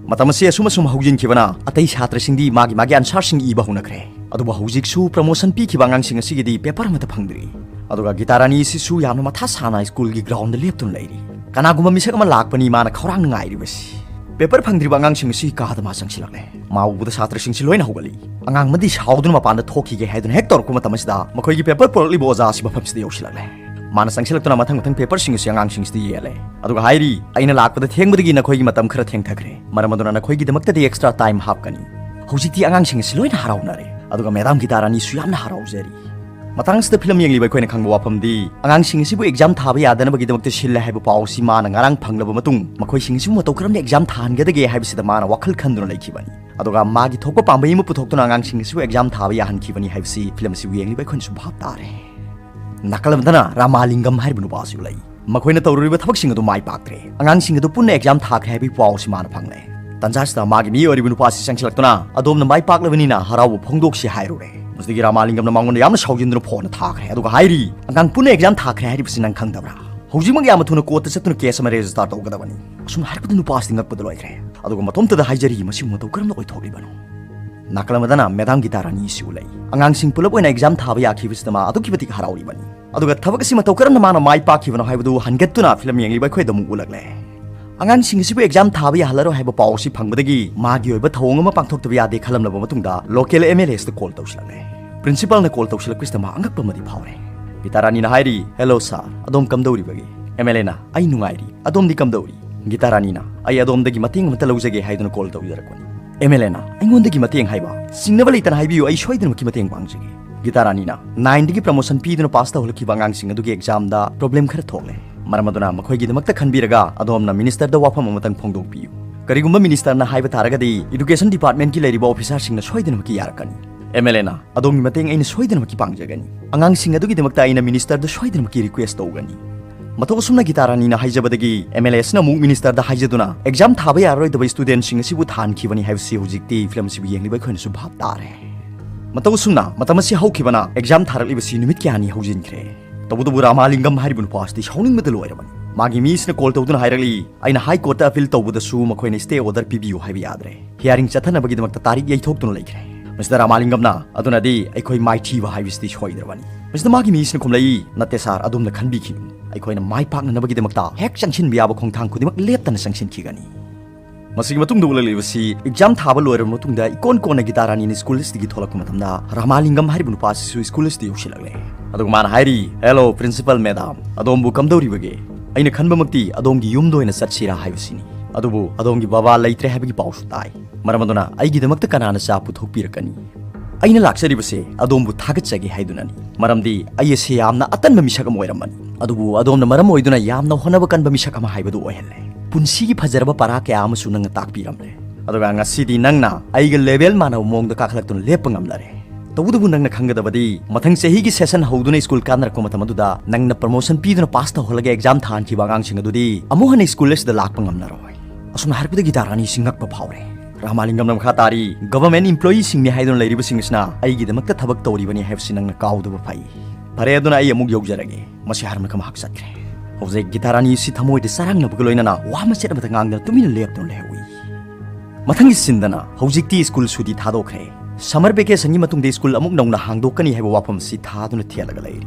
ꯃꯇꯝ ꯑꯁꯤ ꯑꯁꯨꯝ ꯑꯁꯨꯝ ꯍꯧꯖꯤꯟꯈꯤꯕꯅ ꯑꯇꯩ ꯁꯥꯇ꯭ꯔꯁꯤꯡꯗꯤ ꯃꯥꯒꯤ ꯃꯥꯒꯤ ꯑꯟꯁꯥꯔꯁꯤꯡ ꯏꯕ ꯍꯧꯅꯈ꯭ꯔꯦ꯫ ꯑꯗꯨꯕꯨ ꯍꯧꯖꯤꯛꯁꯨ ꯄ꯭ꯔꯃꯣꯁꯟ ꯄꯤꯈꯤꯕ ꯑꯉꯥꯡꯁꯤꯡ ꯑꯁꯤꯒꯤꯗꯤ ꯄꯦꯄꯔ ꯑꯃꯠꯇ ꯐꯪꯗ꯭ꯔꯤ꯫ ꯑꯗꯨꯒ ꯒꯤꯇꯥ ꯔꯥꯅꯤ ꯑꯁꯤꯁꯨ ꯌꯥꯝꯅ ꯃꯊꯥ ꯁꯥꯅ ꯁ꯭ꯀꯨꯜꯒꯤ ꯒ꯭ꯔꯥꯎꯟꯗ ꯂꯦꯞꯇꯨꯅ ꯂꯩꯔꯤ꯫ ꯀꯅꯥꯒꯨꯝꯕ ꯃꯤꯁꯛ ꯑꯃ ꯂꯥꯛꯄꯅꯤ ꯃꯥꯅ ꯈꯧꯔꯥꯡꯅ ꯉꯥꯏꯔꯤꯕꯁꯤ꯫ ꯄꯦꯄꯔ ꯐꯪꯗ꯭ꯔꯤꯕ ꯑꯉꯥꯡꯁꯤꯡ ꯑꯁꯤ ꯀꯥꯗ ꯃꯥ ꯆꯪꯁꯤꯜꯂꯛꯂꯦ꯫ ꯃꯥ ꯎꯕꯗ ꯁꯥꯇ꯭ꯔꯁꯤꯡꯁꯤ ꯂꯣꯏꯅ ꯍꯧꯒꯠꯂꯤ꯫ ꯑꯉꯥꯡ ꯑꯃꯗꯤ ꯁꯥꯎꯗꯨꯅ ꯃꯄꯥꯟꯗ ꯊꯣꯛꯈꯤꯒꯦ ꯍꯥꯏꯗꯨꯅ ꯍꯦꯛ ꯇꯧꯔꯛꯄ ꯃꯇꯝ ꯑꯁꯤꯗ ꯃꯈꯣꯏꯒꯤ ꯄꯦꯄꯔ ꯄꯨꯔꯛꯂꯤꯕ ꯑꯣꯖꯥ ꯑꯁꯤ ꯃꯐꯝꯁꯤꯗ ꯌꯧꯁꯤꯜꯂꯛꯂꯦ꯫ ꯃꯥꯅ ꯆꯪꯁꯤꯜꯂꯛꯇꯨꯅ ꯃꯊꯪ ꯃꯊꯪ ꯄꯦꯄꯔꯁꯤꯡ ꯑꯁꯤ ꯑꯉꯥꯡꯁꯤꯡꯁꯤꯗ ꯌꯦꯜꯂꯦ꯫ ꯑꯗꯨꯒ ꯍꯥꯏꯔꯤ, "ꯑꯩꯅ ꯂꯥꯛꯄꯗ ꯊꯦꯡꯕꯗꯒꯤ ꯅꯈꯣꯏꯒꯤ ꯃꯇꯝ ꯈꯔ ꯊꯦꯡꯊꯈ꯭ꯔꯦ꯫ ꯃꯔꯝ ꯑꯗꯨꯅ ꯅꯈꯣꯏꯒꯤꯗꯃꯛꯇꯗꯤ ꯑꯦꯛꯁꯇ꯭ꯔꯥ ꯇꯥꯏꯝ ꯍꯥꯞꯀꯅꯤ"꯫ ꯍꯧꯖꯤꯛꯇꯤ ꯑꯉꯥꯡꯁꯤꯡ ꯑꯁꯤ ꯂꯣꯏꯅ ꯍꯔꯥꯎꯅꯔꯦ꯫ ꯑꯗꯨꯒ ꯃꯦꯗꯥꯝ ꯒꯤꯇꯥ ꯔꯥꯅꯤꯁꯨ ꯌꯥꯝꯅ ꯍꯔꯥꯎꯖꯔꯤ꯫ ꯃꯇꯥꯡꯁꯤꯗ ꯐꯤꯂꯝ ꯌꯦꯡꯂꯤꯕ ꯑꯩꯈꯣꯏꯅ ꯈꯪꯕ ꯋꯥꯐꯝꯗꯤ, ꯑꯉꯥꯡꯁꯤꯡ ꯑꯁꯤꯕꯨ ꯑꯦꯛꯖꯥꯝ ꯊꯥꯕ ꯌꯥꯗꯅꯕꯒꯤꯗꯃꯛꯇ ꯁꯤꯜꯂꯦ ꯍꯥꯏꯕ ꯄꯥꯎ ꯑꯁꯤ ꯃꯥꯅ ꯉꯔꯥꯡ ꯐꯪꯂꯕ ꯃꯇꯨꯡ, ꯃꯈꯣꯏꯁꯤꯡ ꯑꯁꯤꯕꯨ ꯃꯇꯧ ꯀꯔꯝꯅ ꯑꯦꯛꯖꯥꯝ ꯊꯥꯍꯟꯒꯗꯒꯦ ꯍꯥꯏꯕꯁꯤꯗ ꯃꯥꯅ ꯋꯥꯈꯜ ꯈꯟꯗꯨꯅ ꯂꯩꯈꯤꯕꯅꯤ꯫ ꯑꯗꯨꯒ ꯃꯥꯒꯤ ꯊꯣꯛꯄ ꯄꯥꯝꯕꯩ ꯑꯃ ꯄꯨꯊꯣꯛꯇꯨꯅ ꯑꯉꯥꯡꯁꯤꯡ ꯑꯁꯤꯕꯨ ꯑꯦꯛꯖꯥꯝ ꯊꯥꯕ ꯌꯥꯍꯟꯈꯤꯕꯅꯤ ꯍꯥꯏꯕꯁꯤ ꯐꯤꯂꯝ ꯑꯁꯤꯕꯨ ꯌꯦꯡꯂꯤꯕ ꯑꯩꯈꯣꯏꯅꯁꯨ ꯚꯥꯞ ꯇꯥꯔꯦ꯫ ꯅꯥꯀꯜ ꯑꯃꯗꯅ ꯔꯥꯃꯥꯂꯤꯡꯒꯝ ꯍꯥꯏꯔꯤꯕ ꯅꯨꯄꯥ ꯑꯁꯤꯕꯨ ꯂꯩ꯫ ꯃꯈꯣꯏꯅ ꯇꯧꯔꯨꯔꯤꯕ ꯊꯕꯛꯁꯤꯡ ꯑꯗꯨ ꯃꯥꯏ ꯄꯥꯛꯇ꯭ꯔꯦ꯫ ꯑꯉꯥꯡꯁꯤꯡ ꯑꯗꯨ ꯄꯨꯟꯅ ꯑꯦꯛꯖꯥꯝ ꯊꯥꯈ꯭ꯔꯦ ꯍꯥꯏꯕꯒꯤ ꯄꯥꯎ ꯑꯁꯤ ꯃꯥꯅ ꯐꯪꯂꯦ꯫ ꯇꯟꯖꯥꯁꯤꯗ ꯃꯥꯒꯤ ꯃꯤ ꯑꯣꯏꯔꯤꯕ ꯅꯨꯄꯥ ꯑꯁꯤ ꯆꯪꯁꯤꯜꯂꯛꯇꯨꯅ, "ꯑꯗꯣꯝꯅ ꯃꯥꯏ ꯄꯥꯛꯂꯕꯅꯤꯅ ꯍꯔꯥꯎꯕ ꯐꯣꯡꯗꯣꯛꯁꯤ" ꯍꯥꯏꯔꯨꯔꯦ꯫ ꯃꯁꯤꯗꯒꯤ ꯔꯥꯃꯥꯂꯤꯡꯒꯝꯅ ꯃꯉꯣꯟꯗ ꯌꯥꯝꯅ ꯁꯥꯎꯖꯤꯟꯗꯨꯅ ꯐꯣꯟ ꯊꯥꯈ꯭ꯔꯦ꯫ ꯑꯗꯨꯒ ꯍꯥꯏꯔꯤ, "ꯑꯉꯥꯡ ꯄꯨꯟꯅ ꯑꯦꯛꯖꯥꯝ ꯊꯥꯈ꯭ꯔꯦ ꯍꯥꯏꯔꯤꯕꯁꯤ ꯅꯪ ꯈꯪꯗꯕ꯭ꯔꯥ? ꯍꯧꯖꯤꯛꯃꯛ ꯌꯥꯝꯅ ꯊꯨꯅ ꯀꯣꯔꯠꯇ ꯆꯠꯇꯨꯅ ꯀꯦꯁ ꯑꯃ ꯔꯦꯖꯤꯁꯇꯥꯔ ꯇꯧꯒꯗꯕꯅꯤ"꯫ ꯑꯁꯨꯝ ꯍꯥꯏꯔꯛꯄꯗ ꯅꯨꯄꯥ ꯑꯁꯤꯗꯤ ꯉꯛꯄꯗ ꯂꯣꯏꯈ꯭ꯔꯦ꯫ ꯑꯗꯨꯒ ꯃꯇꯣꯝꯇꯗ ꯍꯥꯏꯖꯔꯤ, "ꯃꯁꯤꯕꯨ ꯃꯇꯧ ꯀꯔꯝꯅ ꯑꯣꯏꯊꯣꯛꯂꯤꯕꯅꯣ?" ꯅꯥꯀꯜ ꯑꯃꯗꯅ ꯃꯦꯗꯥꯝ ꯒꯤꯇꯥ ꯔꯥꯅꯤ ꯏꯁꯨ ꯂꯩ꯫ ꯑꯉꯥꯡꯁꯤꯡ ꯄꯨꯂꯞ ꯑꯣꯏꯅ ꯑꯦꯛꯖꯥꯝ ꯊꯥꯕ ꯌꯥꯈꯤꯕꯁꯤꯗ ꯃꯥ ꯑꯗꯨꯛꯀꯤ ꯃꯇꯤꯛ ꯍꯔꯥꯎꯔꯤꯕꯅꯤ꯫ ꯑꯗꯨꯒ ꯊꯕꯛ ꯑꯁꯤ ꯃꯇꯧ ꯀꯔꯝꯅ ꯃꯥꯅ ꯃꯥꯏ ꯄꯥꯛꯈꯤꯕꯅꯣ ꯍꯥꯏꯕꯗꯨ ꯍꯟꯒꯠꯇꯨꯅ ꯐꯤꯂꯝ ꯌꯦꯡꯂꯤꯕ ꯑꯩꯈꯣꯏꯗ ꯑꯃꯨꯛ ꯎꯠꯂꯛꯂꯦ꯫ ꯑꯉꯥꯡꯁꯤꯡ ꯑꯁꯤꯕꯨ ꯑꯦꯛꯖꯥꯝ ꯊꯥꯕ ꯌꯥꯍꯜꯂꯔꯣꯏ ꯍꯥꯏꯕ ꯄꯥꯎ ꯑꯁꯤ ꯐꯪꯕꯗꯒꯤ ꯃꯥꯒꯤ ꯑꯣꯏꯕ ꯊꯧꯑꯣꯡ ꯑꯃ ꯄꯥꯡꯊꯣꯛꯇꯕ ꯌꯥꯗꯦ ꯈꯜꯂꯝꯂꯕ ꯃꯇꯨꯡꯗ ꯂꯣꯀꯦꯜ ꯑꯦꯝ ꯑꯦꯜ ꯑꯦꯁꯇ ꯀꯣꯜ ꯇꯧꯁꯤꯜꯂꯛꯂꯦ꯫ ꯄ꯭ꯔꯤꯟꯁꯤꯄꯥꯜꯅ ꯀꯣꯜ ꯇꯧꯁꯤꯜꯂꯛꯄꯁꯤꯗ ꯃꯥ ꯑꯉꯛꯄ ꯑꯃꯗꯤ ꯐꯥꯎꯔꯦ꯫ ꯒꯤꯇꯥ ꯔꯥꯅꯤꯅ ꯍꯥꯏꯔꯤ, "ꯍꯦꯂꯣ ꯁꯥꯔ, ꯑꯗꯣꯝ ꯀꯝꯗꯧꯔꯤꯕꯒꯦ?" ꯑꯦꯝ ꯑꯦꯜ ꯑꯦꯅ, "ꯑꯩ ꯅꯨꯡꯉꯥꯏꯔꯤ, ꯑꯗꯣꯝꯗꯤ ꯀꯝꯗꯧꯔꯤ?" ꯒꯤꯇꯥ ꯔꯥꯅꯤꯅ, "ꯑꯩ ꯑꯗꯣꯝꯗꯒꯤ ꯃꯇꯦꯡ ꯑꯃꯇ ꯂꯧꯖꯒꯦ ꯍꯥꯏꯗꯨꯅ ꯀꯣꯜ ꯇꯧꯖꯔꯛꯄꯅꯤ꯫" ꯑꯦꯝ ꯑꯦꯜ ꯑꯦꯅ, "ꯑꯩꯉꯣꯟꯗꯒꯤ ꯃꯇꯦꯡ ꯍꯥꯏꯕ? ꯆꯤꯡꯅꯕ ꯂꯩꯇꯅ ꯍꯥꯏꯕꯤꯌꯨ, ꯑꯩ ꯁꯣꯏꯗꯅꯃꯛꯀꯤ ꯃꯇꯦꯡ ꯄꯥꯡꯖꯒꯦ꯫" ꯒꯤꯇꯥ ꯔꯥꯅꯤꯅ, "ꯅꯥꯏꯟꯗꯒꯤ ꯄ꯭ꯔꯃꯣꯁꯟ ꯄꯤꯗꯨꯅ ꯄꯥꯁ ꯇꯧꯍꯜꯂꯛꯈꯤꯕ ꯑꯉꯥꯡꯁꯤꯡ ꯑꯗꯨꯒꯤ ꯑꯦꯛꯖꯥꯝꯗ ꯄ꯭ꯔꯣꯕ꯭ꯂꯦꯝ ꯈꯔ ꯊꯣꯛꯂꯦ꯫ ꯃꯔꯝ ꯑꯗꯨꯅ ꯃꯈꯣꯏꯒꯤꯗꯃꯛꯇ ꯈꯟꯕꯤꯔꯒ ꯑꯗꯣꯝꯅ ꯃꯤꯅꯤꯁꯇꯔꯗ ꯋꯥꯐꯝ ꯑꯃꯇꯪ ꯐꯣꯡꯗꯣꯛꯄꯤꯌꯨ꯫ ꯀꯔꯤꯒꯨꯝꯕ ꯃꯤꯅꯤꯁꯇꯔꯅ ꯍꯥꯏꯕ ꯇꯥꯔꯒꯗꯤ ꯏꯗꯨꯀꯦꯁꯟ ꯗꯤꯄꯥꯔꯠꯃꯦꯟꯠꯀꯤ ꯂꯩꯔꯤꯕ ꯑꯣꯐꯤꯁꯥꯔꯁꯤꯡꯅ ꯁꯣꯏꯗꯅꯃꯛꯀꯤ ꯌꯥꯔꯛꯀꯅꯤ꯫" ꯑꯦꯝ ꯑꯦꯜ ꯑꯦꯅ, "ꯑꯗꯣꯝꯒꯤ ꯃꯇꯦꯡ ꯑꯩꯅ ꯁꯣꯏꯗꯅꯃꯛꯀꯤ ꯄꯥꯡꯖꯒꯅꯤ꯫ ꯑꯉꯥꯡꯁꯤꯡ ꯑꯗꯨꯒꯤꯗꯃꯛꯇ ꯑꯩꯅ ꯃꯤꯅꯤꯁꯇꯔꯗ ꯁꯣꯏꯗꯅꯃꯛꯀꯤ ꯔꯤꯀ꯭ꯋꯦꯁ ꯇꯧꯒꯅꯤ꯫" ꯃꯇꯧ ꯑꯁꯨꯝꯅ ꯒꯤꯇꯥ ꯔꯥꯅꯤꯅ ꯍꯥꯏꯖꯕꯗꯒꯤ ꯑꯦꯝ ꯑꯦꯜ ꯑꯦꯁꯤꯅ ꯑꯃꯨꯛ ꯃꯤꯅꯤꯁꯇꯔꯗ ꯍꯥꯏꯖꯗꯨꯅ ꯑꯦꯛꯖꯥꯝ ꯊꯥꯕ ꯌꯥꯔꯔꯣꯏꯗꯕ ꯁ꯭ꯇꯨꯗꯦꯟꯠꯁꯤꯡ ꯑꯁꯤꯕꯨ ꯊꯥꯍꯟꯈꯤꯕꯅꯤ ꯍꯥꯏꯕꯁꯤ ꯍꯧꯖꯤꯛꯇꯤ ꯐꯤꯂꯝ ꯑꯁꯤꯕꯨ ꯌꯦꯡꯂꯤꯕ ꯑꯩꯈꯣꯏꯅꯁꯨ ꯚꯥꯞ ꯇꯥꯔꯦ꯫ ꯃꯇꯧ ꯑꯁꯨꯝꯅ ꯃꯇꯝ ꯑꯁꯤ ꯍꯧꯈꯤꯕꯅ ꯑꯦꯛꯖꯥꯝ ꯊꯥꯔꯛꯂꯤꯕꯁꯤ ꯅꯨꯃꯤꯠ ꯀꯌꯥꯅꯤ ꯍꯧꯖꯤꯟꯈ꯭ꯔꯦ꯫ ꯇꯧꯕꯇꯕꯨ ꯔꯥꯃꯥꯂꯤꯡꯒꯝ ꯍꯥꯏꯔꯤꯕ ꯅꯨꯄꯥ ꯑꯁꯤꯗꯤ ꯁꯥꯎꯅꯤꯡꯕꯗ ꯂꯣꯏꯔꯕꯅꯤ꯫ ꯃꯥꯒꯤ ꯃꯤꯁꯤꯅ ꯀꯣꯜ ꯇꯧꯗꯨꯅ ꯍꯥꯏꯔꯛꯂꯤ, "ꯑꯩꯅ ꯍꯥꯏ ꯀꯣꯔꯠꯇ ꯑꯄꯤꯜ ꯇꯧꯕꯗꯁꯨ ꯃꯈꯣꯏꯅ ꯁ꯭ꯇꯦ ꯑꯣꯔꯗꯔ ꯄꯤꯕꯤꯌꯨ ꯍꯥꯏꯕ ꯌꯥꯗ꯭ꯔꯦ꯫ ꯍꯤꯌꯥꯔꯤꯡ ꯆꯠꯊꯅꯕꯒꯤꯗꯃꯛꯇ ꯇꯥꯔꯤꯛ ꯌꯩꯊꯣꯛꯇꯨꯅ ꯂꯩꯈ꯭ꯔꯦ꯫" ꯃꯁꯤꯗ ꯔꯥꯃꯥꯂꯤꯡꯒꯝꯅ, "ꯑꯗꯨꯅꯗꯤ ꯑꯩꯈꯣꯏ ꯃꯥꯏꯊꯤꯕ ꯍꯥꯏꯕꯁꯤꯗꯤ ꯁꯣꯏꯗ꯭ꯔꯕꯅꯤ꯫" ꯃꯁꯤꯗ ꯃꯥꯒꯤ ꯃꯤꯁꯤꯅ ꯈꯨꯝꯂꯛꯏ, "ꯅꯠꯇꯦ ꯁꯥꯔ, ꯑꯗꯣꯝꯅ ꯈꯟꯕꯤꯈꯤꯅꯨ꯫ ꯑꯩꯈꯣꯏꯅ ꯃꯥꯏ ꯄꯥꯛꯅꯅꯕꯒꯤꯗꯃꯛꯇ ꯍꯦꯛ ꯆꯪꯁꯤꯟꯕ ꯌꯥꯕ ꯈꯣꯡꯊꯥꯡ ꯈꯨꯗꯤꯡꯃꯛ ꯂꯦꯞꯇꯅ ꯆꯪꯁꯤꯟꯈꯤꯒꯅꯤ꯫" ꯃꯁꯤꯒꯤ ꯃꯇꯨꯡꯗ ꯎꯠꯂꯛꯂꯤꯕꯁꯤ ꯑꯦꯛꯖꯥꯝ ꯊꯥꯕ ꯂꯣꯏꯔꯕ ꯃꯇꯨꯡꯗ ꯏꯀꯣꯟ ꯀꯣꯟꯅ ꯒꯤꯇꯥ ꯔꯥꯅꯤꯅ ꯁ꯭ꯀꯨꯜ ꯑꯁꯤꯗꯒꯤ ꯊꯣꯛꯂꯛꯄ ꯃꯇꯝꯗ ꯔꯥꯃꯥꯂꯤꯡꯒꯝ ꯍꯥꯏꯔꯤꯕ ꯅꯨꯄꯥ ꯑꯁꯤꯁꯨ ꯁ꯭ꯀꯨꯜ ꯑꯁꯤꯗ ꯌꯧꯁꯤꯜꯂꯛꯂꯦ꯫ ꯑꯗꯨꯒ ꯃꯥꯅ ꯍꯥꯏꯔꯤ, "ꯍꯦꯂꯣ ꯄ꯭ꯔꯤꯟꯁꯤꯄꯜ ꯃꯦꯗꯥꯝ, ꯑꯗꯣꯝꯕꯨ ꯀꯝꯗꯧꯔꯤꯕꯒꯦ? ꯑꯩꯅ ꯈꯟꯕꯃꯛꯇꯤ ꯑꯗꯣꯝꯒꯤ ꯌꯨꯝꯗ ꯑꯣꯏꯅ ꯆꯠꯁꯤꯔꯥ ꯍꯥꯏꯕꯁꯤꯅꯤ꯫ ꯑꯗꯨꯕꯨ ꯑꯗꯣꯝꯒꯤ ꯕꯕꯥ ꯂꯩꯇ꯭ꯔꯦ ꯍꯥꯏꯕꯒꯤ ꯄꯥꯎꯁꯨ ꯇꯥꯏ꯫ ꯃꯔꯝ ꯑꯗꯨꯅ ꯑꯩꯒꯤꯗꯃꯛꯇ ꯀꯅꯥꯅ ꯆꯥ ꯄꯨꯊꯣꯛꯄꯤꯔꯛꯀꯅꯤ? ꯑꯩꯅ ꯂꯥꯛꯆꯔꯤꯕꯁꯦ ꯑꯗꯣꯝꯕꯨ ꯊꯥꯒꯠꯆꯒꯦ ꯍꯥꯏꯗꯨꯅꯅꯤ꯫ ꯃꯔꯝꯗꯤ ꯑꯩ ꯑꯁꯤ ꯌꯥꯝꯅ ꯑꯇꯟꯕ ꯃꯤꯁꯛ ꯑꯃ ꯑꯣꯏꯔꯝꯕꯅꯤ, ꯑꯗꯨꯕꯨ ꯑꯗꯣꯝꯅ ꯃꯔꯝ ꯑꯣꯏꯗꯨꯅ ꯌꯥꯝꯅ ꯍꯣꯠꯅꯕ ꯀꯟꯕ ꯃꯤꯁꯛ ꯑꯃ ꯍꯥꯏꯕꯗꯨ ꯑꯣꯏꯍꯜꯂꯦ꯫ ꯄꯨꯟꯁꯤꯒꯤ ꯐꯖꯔꯕ ꯄꯔꯥ ꯀꯌꯥ ꯑꯃꯁꯨ ꯅꯪꯅ ꯇꯥꯛꯄꯤꯔꯝꯂꯦ꯫ ꯑꯗꯨꯒ ꯉꯁꯤꯗꯤ ꯅꯪꯅ ꯑꯩꯒ ꯂꯦꯚꯦꯜ ꯃꯥꯟꯅꯕ ꯃꯑꯣꯡꯗ ꯀꯥꯈꯠꯂꯛꯇꯨꯅ ꯂꯦꯞꯄ ꯉꯝꯂꯔꯦ꯫ ꯇꯧꯕꯇꯕꯨ ꯅꯪꯅ ꯈꯪꯒꯗꯕꯗꯤ, ꯃꯊꯪ ꯆꯍꯤꯒꯤ ꯁꯦꯁꯟ ꯍꯧꯗꯨꯅ ꯁ꯭ꯀꯨꯜ ꯀꯥꯟꯅꯔꯛꯄ ꯃꯇꯝ ꯑꯗꯨꯗ ꯅꯪꯅ ꯄ꯭ꯔꯃꯣꯁꯟ ꯄꯤꯗꯨꯅ ꯄꯥꯁ ꯇꯧꯍꯜꯂꯒ ꯑꯦꯛꯖꯥꯝ ꯊꯥꯍꯟꯈꯤꯕ ꯑꯉꯥꯡꯁꯤꯡ ꯑꯗꯨꯗꯤ ꯑꯃꯨꯛ ꯍꯟꯅ ꯁ꯭ꯀꯨꯜ ꯑꯁꯤꯗ ꯂꯥꯛꯄ ꯉꯝꯂꯔꯣꯏ꯫" ꯑꯁꯨꯝꯅ ꯍꯥꯏꯔꯛꯄꯗꯒꯤ ꯒꯤꯇꯥ ꯔꯥꯅꯤꯁꯤ ꯉꯛꯄ ꯐꯥꯎꯔꯦ꯫ ꯔꯥꯃꯥꯂꯤꯡꯒꯝꯅ ꯃꯈꯥ ꯇꯥꯔꯤ, "ꯒꯚꯔꯟꯃꯦꯟꯠ ꯏꯝꯄ꯭ꯂꯣꯌꯤꯁꯤꯡꯅꯤ ꯍꯥꯏꯗꯨꯅ ꯂꯩꯔꯤꯕꯁꯤꯡ ꯑꯁꯤꯅ ꯑꯩꯒꯤꯗꯃꯛꯇ ꯊꯕꯛ ꯇꯧꯔꯤꯕꯅꯤ ꯍꯥꯏꯕꯁꯤ ꯅꯪꯅ ꯀꯥꯎꯗꯕ ꯐꯩ꯫ ꯐꯔꯦ, ꯑꯗꯨꯅ ꯑꯩ ꯑꯃꯨꯛ ꯌꯧꯖꯔꯒꯦ꯫" ꯃꯁꯤ ꯍꯥꯏꯔꯝꯂꯒ ꯃꯍꯥꯛ ꯆꯠꯈ꯭ꯔꯦ꯫ ꯍꯧꯖꯤꯛ ꯒꯤꯇꯥ ꯔꯥꯅꯤ ꯑꯁꯤ ꯊꯃꯣꯏꯗ ꯆꯔꯥꯡꯅꯕꯒ ꯂꯣꯏꯅꯅ ꯋꯥ ꯃꯆꯦꯠ ꯑꯃꯠꯇ ꯉꯥꯡꯗꯅ ꯇꯨꯃꯤꯟꯅ ꯂꯦꯞꯇꯨꯅ ꯂꯩꯍꯧꯏ꯫ ꯃꯊꯪꯒꯤ ꯁꯤꯟꯗꯅ ꯍꯧꯖꯤꯛꯇꯤ ꯁ꯭ꯀꯨꯜ ꯁꯨꯇꯤ ꯊꯥꯗꯣꯛꯈ꯭ꯔꯦ꯫ ꯁꯝꯃꯔ ꯚꯦꯀꯦꯁꯟꯒꯤ ꯃꯇꯨꯡꯗ ꯁ꯭ꯀꯨꯜ ꯑꯃꯨꯛ ꯅꯧꯅ ꯍꯥꯡꯗꯣꯛꯀꯅꯤ ꯍꯥꯏꯕ ꯋꯥꯐꯝ ꯑꯁꯤ ꯊꯥꯗꯨꯅ ꯊꯦꯠꯂꯒ ꯂꯩꯔꯤ꯫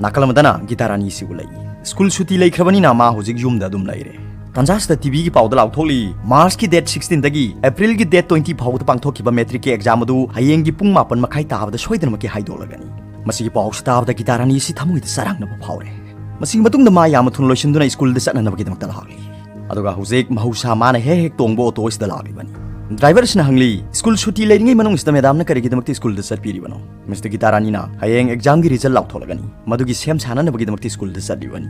ꯅꯥꯀꯜ ꯑꯃꯗꯅ ꯒꯤꯇꯥ ꯔꯥꯅꯤ ꯑꯁꯤ ꯎꯠꯂꯛꯏ꯫ ꯁ꯭ꯀꯨꯜ ꯁꯨꯇꯤ ꯂꯩꯈ꯭ꯔꯕꯅꯤꯅ ꯃꯥ ꯍꯧꯖꯤꯛ ꯌꯨꯝꯗ ꯑꯗꯨꯝ ꯂꯩꯔꯦ꯫ ꯇꯥꯟꯖꯥꯁꯤꯗ ꯇꯤꯚꯤꯒꯤ ꯄꯥꯎꯗ ꯂꯥꯎꯊꯣꯛꯂꯤ, ꯃꯥꯔꯆꯀꯤ ꯗꯦꯠ ꯁꯤꯛꯁꯇꯤꯟꯗꯒꯤ ꯑꯦꯄ꯭ꯔꯤꯜꯒꯤ ꯗꯦꯠ ꯇ꯭ꯋꯦꯟꯇꯤ ꯐꯥꯎꯕꯗ ꯄꯥꯡꯊꯣꯛꯈꯤꯕ ꯃꯦꯇ꯭ꯔꯤꯛꯀꯤ ꯑꯦꯛꯖꯥꯝ ꯑꯗꯨ ꯍꯌꯦꯡꯒꯤ ꯄꯨꯡ ꯃꯥꯄꯟ ꯃꯈꯥꯏ ꯇꯥꯕꯗ ꯁꯣꯏꯗꯅꯃꯛꯀꯤ ꯍꯥꯏꯗꯣꯛꯂꯒꯅꯤ꯫ ꯃꯁꯤꯒꯤ ꯄꯥꯎꯁꯤ ꯇꯥꯕꯗ ꯒꯤꯇꯥ ꯔꯥꯅꯤ ꯑꯁꯤ ꯊꯃꯣꯏꯗ ꯆꯔꯥꯡꯅꯕ ꯐꯥꯎꯔꯦ꯫ ꯃꯁꯤꯒꯤ ꯃꯇꯨꯡꯗ ꯃꯥ ꯌꯥꯝꯅ ꯊꯨꯅ ꯂꯣꯏꯁꯤꯟꯗꯨꯅ ꯁ꯭ꯀꯨꯜꯗ ꯆꯠꯅꯅꯕꯒꯤꯗꯃꯛꯇ ꯂꯥꯛꯂꯤ꯫ ꯑꯗꯨꯒ ꯍꯧꯖꯤꯛ ꯃꯍꯧꯁꯥ ꯃꯥꯅ ꯍꯦꯛ ꯍꯦꯛ ꯇꯣꯡꯕ ꯑꯣꯇꯣ ꯑꯁꯤꯗ ꯂꯥꯛꯂꯤꯕꯅꯤ꯫ ꯗ꯭ꯔꯥꯏꯚꯔ ꯑꯁꯤꯅ ꯍꯪꯂꯤ, "ꯁ꯭ꯀꯨꯜ ꯁꯨꯇꯤ ꯂꯩꯔꯤꯉꯩ ꯃꯅꯨꯡꯁꯤꯗ ꯃꯦꯗꯥꯝꯅ ꯀꯔꯤꯒꯤꯗꯃꯛꯇ ꯁ꯭ꯀꯨꯜꯗ ꯆꯠꯄꯤꯔꯤꯕꯅꯣ?" ꯃꯤꯁꯇꯔ ꯒꯤꯇꯥ ꯔꯥꯅꯤꯅ, "ꯍꯌꯦꯡ ꯑꯦꯛꯖꯥꯝꯒꯤ ꯔꯤꯖꯜ ꯂꯥꯎꯊꯣꯛꯂꯒꯅꯤ, ꯃꯗꯨꯒꯤ ꯁꯦꯝ ꯁꯥꯅꯅꯕꯒꯤꯗꯃꯛꯇ ꯁ꯭ꯀꯨꯜꯗ ꯆꯠꯂꯤꯕꯅꯤ"꯫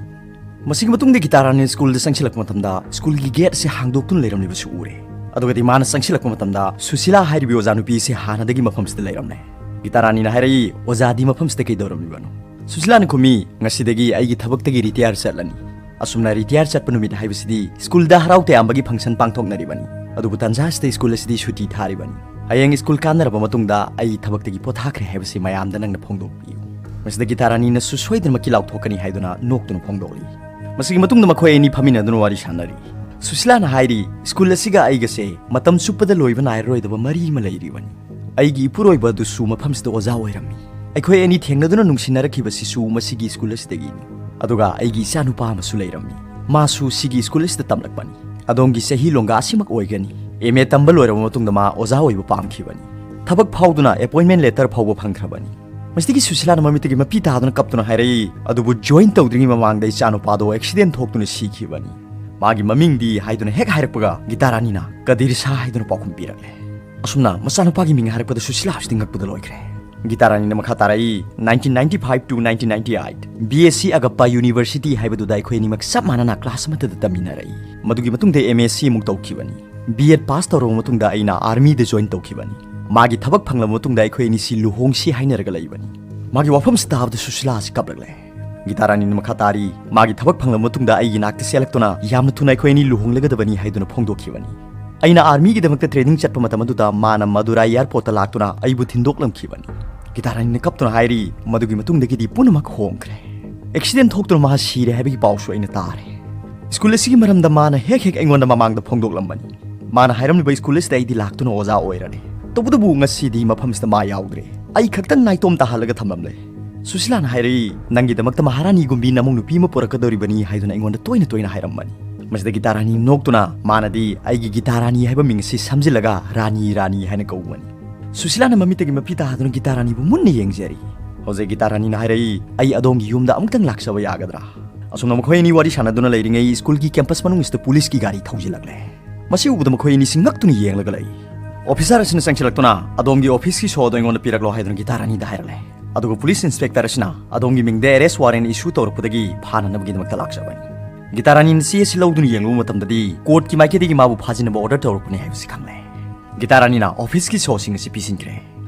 ꯃꯁꯤꯒꯤ ꯃꯇꯨꯡꯗ ꯒꯤꯇꯥ ꯔꯥꯅꯤ ꯁ꯭ꯀꯨꯜꯗ ꯆꯪꯁꯤꯜꯂꯛꯄ ꯃꯇꯝꯗ ꯁ꯭ꯀꯨꯜꯒꯤ ꯒꯦꯠ ꯑꯁꯤ ꯍꯥꯡꯗꯣꯛꯇꯨꯅ ꯂꯩꯔꯝꯂꯤꯕꯁꯨ ꯎꯔꯦ꯫ ꯑꯗꯨꯒꯗꯤ ꯃꯥꯅ ꯆꯪꯁꯤꯜꯂꯛꯄ ꯃꯇꯝꯗ ꯁꯨꯁꯤꯂꯥ ꯍꯥꯏꯔꯤꯕꯤ ꯑꯣꯖꯥ ꯅꯨꯄꯤ ꯑꯁꯤ ꯍꯥꯟꯅꯗꯒꯤ ꯃꯐꯝꯁꯤꯗ ꯂꯩꯔꯝꯂꯦ꯫ ꯒꯤꯇꯥ ꯔꯥꯅꯤꯅ ꯍꯥꯏꯔꯛꯏ, "ꯑꯣꯖꯥꯗꯤ ꯃꯐꯝꯁꯤꯗ ꯀꯩꯗꯧꯔꯝꯂꯤꯕꯅꯣ?" ꯁꯨꯁꯤꯂꯥꯅ ꯈꯨꯝꯃꯤ, "ꯉꯁꯤꯗꯒꯤ ꯑꯩꯒꯤ ꯊꯕꯛꯇꯒꯤ ꯔꯤꯇꯤꯌꯥꯔ ꯆꯠꯂꯅꯤ꯫ ꯑꯁꯨꯝꯅ ꯔꯤꯇꯤꯌꯥꯔ ꯆꯠꯄ ꯅꯨꯃꯤꯠ ꯍꯥꯏꯕꯁꯤꯗꯤ ꯁ꯭ꯀꯨꯜꯗ ꯍꯔꯥꯎ ꯇꯌꯥꯝꯕꯒꯤ ꯐꯪꯁꯟ ꯄꯥꯡꯊꯣꯛꯅꯔꯤꯕꯅꯤ꯫ ꯑꯗꯨꯕꯨ ꯇꯥꯟꯖꯥ ꯑꯁꯤꯗ ꯁ꯭ꯀꯨꯜ ꯑꯁꯤꯗꯤ ꯁꯨꯇꯤ ꯊꯥꯔꯤꯕꯅꯤ꯫ ꯍꯌꯦꯡ ꯁ꯭ꯀꯨꯜ ꯀꯥꯟꯅꯔꯕ ꯃꯇꯨꯡꯗ ꯑꯩ ꯊꯕꯛꯇꯒꯤ ꯄꯣꯊꯥꯈ꯭ꯔꯦ ꯍꯥꯏꯕꯁꯤ ꯃꯌꯥꯝꯗ ꯅꯪꯅ ꯐꯣꯡꯗꯣꯛꯄꯤꯌꯨ"꯫ ꯃꯁꯤꯗ ꯒꯤꯇꯥ ꯔꯥꯅꯤꯅꯁꯨ ꯁꯣꯏꯗꯅꯃꯛꯀꯤ ꯂꯥꯎꯊꯣꯛꯀꯅꯤ ꯍꯥꯏꯗꯨꯅ ꯅꯣꯛꯇꯨꯅ ꯐꯣꯡꯗꯣꯛꯂꯤ꯫ ꯃꯁꯤꯒꯤ ꯃꯇꯨꯡꯗ ꯃꯈꯣꯏ ꯑꯅꯤ ꯐꯝꯃꯤꯟꯅꯗꯨꯅ ꯋꯥꯔꯤ ꯁꯥꯟꯅꯔꯤ꯫ ꯁꯨꯁꯤꯂꯥꯅ ꯍꯥꯏꯔꯤ, "ꯁ꯭ꯀꯨꯜ ꯑꯁꯤꯒ ꯑꯩꯒꯁꯦ ꯃꯇꯝ ꯆꯨꯞꯄꯗ ꯂꯣꯏꯕ ꯅꯥꯏꯔꯔꯣꯏꯗꯕ ꯃꯔꯤ ꯑꯃ ꯂꯩꯔꯤꯕꯅꯤ꯫ ꯑꯩꯒꯤ ꯏꯄꯨꯔꯣꯏꯕ ꯑꯗꯨꯁꯨ ꯃꯐꯝꯁꯤꯗ ꯑꯣꯖꯥ ꯑꯣꯏꯔꯝꯃꯤ꯫ ꯑꯩꯈꯣꯏ ꯑꯅꯤ ꯊꯦꯡꯅꯗꯨꯅ ꯅꯨꯡꯁꯤꯅꯔꯛꯈꯤꯕꯁꯤꯁꯨ ꯃꯁꯤꯒꯤ ꯁ꯭ꯀꯨꯜ ꯑꯁꯤꯗꯒꯤꯅꯤ꯫ ꯑꯗꯨꯒ ꯑꯩꯒꯤ ꯏꯆꯥꯅꯨꯄꯥ ꯑꯃꯁꯨ ꯂꯩꯔꯝꯃꯤ꯫ ꯃꯥꯁꯨ ꯁꯤꯒꯤ ꯁ꯭ꯀꯨꯜ ꯑꯁꯤꯗ ꯇꯝꯂꯛꯄꯅꯤ꯫ ꯑꯗꯣꯝꯒꯤ ꯆꯍꯤ ꯂꯣꯡꯒꯥ ꯑꯁꯤꯃꯛ ꯑꯣꯏꯒꯅꯤ꯫ ꯑꯦꯝ ꯑꯦ ꯇꯝꯕ ꯂꯣꯏꯔꯕ ꯃꯇꯨꯡꯗ ꯃꯥ ꯑꯣꯖꯥ ꯑꯣꯏꯕ ꯄꯥꯝꯈꯤꯕꯅꯤ꯫ ꯊꯕꯛ ꯐꯥꯎꯗꯨꯅ ꯑꯦꯄꯣꯏꯟꯃꯦꯟ ꯂꯦꯇꯔ ꯐꯥꯎꯕ ꯐꯪꯈ꯭ꯔꯕꯅꯤ"꯫ ꯃꯁꯤꯗꯒꯤ ꯁꯨꯁꯤꯂꯥꯅ ꯃꯃꯤꯠꯇꯒꯤ ꯃꯄꯤ ꯇꯥꯗꯨꯅ ꯀꯞꯇꯨꯅ ꯍꯥꯏꯔꯛꯏ, "ꯑꯗꯨꯕꯨ ꯖꯣꯏꯟ ꯇꯧꯗ꯭ꯔꯤꯉꯩ ꯃꯃꯥꯡꯗ ꯏꯆꯥꯅꯨꯄꯥꯗꯣ ꯑꯦꯛꯁꯤꯗꯦꯟ ꯊꯣꯛꯇꯨꯅ ꯁꯤꯈꯤꯕꯅꯤ꯫ ꯃꯥꯒꯤ ꯃꯃꯤꯡꯗꯤ" ꯍꯥꯏꯗꯨꯅ ꯍꯦꯛ ꯍꯥꯏꯔꯛꯄꯒ ꯒꯤꯇꯥ ꯔꯥꯅꯤꯅ "ꯀꯗꯤꯔ ꯁꯥ" ꯍꯥꯏꯗꯨꯅ ꯄꯥꯎꯈꯨꯝ ꯄꯤꯔꯛꯂꯦ꯫ ꯑꯁꯨꯝꯅ ꯃꯆꯥꯅꯨꯄꯥꯒꯤ ꯃꯤꯡ ꯍꯥꯏꯔꯛꯄꯗ ꯁꯨꯁꯤꯂꯥ ꯍꯧꯖꯤꯛꯇꯤ ꯉꯛꯄꯗ ꯂꯣꯏꯈ꯭ꯔꯦ꯫ ꯒꯤꯇꯥ ꯔꯥꯅꯤꯅ ꯃꯈꯥ ꯇꯥꯔꯛꯏ, "nineteen ninety five to nineteen ninety eight B S C ꯑꯒꯞꯄꯥ ꯌꯨꯅꯤꯚꯔꯁꯤꯇꯤ ꯍꯥꯏꯕꯗꯨꯗ ꯑꯩꯈꯣꯏ ꯑꯅꯤꯃꯛ ꯆꯞ ꯃꯥꯟꯅꯅ ꯀ꯭ꯂꯥꯁ ꯑꯃꯠꯇꯗ ꯇꯝꯃꯤꯟꯅꯔꯛꯏ꯫ ꯃꯗꯨꯒꯤ ꯃꯇꯨꯡꯗ M S C ꯑꯃꯨꯛ ꯇꯧꯈꯤꯕꯅꯤ꯫ B Ed ꯄꯥꯁ ꯇꯧꯔꯕ ꯃꯇꯨꯡꯗ ꯑꯩꯅ ꯑꯥꯔꯃꯤꯗ ꯖꯣꯏꯟ ꯇꯧꯈꯤꯕꯅꯤ꯫ ꯃꯥꯒꯤ ꯊꯕꯛ ꯐꯪꯂꯕ ꯃꯇꯨꯡꯗ ꯑꯩꯈꯣꯏ ꯑꯅꯤꯁꯤ ꯂꯨꯍꯣꯡꯁꯤ ꯍꯥꯏꯅꯔꯒ ꯂꯩꯕꯅꯤ"꯫ ꯃꯥꯒꯤ ꯋꯥꯐꯝꯁꯤ ꯇꯥꯕꯗ ꯁꯨꯁꯤꯂꯥ ꯑꯁꯤ ꯀꯞꯂꯛꯂꯦ꯫ ꯒꯤꯇꯥ ꯔꯥꯅꯤꯅ ꯃꯈꯥ ꯇꯥꯔꯤ, "ꯃꯥꯒꯤ ꯊꯕꯛ ꯐꯪꯂꯕ ꯃꯇꯨꯡꯗ ꯑꯩꯒꯤ ꯅꯥꯛꯇ ꯆꯦꯜꯂꯛꯇꯨꯅ ꯌꯥꯝꯅ ꯊꯨꯅ ꯑꯩꯈꯣꯏ ꯑꯅꯤ ꯂꯨꯍꯣꯡꯂꯒꯗꯕꯅꯤ ꯍꯥꯏꯗꯨꯅ ꯐꯣꯡꯗꯣꯛꯈꯤꯕꯅꯤ꯫ ꯑꯩꯅ ꯑꯥꯔꯃꯤꯒꯤꯗꯃꯛꯇ ꯇ꯭ꯔꯦꯅꯤꯡ ꯆꯠꯄ ꯃꯇꯝ ꯑꯗꯨꯗ ꯃꯥꯅ ꯃꯗꯨꯔꯥꯏ ꯑꯦꯌꯔꯄꯣꯔꯠꯇ ꯂꯥꯛꯇꯨꯅ ꯑꯩꯕꯨ ꯊꯤꯟꯗꯣꯛꯂꯝꯈꯤꯕꯅꯤ"꯫ ꯒꯤꯇꯥ ꯔꯥꯅꯤꯅ ꯀꯞꯇꯨꯅ ꯍꯥꯏꯔꯤ, "ꯃꯗꯨꯒꯤ ꯃꯇꯨꯡꯗꯒꯤꯗꯤ ꯄꯨꯝꯅꯃꯛ ꯍꯣꯡꯈ꯭ꯔꯦ꯫ ꯑꯦꯛꯁꯤꯗꯦꯟ ꯊꯣꯛꯇꯨꯅ ꯃꯥ ꯁꯤꯔꯦ ꯍꯥꯏꯕꯒꯤ ꯄꯥꯎꯁꯨ ꯑꯩꯅ ꯇꯥꯔꯦ꯫ ꯁ꯭ꯀꯨꯜ ꯑꯁꯤꯒꯤ ꯃꯔꯝꯗ ꯃꯥꯅ ꯍꯦꯛ ꯍꯦꯛ ꯑꯩꯉꯣꯟꯗ ꯃꯃꯥꯡꯗ ꯐꯣꯡꯗꯣꯛꯂꯝꯕꯅꯤ꯫ ꯃꯥꯅ ꯍꯥꯏꯔꯝꯂꯤꯕ ꯁ꯭ꯀꯨꯜ ꯑꯁꯤꯗ ꯑꯩꯗꯤ ꯂꯥꯛꯇꯨꯅ ꯑꯣꯖꯥ ꯑꯣꯏꯔꯅꯤ꯫ ꯇꯧꯕꯇꯕꯨ ꯉꯁꯤꯗꯤ ꯃꯐꯝꯁꯤꯗ ꯃꯥ ꯌꯥꯎꯗ꯭ꯔꯦ꯫ ꯑꯩ ꯈꯛꯇꯪ ꯅꯥꯏꯇꯣꯝ ꯇꯥꯍꯜꯂꯒ ꯊꯝꯂꯝꯂꯦ"꯫ ꯁꯨꯁꯤꯂꯥꯅ ꯍꯥꯏꯔꯛꯏ, "ꯅꯪꯒꯤꯗꯃꯛꯇ ꯃꯍꯥꯔꯥꯅꯤꯒꯨꯝꯕꯤ ꯅꯃꯧ ꯅꯨꯄꯤ ꯑꯃ ꯄꯨꯔꯛꯀꯗꯧꯔꯤꯕꯅꯤ" ꯍꯥꯏꯗꯨꯅ ꯑꯩꯉꯣꯟꯗ ꯇꯣꯏꯅ ꯇꯣꯏꯅ ꯍꯥꯏꯔꯝꯕꯅꯤ꯫ ꯃꯁꯤꯗ ꯒꯤꯇꯥ ꯔꯥꯅꯤ ꯅꯣꯛꯇꯨꯅ, ꯃꯥꯅꯗꯤ ꯑꯩꯒꯤ ꯒꯤꯇꯥ ꯔꯥꯅꯤ ꯍꯥꯏꯕ ꯃꯤꯡ ꯑꯁꯤ ꯁꯝꯖꯤꯜꯂꯒ ꯔꯥꯅꯤ ꯔꯥꯅꯤ ꯍꯥꯏꯅ ꯀꯧꯕꯅꯤ꯫ ꯁꯨꯁꯤꯂꯥꯅ ꯃꯃꯤꯠꯇꯒꯤ ꯃꯄꯤ ꯇꯥꯗꯨꯅ ꯒꯤꯇꯥ ꯔꯥꯅꯤꯕꯨ ꯃꯨꯟꯅ ꯌꯦꯡꯖꯔꯤ꯫ ꯍꯧꯖꯤꯛ ꯒꯤꯇꯥ ꯔꯥꯅꯤꯅ ꯍꯥꯏꯔꯛꯏ, "ꯑꯩ ꯑꯗꯣꯝꯒꯤ ꯌꯨꯝꯗ ꯑꯃꯨꯛꯇꯪ ꯂꯥꯛꯆꯕ ꯌꯥꯒꯗ꯭ꯔꯥ?" ꯑꯁꯨꯝꯅ ꯃꯈꯣꯏ ꯑꯅꯤ ꯋꯥꯔꯤ ꯁꯥꯟꯅꯗꯨꯅ ꯂꯩꯔꯤꯉꯩ ꯁ꯭ꯀꯨꯜꯒꯤ ꯀꯦꯝꯄꯁ ꯃꯅꯨꯡꯁꯤꯗ ꯄꯨꯂꯤꯁꯀꯤ ꯒꯥꯔꯤ ꯊꯧꯖꯤꯜꯂꯛꯂꯦ꯫ ꯃꯁꯤ ꯎꯕꯗ ꯃꯈꯣꯏ ꯑꯅꯤꯁꯤ ꯉꯛꯇꯨꯅ ꯌꯦꯡꯂꯒ ꯂꯩ꯫ ꯑꯣꯐꯤꯁꯥꯔ ꯑꯁꯤꯅ ꯆꯪꯁꯤꯜꯂꯛꯇꯨꯅ, "ꯑꯗꯣꯝꯒꯤ ꯑꯣꯐꯤꯁꯀꯤ ꯁꯣ ꯑꯗꯨ ꯑꯩꯉꯣꯟꯗ ꯄꯤꯔꯛꯂꯣ" ꯍꯥꯏꯗꯨꯅ ꯒꯤꯇꯥ ꯔꯥꯅꯤꯗ ꯍꯥꯏꯔꯛꯂꯦ꯫ ꯑꯗꯨꯒ ꯄꯨꯂꯤꯁ ꯏꯟꯁꯄꯦꯛꯇꯔ ꯑꯁꯤꯅ ꯑꯗꯣꯝꯒꯤ ꯃꯤꯡꯗ ꯑꯦꯔꯦꯁ ꯋꯥꯔꯦꯟ ꯏꯁꯨ ꯇꯧꯔꯛꯄꯗꯒꯤ ꯐꯥꯅꯅꯕꯒꯤꯗꯃꯛꯇ ꯂꯥꯛꯆꯕꯅꯤ꯫ ꯒꯤꯇꯥ ꯔꯥꯅꯤꯅ ꯆꯦ ꯑꯁꯤ ꯂꯧꯗꯨꯅ ꯌꯦꯡꯂꯨꯕ ꯃꯇꯝꯗꯗꯤ ꯀꯣꯔꯠꯀꯤ ꯃꯥꯏꯀꯩꯗꯒꯤ ꯃꯥꯕꯨ ꯐꯥꯖꯤꯟꯅꯕ ꯑꯣꯔꯗꯔ ꯇꯧꯔꯛꯄꯅꯤ ꯍꯥꯏꯕꯁꯤ ꯈꯪꯂꯦ꯫ ꯒꯤꯇꯥ ꯔꯥꯅꯤꯅ ꯑꯣꯐꯤꯁꯀꯤ ꯁꯣꯁꯤꯡ ꯑꯁꯤ ꯄꯤꯁꯤꯟꯈ꯭ꯔꯦ꯫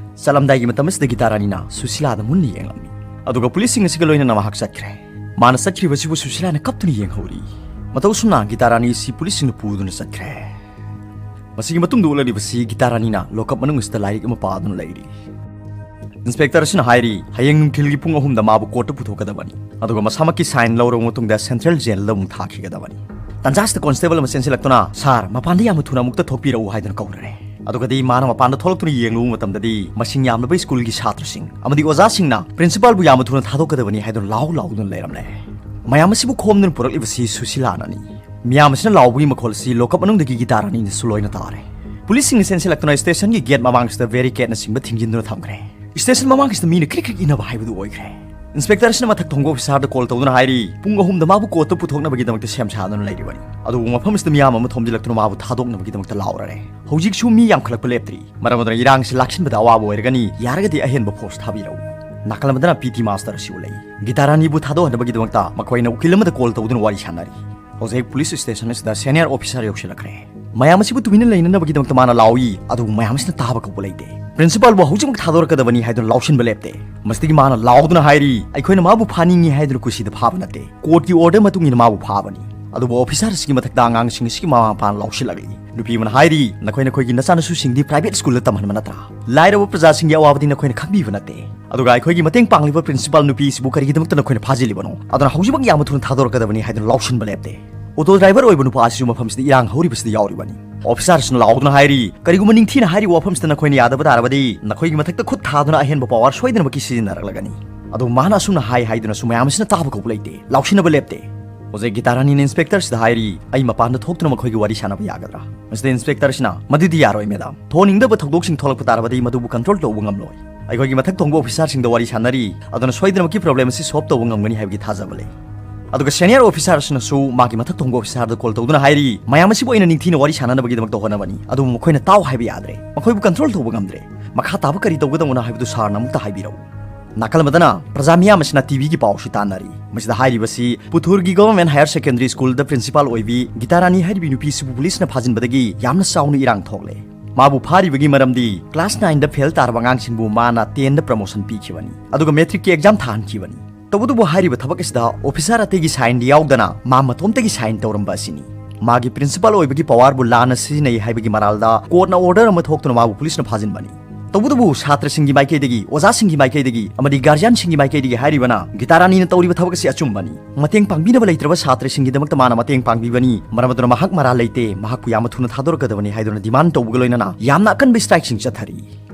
ꯆꯠꯂꯝꯗꯥꯏꯒꯤ ꯃꯇꯝ ꯑꯁꯤꯗ ꯒꯤꯇꯥ ꯔꯥꯅꯤꯅ ꯁꯨꯁꯤꯂꯥꯗ ꯃꯨꯟꯅ ꯌꯦꯡꯂꯝꯃꯤ꯫ ꯑꯗꯨꯒ ꯄꯨꯂꯤꯁꯁꯤꯡ ꯑꯁꯤꯒ ꯂꯣꯏꯅꯅ ꯃꯍꯥꯛ ꯆꯠꯈ꯭ꯔꯦ꯫ ꯃꯥꯅ ꯆꯠꯈ꯭ꯔꯤꯕꯁꯤꯕꯨ ꯁꯨꯁꯤꯂꯥꯅ ꯀꯞꯇꯨꯅ ꯌꯦꯡꯍꯧꯔꯤ꯫ ꯃꯇꯧ ꯑꯁꯨꯝꯅ ꯒꯤꯇꯥ ꯔꯥꯅꯤ ꯑꯁꯤ ꯄꯨꯂꯤꯁꯁꯤꯡꯅ ꯄꯨꯗꯨꯅ ꯆꯠꯈ꯭ꯔꯦ꯫ ꯃꯁꯤꯒꯤ ꯃꯇꯨꯡꯗ ꯎꯠꯂꯛꯂꯤꯕꯁꯤ ꯒꯤꯇꯥ ꯔꯥꯅꯤꯅ ꯂꯣꯀꯞ ꯃꯅꯨꯡ ꯑꯁꯤꯗ ꯂꯥꯏꯔꯤꯛ ꯑꯃ ꯄꯥꯗꯨꯅ ꯂꯩꯔꯤ꯫ ꯏꯟꯁꯄꯦꯛꯇꯔ ꯑꯁꯤꯅ ꯍꯥꯏꯔꯤ, ꯍꯌꯦꯡ ꯅꯨꯡꯊꯤꯜꯒꯤ ꯄꯨꯡ ꯑꯍꯨꯝꯗ ꯃꯥꯕꯨ ꯀꯣꯔꯠꯇ ꯄꯨꯊꯣꯛꯀꯗꯕꯅꯤ, ꯑꯗꯨꯒ ꯃꯁꯥꯃꯛꯀꯤ ꯁꯥꯏꯟ ꯂꯧꯔꯕ ꯃꯇꯨꯡꯗ ꯁꯦꯟꯇ꯭ꯔꯦꯜ ꯖꯦꯜꯗ ꯑꯃꯨꯛ ꯊꯥꯈꯤꯒꯗꯕꯅꯤ꯫ ꯇꯟꯖꯥꯁꯤꯗ ꯀꯣꯟꯁꯇꯦꯕꯜ ꯑꯃ ꯆꯦꯟꯁꯤꯜꯂꯛꯇꯨꯅ, "ꯁꯥꯔ, ꯃꯄꯥꯟꯗ ꯌꯥꯝꯅ ꯊꯨꯅ ꯑꯃꯨꯛꯇ ꯊꯣꯛꯄꯤꯔꯛꯎ" ꯍꯥꯏꯗꯨꯅ ꯀꯧꯔꯔꯦ꯫ ꯑꯗꯨꯒꯗꯤ ꯃꯥꯅ ꯃꯄꯥꯟꯗ ꯊꯣꯛꯂꯛꯇꯨꯅ ꯌꯦꯡꯂꯨꯕ ꯃꯇꯝꯗꯗꯤ, ꯃꯁꯤꯡ ꯌꯥꯝꯂꯕ ꯁ꯭ꯀꯨꯜꯒꯤ ꯁꯥꯇ꯭ꯔꯁꯤꯡ ꯑꯃꯗꯤ ꯑꯣꯖꯥꯁꯤꯡꯅ ꯄ꯭ꯔꯤꯟꯁꯤꯄꯥꯜꯕꯨ ꯌꯥꯝꯅ ꯊꯨꯅ ꯊꯥꯗꯣꯛꯀꯗꯕꯅꯤ ꯍꯥꯏꯗꯨꯅ ꯂꯥꯎ ꯂꯥꯎꯗꯨꯅ ꯂꯩꯔꯝꯂꯦ꯫ ꯃꯌꯥꯝ ꯑꯁꯤꯕꯨ ꯈꯣꯝꯗꯨꯅ ꯄꯨꯔꯛꯂꯤꯕꯁꯤ ꯁꯨꯁꯤꯂꯥꯅꯅꯤ꯫ ꯃꯤꯌꯥꯝ ꯑꯁꯤꯅ ꯂꯥꯎꯕꯒꯤ ꯃꯈꯣꯜ ꯑꯁꯤ ꯂꯣꯀꯞ ꯃꯅꯨꯡꯗꯒꯤ ꯒꯤꯇꯥ ꯔꯥꯅꯤꯅꯁꯨ ꯂꯣꯏꯅ ꯇꯥꯔꯦ꯫ ꯄꯨꯂꯤꯁꯁꯤꯡꯅ ꯆꯦꯟꯁꯤꯜꯂꯛꯇꯨꯅ ꯁ꯭ꯇꯦꯁꯟꯒꯤ ꯒꯦꯠ ꯃꯃꯥꯡꯁꯤꯗ ꯕꯦꯔꯤꯀꯦꯗꯅꯆꯤꯡꯕ ꯊꯤꯡꯖꯤꯟꯗꯨꯅ ꯊꯝꯈ꯭ꯔꯦ꯫ ꯁ꯭ꯇꯦꯁꯟ ꯃꯃꯥꯡꯁꯤꯗ ꯃꯤꯅ ꯀ꯭ꯔꯤꯛ ꯀ꯭ꯔꯤꯛ ꯏꯟꯅꯕ ꯍꯥꯏꯕꯗꯨ ꯑꯣꯏꯈ꯭ꯔꯦ꯫ ꯏꯟꯁꯄꯦꯛꯇꯔ ꯑꯁꯤꯅ ꯃꯊꯛ ꯊꯣꯡꯕ ꯑꯣꯐꯤꯁꯥꯔꯗ ꯀꯣꯜ ꯇꯧꯗꯨꯅ ꯍꯥꯏꯔꯤ, "ꯄꯨꯡ ꯑꯍꯨꯝꯗ ꯃꯥꯕꯨ ꯀꯣꯔꯠꯇ ꯄꯨꯊꯣꯛꯅꯕꯒꯤꯗꯃꯛꯇ ꯁꯦꯝ ꯁꯥꯗꯨꯅ ꯂꯩꯔꯤꯕꯅꯤ꯫ ꯑꯗꯨꯕꯨ ꯃꯐꯝ ꯑꯁꯤꯗ ꯃꯤꯌꯥꯝ ꯑꯃ ꯊꯣꯝꯖꯤꯜꯂꯛꯇꯨꯅ ꯃꯥꯕꯨ ꯊꯥꯗꯣꯛꯅꯕꯒꯤꯗꯃꯛꯇ ꯂꯥꯎꯔꯔꯦ꯫ ꯍꯧꯖꯤꯛꯁꯨ ꯃꯤ ꯌꯥꯝꯈꯠꯂꯛꯄ ꯂꯦꯞꯇ꯭ꯔꯤ꯫ ꯃꯔꯝ ꯑꯗꯨꯅ ꯏꯔꯥꯡꯁꯤ ꯂꯥꯛꯁꯤꯟꯕꯗ ꯑꯋꯥꯕ ꯑꯣꯏꯔꯒꯅꯤ꯫ ꯌꯥꯔꯒꯗꯤ ꯑꯍꯦꯟꯕ ꯐꯣꯔꯁ ꯊꯥꯕꯤꯔꯛꯎ"꯫ ꯅꯥꯀꯜ ꯑꯃꯗꯅ ꯄꯤ ꯇꯤ ꯃꯥꯁꯇꯔ ꯑꯁꯤ ꯎꯠꯂꯛꯏ꯫ ꯒꯤꯇꯥ ꯔꯥꯅꯤꯕꯨ ꯊꯥꯗꯣꯛꯍꯟꯅꯕꯒꯤꯗꯃꯛꯇ ꯃꯈꯣꯏꯅ ꯎꯀꯤꯜ ꯑꯃꯗ ꯀꯣꯜ ꯇꯧꯗꯨꯅ ꯋꯥꯔꯤ ꯁꯥꯟꯅꯔꯤ꯫ ꯍꯧꯖꯤꯛ ꯄꯨꯂꯤꯁ ꯁ꯭ꯇꯦꯁꯟ ꯑꯁꯤꯗ ꯁꯦꯅꯤꯌꯔ ꯑꯣꯐꯤꯁꯥꯔ ꯌꯧꯁꯤꯜꯂꯛꯈ꯭ꯔꯦ꯫ ꯃꯌꯥꯝ ꯑꯁꯤꯕꯨ ꯇꯨꯃꯤꯟꯅ ꯂꯩꯅꯅꯕꯒꯤꯗꯃꯛꯇ ꯃꯥꯅ ꯂꯥꯎꯏ, ꯑꯗꯨꯕꯨ ꯃꯌꯥꯝ ꯑꯁꯤꯅ ꯇꯥꯕ ꯀꯧꯕ ꯂꯩꯇꯦ꯫ ꯄ꯭ꯔꯤꯟꯁꯤꯄꯥꯜꯕꯨ ꯍꯧꯖꯤꯛꯃꯛ ꯊꯥꯗꯣꯔꯛꯀꯗꯕꯅꯤ ꯍꯥꯏꯗꯨꯅ ꯂꯥꯎꯁꯤꯟꯕ ꯂꯦꯞꯇꯦ꯫ ꯃꯁꯤꯗꯒꯤ ꯃꯥꯅ ꯂꯥꯎꯗꯨꯅ ꯍꯥꯏꯔꯤ, "ꯑꯩꯈꯣꯏꯅ ꯃꯥꯕꯨ ꯐꯥꯅꯤꯡꯏ ꯍꯥꯏꯗꯨꯅ ꯀꯨꯁꯤꯗ ꯐꯥꯕ ꯅꯠꯇꯦ꯫ ꯀꯣꯔꯠꯀꯤ ꯑꯣꯔꯗꯔ ꯃꯇꯨꯡ ꯏꯟꯅ ꯃꯥꯕꯨ ꯐꯥꯕꯅꯤ"꯫ ꯑꯗꯨꯕꯨ ꯑꯣꯐꯤꯁꯥꯔ ꯑꯁꯤꯒꯤ ꯃꯊꯛꯇ ꯑꯉꯥꯡꯁꯤꯡ ꯑꯁꯤꯒꯤ ꯃꯃꯥ ꯃꯄꯥꯅ ꯂꯥꯎꯁꯤꯜꯂꯛꯂꯤ꯫ ꯅꯨꯄꯤ ꯑꯃꯅ ꯍꯥꯏꯔꯤ, "ꯅꯈꯣꯏ ꯅꯈꯣꯏꯒꯤ ꯅꯆꯥꯅꯁꯨꯁꯤꯡꯗꯤ ꯄ꯭ꯔꯥꯏꯚꯦꯠ ꯁ꯭ꯀꯨꯜꯗ ꯇꯝꯍꯟꯕ ꯅꯠꯇ꯭ꯔꯥ? ꯂꯥꯏꯔꯕ ꯄ꯭ꯔꯖꯥꯁꯤꯡꯒꯤ ꯑꯋꯥꯕꯗꯤ ꯅꯈꯣꯏꯅ ꯈꯪꯕꯤꯕ ꯅꯠꯇꯦ꯫ ꯑꯗꯨꯒ ꯑꯩꯈꯣꯏꯒꯤ ꯃꯇꯦꯡ ꯄꯥꯡꯂꯤꯕ ꯄ꯭ꯔꯤꯟꯁꯤꯄꯥꯜ ꯅꯨꯄꯤ ꯑꯁꯤꯕꯨ ꯀꯔꯤꯒꯤꯗꯃꯛꯇ ꯅꯈꯣꯏꯅ ꯐꯥꯖꯤꯜꯂꯤꯕꯅꯣ? ꯑꯗꯨꯅ ꯍꯧꯖꯤꯛꯃꯛ ꯌꯥꯝꯅ ꯊꯨꯅ ꯊꯥꯗꯣꯔꯛꯀꯗꯕꯅꯤ" ꯍꯥꯏꯗꯨꯅ ꯂꯥꯎꯁꯤꯟꯕ ꯂꯦꯞꯇꯦ꯫ ꯑꯣꯇꯣ ꯗ꯭ꯔꯥꯏꯚꯔ ꯑꯣꯏꯕ ꯅꯨꯄꯥ ꯑꯁꯤꯁꯨ ꯃꯐꯝꯁꯤꯗ ꯏꯔꯥꯡ ꯍꯧꯔꯤꯕꯁꯤꯗ ꯌꯥꯎꯔꯤꯕꯅꯤ꯫ ꯑꯣꯐꯤꯁꯥꯔ ꯑꯁꯤꯅ ꯂꯥꯎꯗꯨꯅ ꯍꯥꯏꯔꯤ, "ꯀꯔꯤꯒꯨꯝꯕ ꯅꯤꯡꯊꯤꯅ ꯍꯥꯏꯔꯤꯕ ꯋꯥꯐꯝꯁꯤꯗ ꯅꯈꯣꯏꯅ ꯌꯥꯗꯕ ꯇꯥꯔꯕꯗꯤ, ꯅꯈꯣꯏꯒꯤ ꯃꯊꯛꯇ ꯈꯨꯠ ꯊꯥꯗꯨꯅ ꯑꯍꯦꯟꯕ ꯄꯋꯥꯔ ꯁꯣꯏꯗꯅꯃꯛꯀꯤ ꯁꯤꯖꯤꯟꯅꯔꯛꯂꯒꯅꯤ"꯫ ꯑꯗꯨ ꯃꯥꯅ ꯑꯁꯨꯝꯅ ꯍꯥꯏ ꯍꯥꯏꯗꯨꯅꯁꯨ ꯃꯌꯥꯝ ꯑꯁꯤꯅ ꯇꯥꯕ ꯀꯧꯕ ꯂꯩꯇꯦ, ꯂꯥꯎꯁꯤꯟꯅꯕ ꯂꯦꯞꯇꯦ꯫ ꯍꯧꯖꯤꯛ ꯒꯤꯇꯥ ꯔꯥꯅꯤꯅ ꯏꯟꯁꯄꯦꯛꯇꯔꯁꯤꯗ ꯍꯥꯏꯔꯤ, "ꯑꯩ ꯃꯄꯥꯟꯗ ꯊꯣꯛꯇꯨꯅ ꯃꯈꯣꯏꯒ ꯋꯥꯔꯤ ꯁꯥꯟꯅꯕ ꯌꯥꯒꯗ꯭ꯔꯥ?" ꯃꯁꯤꯗ ꯏꯟꯁꯄꯦꯛꯇꯔꯁꯤꯅ, "ꯃꯗꯨꯗꯤ ꯌꯥꯔꯣꯏ ꯃꯦꯗꯥꯝ, ꯊꯣꯛꯍꯟꯅꯤꯡꯗꯕ ꯊꯧꯗꯣꯛꯁꯤꯡ ꯊꯣꯛꯂꯛꯄ ꯇꯥꯔꯕꯗꯤ ꯃꯗꯨꯕꯨ ꯀꯟꯇ꯭ꯔꯣꯜ ꯇꯧꯕ ꯉꯝꯂꯣꯏ꯫ ꯑꯩꯈꯣꯏꯒꯤ ꯃꯊꯛ ꯊꯣꯡꯕ ꯑꯣꯐꯤꯁꯥꯔꯁꯤꯡꯗ ꯋꯥꯔꯤ ꯁꯥꯟꯅꯔꯤ, ꯑꯗꯨꯅ ꯁꯣꯏꯗꯅꯃꯛꯀꯤ ꯄ꯭ꯔꯣꯕ꯭ꯂꯦꯝ ꯑꯁꯤ ꯁꯣꯜꯕ ꯇꯧꯕ ꯉꯝꯒꯅꯤ ꯍꯥꯏꯕꯒꯤ ꯊꯥꯖꯕ ꯂꯩ꯫" ꯑꯗꯨꯒ ꯁꯦꯅꯤꯌꯔ ꯑꯣꯐꯤꯁꯥꯔꯁꯤꯅꯁꯨ ꯃꯥꯒꯤ ꯃꯊꯛ ꯊꯣꯡꯕ ꯑꯣꯐꯤꯁꯥꯔꯗ ꯀꯣꯜ ꯇꯧꯗꯨꯅ ꯍꯥꯏꯔꯤ, "ꯃꯌꯥꯝ ꯑꯁꯤꯕꯨ ꯑꯩꯅ ꯅꯤꯡꯊꯤꯅ ꯋꯥꯔꯤ ꯁꯥꯟꯅꯅꯕꯒꯤꯗꯃꯛꯇ ꯍꯣꯠꯅꯕꯅꯤ, ꯑꯗꯨꯕꯨ ꯃꯈꯣꯏꯅ ꯇꯥꯎ ꯍꯥꯏꯕ ꯌꯥꯗ꯭ꯔꯦ, ꯃꯈꯣꯏꯕꯨ ꯀꯟꯇ꯭ꯔꯣꯜ ꯇꯧꯕ ꯉꯝꯗ꯭ꯔꯦ꯫ ꯃꯈꯥ ꯇꯥꯕ ꯀꯔꯤ ꯇꯧꯒꯗꯕꯅꯣ ꯍꯥꯏꯕꯗꯨ ꯁꯥꯔꯅ ꯑꯃꯨꯛꯇ ꯍꯥꯏꯕꯤꯔꯛꯎ꯫" ꯅꯥꯀꯜ ꯑꯃꯗꯅ ꯄ꯭ꯔꯖꯥ ꯃꯤꯌꯥꯝ ꯑꯁꯤꯅ ꯇꯤꯚꯤꯒꯤ ꯄꯥꯎꯁꯤ ꯇꯥꯟꯅꯔꯤ꯫ ꯃꯁꯤꯗ ꯍꯥꯏꯔꯤꯕꯁꯤ ꯄꯨꯊꯨꯔꯒꯤ ꯒꯚꯔꯟꯃꯦꯟꯠ ꯍꯥꯌꯔ ꯁꯦꯀꯦꯟꯗꯔꯤ ꯁ꯭ꯀꯨꯜꯗ ꯄ꯭ꯔꯤꯟꯁꯤꯄꯥꯜ ꯑꯣꯏꯕꯤ ꯒꯤꯇꯥ ꯔꯥꯅꯤ ꯍꯥꯏꯔꯤꯕꯤ ꯅꯨꯄꯤꯁꯤꯕꯨ ꯄꯨꯂꯤꯁꯅ ꯐꯥꯖꯤꯟꯕꯗꯒꯤ ꯌꯥꯝꯅ ꯆꯥꯎꯅ ꯏꯔꯥꯡ ꯊꯣꯛꯂꯦ꯫ ꯃꯥꯕꯨ ꯐꯥꯔꯤꯕꯒꯤ ꯃꯔꯝꯗꯤ ꯀ꯭ꯂꯥꯁ ꯅꯥꯏꯟꯗ ꯐꯦꯜ ꯇꯥꯔꯕ ꯑꯉꯥꯡꯁꯤꯡꯕꯨ ꯃꯥꯅ ꯇꯦꯟꯗ ꯄ꯭ꯔꯃꯣꯁꯟ ꯄꯤꯈꯤꯕꯅꯤ, ꯑꯗꯨꯒ ꯃꯦꯇ꯭ꯔꯤꯛꯀꯤ ꯑꯦꯛꯖꯥꯝ ꯊꯥꯍꯟꯈꯤꯕꯅꯤ꯫ ꯇꯧꯕꯇꯕꯨ ꯍꯥꯏꯔꯤꯕ ꯊꯕꯛ ꯑꯁꯤꯗ ꯑꯣꯐꯤꯁꯥꯔ ꯑꯇꯩꯒꯤ ꯁꯥꯏꯟꯗꯤ ꯌꯥꯎꯗꯅ ꯃꯥ ꯃꯇꯣꯝꯇꯒꯤ ꯁꯥꯏꯟ ꯇꯧꯔꯝꯕ ꯑꯁꯤꯅꯤ꯫ ꯃꯥꯒꯤ ꯄ꯭ꯔꯤꯟꯁꯤꯄꯥꯜ ꯑꯣꯏꯕꯒꯤ ꯄꯋꯥꯔꯕꯨ ꯂꯥꯟꯅ ꯁꯤꯖꯤꯟꯅꯩ ꯍꯥꯏꯕꯒꯤ ꯃꯔꯥꯜꯗ ꯀꯣꯔꯠꯅ ꯑꯣꯔꯗꯔ ꯑꯃ ꯊꯣꯛꯇꯨꯅ ꯃꯥꯕꯨ ꯄꯨꯂꯤꯁꯅ ꯐꯥꯖꯤꯟꯕꯅꯤ꯫ ꯇꯧꯕꯇꯕꯨ ꯁꯥꯇ꯭ꯔꯁꯤꯡꯒꯤ ꯃꯥꯏꯀꯩꯗꯒꯤ, ꯑꯣꯖꯥꯁꯤꯡꯒꯤ ꯃꯥꯏꯀꯩꯗꯒꯤ ꯑꯃꯗꯤ ꯒꯥꯔꯖꯤꯌꯥꯟꯁꯤꯡꯒꯤ ꯃꯥꯏꯀꯩꯗꯒꯤ ꯍꯥꯏꯔꯤꯕꯅ ꯒꯤꯇꯥ ꯔꯥꯅꯤꯅ ꯇꯧꯔꯤꯕ ꯊꯕꯛ ꯑꯁꯤ ꯑꯆꯨꯝꯕꯅꯤ꯫ ꯃꯇꯦꯡ ꯄꯥꯡꯕꯤꯅꯕ ꯂꯩꯇ꯭ꯔꯕ ꯁꯥꯇ꯭ꯔꯁꯤꯡꯒꯤꯗꯃꯛꯇ ꯃꯥꯅ ꯃꯇꯦꯡ ꯄꯥꯡꯕꯤꯕꯅꯤ꯫ ꯃꯔꯝ ꯑꯗꯨꯅ ꯃꯍꯥꯛ ꯃꯔꯥꯜ ꯂꯩꯇꯦ, ꯃꯍꯥꯛꯄꯨ ꯌꯥꯝꯅ ꯊꯨꯅ ꯊꯥꯗꯣꯔꯛꯀꯗꯕꯅꯤ ꯍꯥꯏꯗꯨꯅ ꯗꯤꯃꯥꯟ ꯇꯧꯕꯒ ꯂꯣꯏꯅꯅ ꯌꯥꯝꯅ ꯑꯀꯟꯕ ꯁ꯭ꯇ꯭ꯔꯥꯏꯛꯁꯤꯡ ꯆꯠꯊꯔꯤ꯫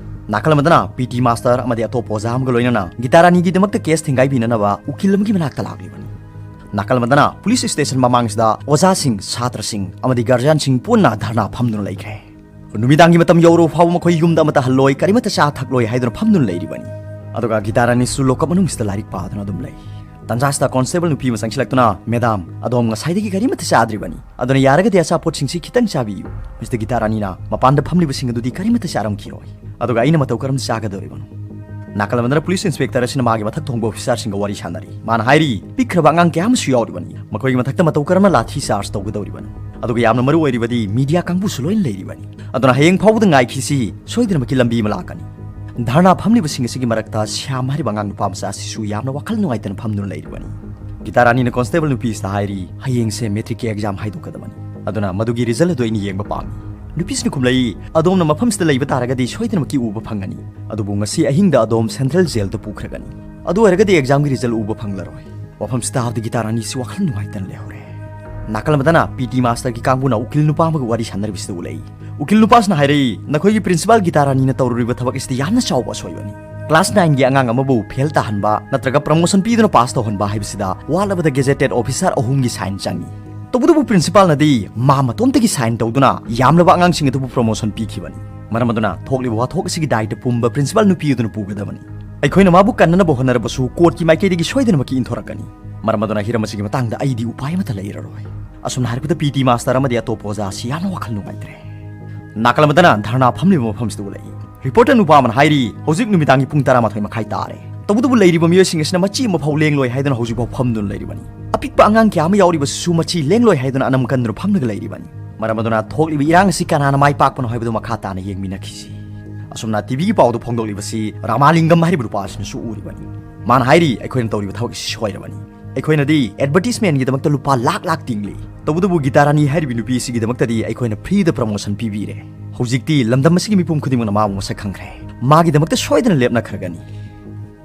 ꯅꯥꯀꯜ ꯑꯃꯗꯅ ꯄꯤ ꯇꯤ ꯃꯥꯁꯇꯔ ꯑꯃꯗꯤ ꯑꯇꯣꯞꯄ ꯑꯣꯖꯥ ꯑꯃꯒ ꯂꯣꯏꯅꯅ ꯒꯤꯇꯥ ꯔꯥꯅꯤꯒꯤꯗꯃꯛꯇ ꯀꯦꯁ ꯊꯤꯡꯒꯥꯏꯕꯤꯅꯅꯕ ꯎꯀꯤꯜ ꯑꯃꯒꯤ ꯃꯅꯥꯛꯇ ꯂꯥꯛꯂꯤꯕꯅꯤ꯫ ꯅꯥꯀꯜ ꯑꯃꯗꯅ ꯄꯨꯂꯤꯁ ꯁ꯭ꯇꯦꯁꯟ ꯃꯃꯥꯡꯁꯤꯗ ꯑꯣꯖꯥꯁꯤꯡ, ꯁꯥꯇ꯭ꯔꯁꯤꯡ ꯑꯃꯗꯤ ꯒꯥꯔꯖꯤꯌꯥꯟꯁꯤꯡ ꯄꯨꯟꯅ ꯙꯔꯅꯥ ꯐꯝꯗꯨꯅ ꯂꯩꯈ꯭ꯔꯦ꯫ ꯅꯨꯃꯤꯗꯥꯡꯒꯤ ꯃꯇꯝ ꯌꯧꯔꯕ ꯐꯥꯎꯕ ꯃꯈꯣꯏ ꯌꯨꯝꯗ ꯑꯃꯠꯇ ꯍꯜꯂꯣꯏ, ꯀꯔꯤꯃꯠꯇ ꯆꯥ ꯊꯛꯂꯣꯏ ꯍꯥꯏꯗꯨꯅ ꯐꯝꯗꯨꯅ ꯂꯩꯔꯤꯕꯅꯤ꯫ ꯑꯗꯨꯒ ꯒꯤꯇꯥ ꯔꯥꯅꯤꯁꯨ ꯂꯣꯀꯞ ꯃꯅꯨꯡꯁꯤꯗ ꯂꯥꯏꯔꯤꯛ ꯄꯥꯗꯨꯅ ꯑꯗꯨꯝ ꯂꯩ꯫ ꯇꯟꯖꯥꯁꯤꯗ ꯀꯣꯟꯁꯇꯦꯕꯜ ꯅꯨꯄꯤ ꯑꯃ ꯆꯪꯁꯤꯜꯂꯛꯇꯨꯅ, "ꯃꯦꯗꯥꯝ, ꯑꯗꯣꯝ ꯉꯁꯥꯏꯗꯒꯤ ꯀꯔꯤꯃꯠꯇ ꯆꯥꯗ꯭ꯔꯤꯕꯅꯤ, ꯑꯗꯨꯅ ꯌꯥꯔꯒꯗꯤ ꯑꯆꯥꯄꯣꯠꯁꯤꯡꯁꯤ ꯈꯤꯇꯪ ꯆꯥꯕꯤꯌꯨ꯫" ꯃꯤꯁꯇꯔ ꯒꯤꯇꯥ ꯔꯥꯅꯤꯅ, "ꯃꯄꯥꯟꯗ ꯐꯝꯂꯤꯕꯁꯤꯡ ꯑꯗꯨꯗꯤ ꯀꯔꯤꯃꯠꯇ ꯆꯥꯔꯝꯈꯤꯔꯣꯏ, ꯑꯗꯨꯒ ꯑꯩꯅ ꯃꯇꯧ ꯀꯔꯝꯅ ꯆꯥꯒꯗꯧꯔꯤꯕꯅꯣ?" ꯅꯥꯀꯜ ꯑꯃꯗꯅ ꯄꯨꯂꯤꯁ ꯏꯟꯁꯄꯦꯛꯇꯔ ꯑꯁꯤꯅ ꯃꯥꯒꯤ ꯃꯊꯛ ꯊꯣꯡꯕ ꯑꯣꯐꯤꯁꯥꯔꯁꯤꯡꯒ ꯋꯥꯔꯤ ꯁꯥꯟꯅꯔꯤ꯫ ꯃꯥꯅ ꯍꯥꯏꯔꯤ, ꯄꯤꯛꯈ꯭ꯔꯕ ꯑꯉꯥꯡ ꯀꯌꯥ ꯑꯃꯁꯨ ꯌꯥꯎꯔꯤꯕꯅꯤ, ꯃꯈꯣꯏꯒꯤ ꯃꯊꯛꯇ ꯃꯇꯧ ꯀꯔꯝꯅ ꯂꯥꯊꯤ ꯆꯥꯔꯖ ꯇꯧꯒꯗꯧꯔꯤꯕꯅꯣ? ꯑꯗꯨꯒ ꯌꯥꯝꯅ ꯃꯔꯨ ꯑꯣꯏꯔꯤꯕꯗꯤ ꯃꯤꯗꯤꯌꯥ ꯀꯥꯡꯕꯨꯁꯨ ꯂꯣꯏꯅ ꯂꯩꯔꯤꯕꯅꯤ꯫ ꯑꯗꯨꯅ ꯍꯌꯦꯡ ꯐꯥꯎꯕꯗ ꯉꯥꯏꯈꯤꯁꯤ, ꯁꯣꯏꯗꯅꯃꯛꯀꯤ ꯂꯝꯕꯤ ꯑꯃ ꯂꯥꯛꯀꯅꯤ꯫ ꯙꯔꯅꯥ ꯐꯝꯂꯤꯕꯁꯤꯡ ꯑꯁꯤꯒꯤ ꯃꯔꯛꯇ ꯁ꯭ꯌꯥꯝ ꯍꯥꯏꯔꯤꯕ ꯑꯉꯥꯡ ꯅꯨꯄꯥ ꯃꯆꯥ ꯑꯁꯤꯁꯨ ꯌꯥꯝꯅ ꯋꯥꯈꯜ ꯅꯨꯡꯉꯥꯏꯇꯅ ꯐꯝꯗꯨꯅ ꯂꯩꯔꯤꯕꯅꯤ꯫ ꯒꯤꯇꯥ ꯔꯥꯅꯤꯅ ꯀꯣꯟꯁꯇꯦꯕꯜ ꯅꯨꯄꯤꯁꯤꯗ ꯍꯥꯏꯔꯤ, "ꯍꯌꯦꯡꯁꯦ ꯃꯦꯇ꯭ꯔꯤꯛꯀꯤ ꯑꯦꯛꯖꯥꯝ ꯍꯥꯏꯗꯣꯛꯀꯗꯕꯅꯤ, ꯑꯗꯨꯅ ꯃꯗꯨꯒꯤ ꯔꯤꯖꯜ ꯑꯗꯨ ꯑꯩꯅ ꯌꯦꯡꯕ ꯄꯥꯝꯃꯤ꯫" ꯅꯨꯄꯤꯁꯤꯅ ꯈꯨꯝꯂꯛꯏ, "ꯑꯗꯣꯝꯅ ꯃꯐꯝꯁꯤꯗ ꯂꯩꯕ ꯇꯥꯔꯒꯗꯤ ꯁꯣꯏꯗꯅꯃꯛꯀꯤ ꯎꯕ ꯐꯪꯒꯅꯤ, ꯑꯗꯨꯕꯨ ꯉꯁꯤ ꯑꯍꯤꯡꯗ ꯑꯗꯣꯝ ꯁꯦꯟꯇ꯭ꯔꯦꯜ ꯖꯦꯜꯗ ꯄꯨꯈ꯭ꯔꯒꯅꯤ, ꯑꯗꯨ ꯑꯣꯏꯔꯒꯗꯤ ꯑꯦꯛꯖꯥꯝꯒꯤ ꯔꯤꯖꯜ ꯎꯕ ꯐꯪꯂꯔꯣꯏ꯫" ꯋꯥꯐꯝꯁꯤꯗ ꯍꯥꯏꯕꯗ ꯒꯤꯇꯥ ꯔꯥꯅꯤꯁꯤ ꯋꯥꯈꯜ ꯅꯨꯡꯉꯥꯏꯇꯅ ꯂꯩꯍꯧꯔꯦ꯫ ꯅꯥꯀꯜ ꯑꯃꯗꯅ ꯄꯤ ꯇꯤ ꯃꯥꯁꯇꯔꯒꯤ ꯀꯥꯡꯕꯨꯅ ꯎꯀꯤꯜ ꯅꯨꯄꯥ ꯑꯃꯒ ꯋꯥꯔꯤ ꯁꯥꯟꯅꯔꯤꯕꯁꯤꯗ ꯎꯠꯂꯛꯏ꯫ ꯎꯀꯤꯜ ꯅꯨꯄꯥꯁꯤꯅ ꯍꯥꯏꯔꯛꯏ, "ꯅꯈꯣꯏꯒꯤ ꯄ꯭ꯔꯤꯟꯁꯤꯄꯥꯜ ꯒꯤꯇꯥ ꯔꯥꯅꯤꯅ ꯇꯧꯔꯨꯔꯤꯕ ꯊꯕꯛ ꯑꯁꯤꯗꯤ ꯌꯥꯝꯅ ꯆꯥꯎꯕ ꯑꯁꯣꯏꯕꯅꯤ꯫ ꯀ꯭ꯂꯥꯁ ꯅꯥꯏꯟꯒꯤ ꯑꯉꯥꯡ ꯑꯃꯕꯨ ꯐꯦꯜ ꯇꯥꯍꯟꯕ ꯅꯠꯇ꯭ꯔꯒ ꯄ꯭ꯔꯃꯣꯁꯟ ꯄꯤꯗꯨꯅ ꯄꯥꯁ ꯇꯧꯍꯟꯕ ꯍꯥꯏꯕꯁꯤꯗ ꯋꯥꯠꯂꯕꯗ ꯒꯦꯖꯦꯇꯦꯠ ꯑꯣꯐꯤꯁꯥꯔ ꯑꯍꯨꯝꯒꯤ ꯁꯥꯏꯟ ꯆꯪꯏ꯫ ꯇꯧꯕꯇꯕꯨ ꯄ꯭ꯔꯤꯟꯁꯤꯄꯥꯜꯅꯗꯤ ꯃꯥ ꯃꯇꯣꯝꯇꯒꯤ ꯁꯥꯏꯟ ꯇꯧꯗꯨꯅ ꯌꯥꯝꯂꯕ ꯑꯉꯥꯡꯁꯤꯡ ꯑꯗꯨꯕꯨ ꯄ꯭ꯔꯃꯣꯁꯟ ꯄꯤꯈꯤꯕꯅꯤ꯫ ꯃꯔꯝ ꯑꯗꯨꯅ ꯊꯣꯛꯂꯤꯕ ꯋꯥꯊꯣꯛ ꯑꯁꯤꯒꯤ ꯗꯥꯏꯇ ꯄꯨꯝꯕ ꯄ꯭ꯔꯤꯟꯁꯤꯄꯥꯜ ꯅꯨꯄꯤ ꯑꯗꯨꯅ ꯄꯨꯒꯗꯕꯅꯤ꯫ ꯑꯩꯈꯣꯏꯅ ꯃꯥꯕꯨ ꯀꯟꯅꯅꯕ ꯍꯣꯠꯅꯔꯕꯁꯨ ꯀꯣꯔꯠꯀꯤ ꯃꯥꯏꯀꯩꯗꯒꯤ ꯁꯣꯏꯗꯅꯃꯛꯀꯤ ꯏꯟꯊꯣꯔꯛꯀꯅꯤ꯫ ꯃꯔꯝ ꯑꯗꯨꯅ ꯍꯤꯔꯝ ꯑꯁꯤꯒꯤ ꯃꯇꯥꯡꯗ ꯑꯩꯗꯤ ꯎꯄꯥꯏ ꯑꯃꯠꯇ ꯂꯩꯔꯔꯣꯏ꯫ ꯑꯁꯨꯝꯅ ꯍꯥꯏꯔꯛꯄꯗ ꯄꯤ ꯇꯤ ꯃꯥꯁꯇꯔ ꯑꯃꯗꯤ ꯑꯇꯣꯞꯄ ꯑꯣꯖꯥ ꯑꯁꯤ ꯌꯥꯝꯅ ꯋꯥꯈꯜ ꯅꯨꯡꯉꯥꯏꯇ꯭ꯔꯦ꯫ ꯅꯥꯀꯜ ꯑꯃꯗꯅ ꯙꯔꯅꯥ ꯐꯝꯂꯤꯕ ꯃꯐꯝꯁꯤꯗ ꯎꯠꯂꯛꯏ꯫ ꯔꯤꯄꯣꯔꯇꯔ ꯅꯨꯄꯥ ꯑꯃꯅ ꯍꯥꯏꯔꯤ, ꯍꯧꯖꯤꯛ ꯅꯨꯃꯤꯗꯥꯡꯒꯤ ꯄꯨꯡ ꯇꯔꯥꯃꯥꯊꯣꯏ ꯃꯈꯥꯏ ꯇꯥꯔꯦ꯫ ꯇꯧꯕꯇꯕꯨ ꯂꯩꯔꯤꯕ ꯃꯤꯑꯣꯏꯁꯤꯡ ꯑꯁꯤꯅ ꯃꯆꯤ ꯑꯃꯐꯥꯎ ꯂꯦꯡꯂꯣꯏ ꯍꯥꯏꯗꯨꯅ ꯍꯧꯖꯤꯛꯐꯥꯎ ꯐꯝꯗꯨꯅ ꯂꯩꯔꯤꯕꯅꯤ꯫ ꯑꯄꯤꯛꯄ ꯑꯉꯥꯡ ꯀꯌꯥ ꯑꯃ ꯌꯥꯎꯔꯤꯕꯁꯤꯁꯨ ꯃꯆꯤ ꯂꯦꯡꯂꯣꯏ ꯍꯥꯏꯗꯨꯅ ꯑꯅꯝ ꯀꯟꯗꯨꯅ ꯐꯝꯂꯒ ꯂꯩꯔꯤꯕꯅꯤ꯫ ꯃꯔꯝ ꯑꯗꯨꯅ ꯊꯣꯛꯂꯤꯕ ꯏꯔꯥꯡ ꯑꯁꯤ ꯀꯅꯥꯅ ꯃꯥꯏ ꯄꯥꯛꯄꯅꯣ ꯍꯥꯏꯕꯗꯨ ꯃꯈꯥ ꯇꯥꯅ ꯌꯦꯡꯃꯤꯟꯅꯈꯤꯁꯤ꯫ ꯑꯁꯨꯝꯅ ꯇꯤꯚꯤꯒꯤ ꯄꯥꯎꯗ ꯐꯣꯡꯗꯣꯛꯂꯤꯕꯁꯤ ꯔꯥꯃꯥꯂꯤꯡꯒꯝ ꯍꯥꯏꯔꯤꯕ ꯅꯨꯄꯥ ꯑꯁꯤꯅꯁꯨ ꯎꯔꯤꯕꯅꯤ꯫ ꯃꯥꯅ ꯍꯥꯏꯔꯤ, ꯑꯩꯈꯣꯏꯅ ꯇꯧꯔꯤꯕ ꯊꯕꯛ ꯑꯁꯤ ꯁꯣꯏꯔꯕꯅꯤ꯫ ꯑꯩꯈꯣꯏꯅꯗꯤ ꯑꯦꯗꯚꯔꯇꯤꯁꯃꯦꯟꯒꯤꯗꯃꯛꯇ ꯂꯨꯄꯥ ꯂꯥꯛ ꯂꯥꯛ ꯇꯤꯡꯂꯤ꯫ ꯇꯧꯕꯇꯕꯨ ꯒꯤꯇꯥ ꯔꯥꯅꯤ ꯍꯥꯏꯔꯤꯕꯤ ꯅꯨꯄꯤ ꯑꯁꯤꯒꯤꯗꯃꯛꯇꯗꯤ ꯑꯩꯈꯣꯏꯅ ꯐ꯭ꯔꯤꯗ ꯄ꯭ꯔꯃꯣꯁꯟ ꯄꯤꯕꯤꯔꯦ꯫ ꯍꯧꯖꯤꯛꯇꯤ ꯂꯝꯗꯝ ꯑꯁꯤꯒꯤ ꯃꯤꯄꯨꯝ ꯈꯨꯗꯤꯡꯃꯛꯅ ꯃꯥꯕꯨ ꯃꯁꯛ ꯈꯪꯈ꯭ꯔꯦ꯫ ꯃꯥꯒꯤꯗꯃꯛꯇ ꯁꯣꯏꯗꯅ ꯂꯦꯞꯅꯈ꯭ꯔꯒꯅꯤ꯫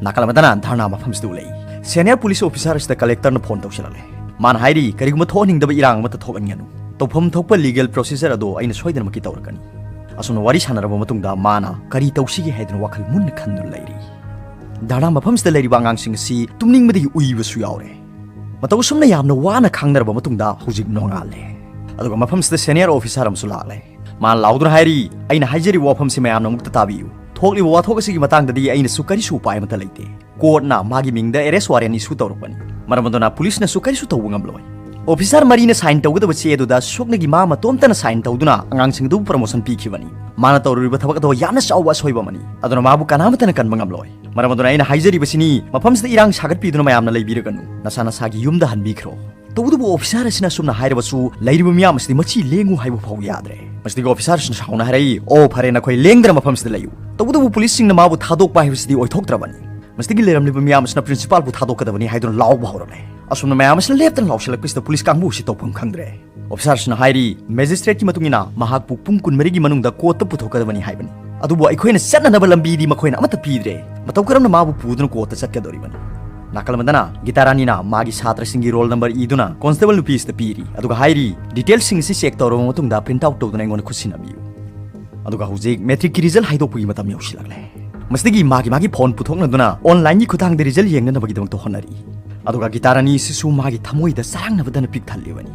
ꯅꯥꯀꯜ ꯑꯃꯗꯅ ꯙꯔꯅꯥ ꯃꯐꯝꯁꯤꯗ ꯎꯠꯂꯛꯏ꯫ ꯁꯦꯅꯤꯌꯔ ꯄꯨꯂꯤꯁ ꯑꯣꯐꯤꯁꯥꯔ ꯑꯁꯤꯗ ꯀꯂꯦꯛꯇꯔꯅ ꯐꯣꯟ ꯇꯧꯁꯤꯜꯂꯛꯂꯦ꯫ ꯃꯥꯅ ꯍꯥꯏꯔꯤ, ꯀꯔꯤꯒꯨꯝꯕ ꯊꯣꯛꯍꯟꯅꯤꯡꯗꯕ ꯏꯔꯥꯡ ꯑꯃꯠꯇ ꯊꯣꯛꯍꯟꯒꯅꯨ꯫ ꯇꯧꯐꯝ ꯊꯣꯛꯄ ꯂꯤꯒꯦꯜ ꯄ꯭ꯔꯣꯁꯤꯖꯔ ꯑꯗꯨ ꯑꯩꯅ ꯁꯣꯏꯗꯅꯃꯛꯀꯤ ꯇꯧꯔꯛꯀꯅꯤ꯫ ꯑꯁꯨꯝꯅ ꯋꯥꯔꯤ ꯁꯥꯟꯅꯔꯕ ꯃꯇꯨꯡꯗ ꯃꯥꯅ ꯀꯔꯤ ꯇꯧꯁꯤꯒꯦ ꯍꯥꯏꯗꯨꯅ ꯋꯥꯈꯜ ꯃꯨꯟꯅ ꯈꯟꯗꯨꯅ ꯂꯩꯔꯤ꯫ ꯙꯔꯅꯥ ꯃꯐꯝꯁꯤꯗ ꯂꯩꯔꯤꯕ ꯑꯉꯥꯡꯁꯤꯡ ꯑꯁꯤ ꯇꯨꯝꯅꯤꯡꯕꯗꯒꯤ ꯎꯏꯕꯁꯨ ꯌꯥꯎꯔꯦ꯫ ꯃꯇꯧ ꯑꯁꯨꯝꯅ ꯌꯥꯝꯅ ꯋꯥꯅ ꯈꯥꯡꯅꯔꯕ ꯃꯇꯨꯡꯗ ꯍꯧꯖꯤꯛ ꯅꯣꯡꯉꯥꯜꯂꯦ꯫ ꯑꯗꯨꯒ ꯃꯐꯝꯁꯤꯗ ꯁꯦꯅꯤꯌꯔ ꯑꯣꯐꯤꯁꯥꯔ ꯑꯃꯁꯨ ꯂꯥꯛꯂꯦ꯫ ꯃꯥꯅ ꯂꯥꯎꯗꯨꯅ ꯍꯥꯏꯔꯤ, "ꯑꯩꯅ ꯍꯥꯏꯖꯔꯤꯕ ꯋꯥꯐꯝꯁꯤ ꯃꯌꯥꯝꯅ ꯑꯃꯨꯛꯇ ꯇꯥꯕꯤꯌꯨ꯫ ꯊꯣꯛꯂꯤꯕ ꯋꯥꯊꯣꯛ ꯑꯁꯤꯒꯤ ꯃꯇꯥꯡꯗꯗꯤ ꯑꯩꯅꯁꯨ ꯀꯔꯤꯁꯨ ꯎꯄꯥꯏ ꯑꯃꯠꯇ ꯂꯩꯇꯦ꯫ ꯀꯣꯔꯠꯅ ꯃꯥꯒꯤ ꯃꯤꯡꯗ ꯑꯦꯔꯦꯁ ꯋꯥꯔꯦꯟ ꯏꯁꯨ ꯇꯧꯔꯛꯄꯅꯤ꯫ ꯃꯔꯝ ꯑꯗꯨꯅ ꯄꯨꯂꯤꯁꯅꯁꯨ ꯀꯔꯤꯁꯨ ꯇꯧꯕ ꯉꯝꯂꯣꯏ꯫ ꯑꯣꯐꯤꯁꯥꯔ ꯃꯔꯤꯅ ꯁꯥꯏꯟ ꯇꯧꯒꯗꯕ ꯆꯦ ꯑꯗꯨꯗ ꯁꯨꯞꯅꯒꯤ ꯃꯥ ꯃꯇꯣꯝꯇꯅ ꯁꯥꯏꯟ ꯇꯧꯗꯨꯅ ꯑꯉꯥꯡꯁꯤꯡ ꯑꯗꯨꯕꯨ ꯄ꯭ꯔꯃꯣꯁꯟ ꯄꯤꯈꯤꯕꯅꯤ꯫ ꯃꯥꯅ ꯇꯧꯔꯨꯔꯤꯕ ꯊꯕꯛ ꯑꯗꯣ ꯌꯥꯝꯅ ꯆꯥꯎꯕ ꯑꯁꯣꯏꯕ ꯑꯃꯅꯤ꯫ ꯑꯗꯨꯅ ꯃꯥꯕꯨ ꯀꯅꯥꯃꯠꯇꯅ ꯀꯟꯕ ꯉꯝꯂꯣꯏ꯫ ꯃꯔꯝ ꯑꯗꯨꯅ ꯑꯩꯅ ꯍꯥꯏꯖꯔꯤꯕꯁꯤꯅꯤ, ꯃꯐꯝꯁꯤꯗ ꯏꯔꯥꯡ ꯁꯥꯒꯠꯄꯤꯗꯨꯅ ꯃꯌꯥꯝꯅ ꯂꯩꯕꯤꯔꯒꯅꯨ꯫ ꯅꯁꯥ ꯅꯁꯥꯒꯤ ꯌꯨꯝꯗ ꯍꯟꯕꯤꯈ꯭ꯔꯣ꯫" ꯇꯧꯕꯇꯕꯨ ꯑꯣꯐꯤꯁꯥꯔ ꯑꯁꯤꯅ ꯑꯁꯨꯝꯅ ꯍꯥꯏꯔꯕꯁꯨ ꯂꯩꯔꯤꯕ ꯃꯤꯌꯥꯝ ꯑꯁꯤꯗꯤ ꯃꯆꯤ ꯂꯦꯡꯉꯨ ꯍꯥꯏꯕ ꯐꯥꯎ ꯌꯥꯗ꯭ꯔꯦ꯫ ꯃꯁꯤꯗꯒꯤ ꯑꯣꯐꯤꯁꯥꯔ ꯑꯁꯤꯅ ꯁꯥꯎꯅ ꯍꯥꯏꯔꯛꯏ, "ꯑꯣ, ꯐꯔꯦ, ꯅꯈꯣꯏ ꯂꯦꯡꯗꯅ ꯃꯐꯝꯁꯤꯗ ꯂꯩꯌꯨ꯫" ꯇꯧꯕꯇꯕꯨ ꯄꯨꯂꯤꯁꯁꯤꯡꯅ ꯃꯥꯕꯨ ꯊꯥꯗꯣꯛꯄ ꯍꯥꯏꯕꯁꯤꯗꯤ ꯑꯣꯏꯊꯣꯛꯇ꯭ꯔꯕꯅꯤ꯫ ꯃꯁꯤꯗꯒꯤ ꯂꯩꯔꯝꯂꯤꯕ ꯃꯤꯌꯥꯝ ꯑꯁꯤꯅ ꯄ꯭ꯔꯤꯟꯁꯤꯄꯥꯜꯕꯨ ꯊꯥꯗꯣꯛꯀꯗꯕꯅꯤ ꯍꯥꯏꯗꯨꯅ ꯂꯥꯎꯕ ꯍꯧꯔꯛꯂꯦ꯫ ꯑꯁꯨꯝꯅ ꯃꯌꯥꯝ ꯑꯁꯤꯅ ꯂꯦꯞꯇꯅ ꯂꯥꯎꯁꯤꯜꯂꯛꯄꯁꯤꯗ ꯄꯨꯂꯤꯁ ꯀꯥꯡꯕꯨ ꯑꯁꯤ ꯇꯧꯐꯝ ꯈꯪꯗ꯭ꯔꯦ꯫ ꯑꯣꯐꯤꯁꯥꯔꯁꯤꯅ ꯍꯥꯏꯔꯤ, ꯃꯦꯖꯤꯁꯇ꯭ꯔꯦꯠꯀꯤ ꯃꯇꯨꯡ ꯏꯟꯅ ꯃꯍꯥꯛꯄꯨ ꯄꯨꯡ ꯀꯨꯟꯃꯔꯤꯒꯤ ꯃꯅꯨꯡꯗ ꯀꯣꯔꯠꯇ ꯄꯨꯊꯣꯛꯀꯗꯕꯅꯤ ꯍꯥꯏꯕꯅꯤ꯫ ꯑꯗꯨꯕꯨ ꯑꯩꯈꯣꯏꯅ ꯆꯠꯅꯅꯕ ꯂꯝꯕꯤꯗꯤ ꯃꯈꯣꯏꯅ ꯑꯃꯠꯇ ꯄꯤꯗ꯭ꯔꯦ꯫ ꯃꯇꯧ ꯀꯔꯝꯅ ꯃꯥꯕꯨ ꯄꯨꯗꯨꯅ ꯀꯣꯔꯠꯇ ꯆꯠꯀꯗꯧꯔꯤꯕꯅꯤ? ꯅꯥꯀꯜ ꯑꯃꯗꯅ ꯒꯤꯇꯥ ꯔꯥꯅꯤꯅ ꯃꯥꯒꯤ ꯁꯥꯇ꯭ꯔꯁꯤꯡꯒꯤ ꯔꯣꯜ ꯅꯝꯕꯔ ꯏꯗꯨꯅ ꯀꯣꯟꯁꯇꯦꯕꯜ ꯅꯨꯄꯤ ꯑꯁꯤꯗ ꯄꯤꯔꯤ, ꯑꯗꯨꯒ ꯍꯥꯏꯔꯤ, "ꯗꯤꯇꯦꯜꯁꯤꯡ ꯑꯁꯤ ꯆꯦꯛ ꯇꯧꯔꯕ ꯃꯇꯨꯡꯗ ꯄ꯭ꯔꯤꯟꯠ ꯑꯥꯎꯠ ꯇꯧꯗꯨꯅ ꯑꯩꯉꯣꯟꯗ ꯈꯨꯠꯁꯤꯟꯅꯕꯤꯌꯨ꯫" ꯑꯗꯨꯒ ꯍꯧꯖꯤꯛ ꯃꯦꯇ꯭ꯔꯤꯛꯀꯤ ꯔꯤꯖꯜ ꯍꯥꯏꯗꯣꯛꯄꯒꯤ ꯃꯇꯝ ꯌꯧꯁꯤꯜꯂꯛꯂꯦ꯫ ꯃꯁꯤꯗꯒꯤ ꯃꯥꯒꯤ ꯃꯥꯒꯤ ꯐꯣꯟ ꯄꯨꯊꯣꯛꯅꯗꯨꯅ ꯑꯣꯟꯂꯥꯏꯟꯒꯤ ꯈꯨꯠꯊꯥꯡꯗ ꯔꯤꯖꯜ ꯌꯦꯡꯅꯅꯕꯒꯤꯗꯃꯛꯇ ꯍꯣꯠꯅꯔꯤ꯫ ꯑꯗꯨꯒ ꯒꯤꯇꯥꯔꯥꯅꯤ ꯑꯁꯤꯁꯨ ꯃꯥꯒꯤ ꯊꯃꯣꯏꯗ ꯆꯔꯥꯡꯅꯕꯗꯅ ꯄꯤꯛ ꯊꯜꯂꯤꯕꯅꯤ꯫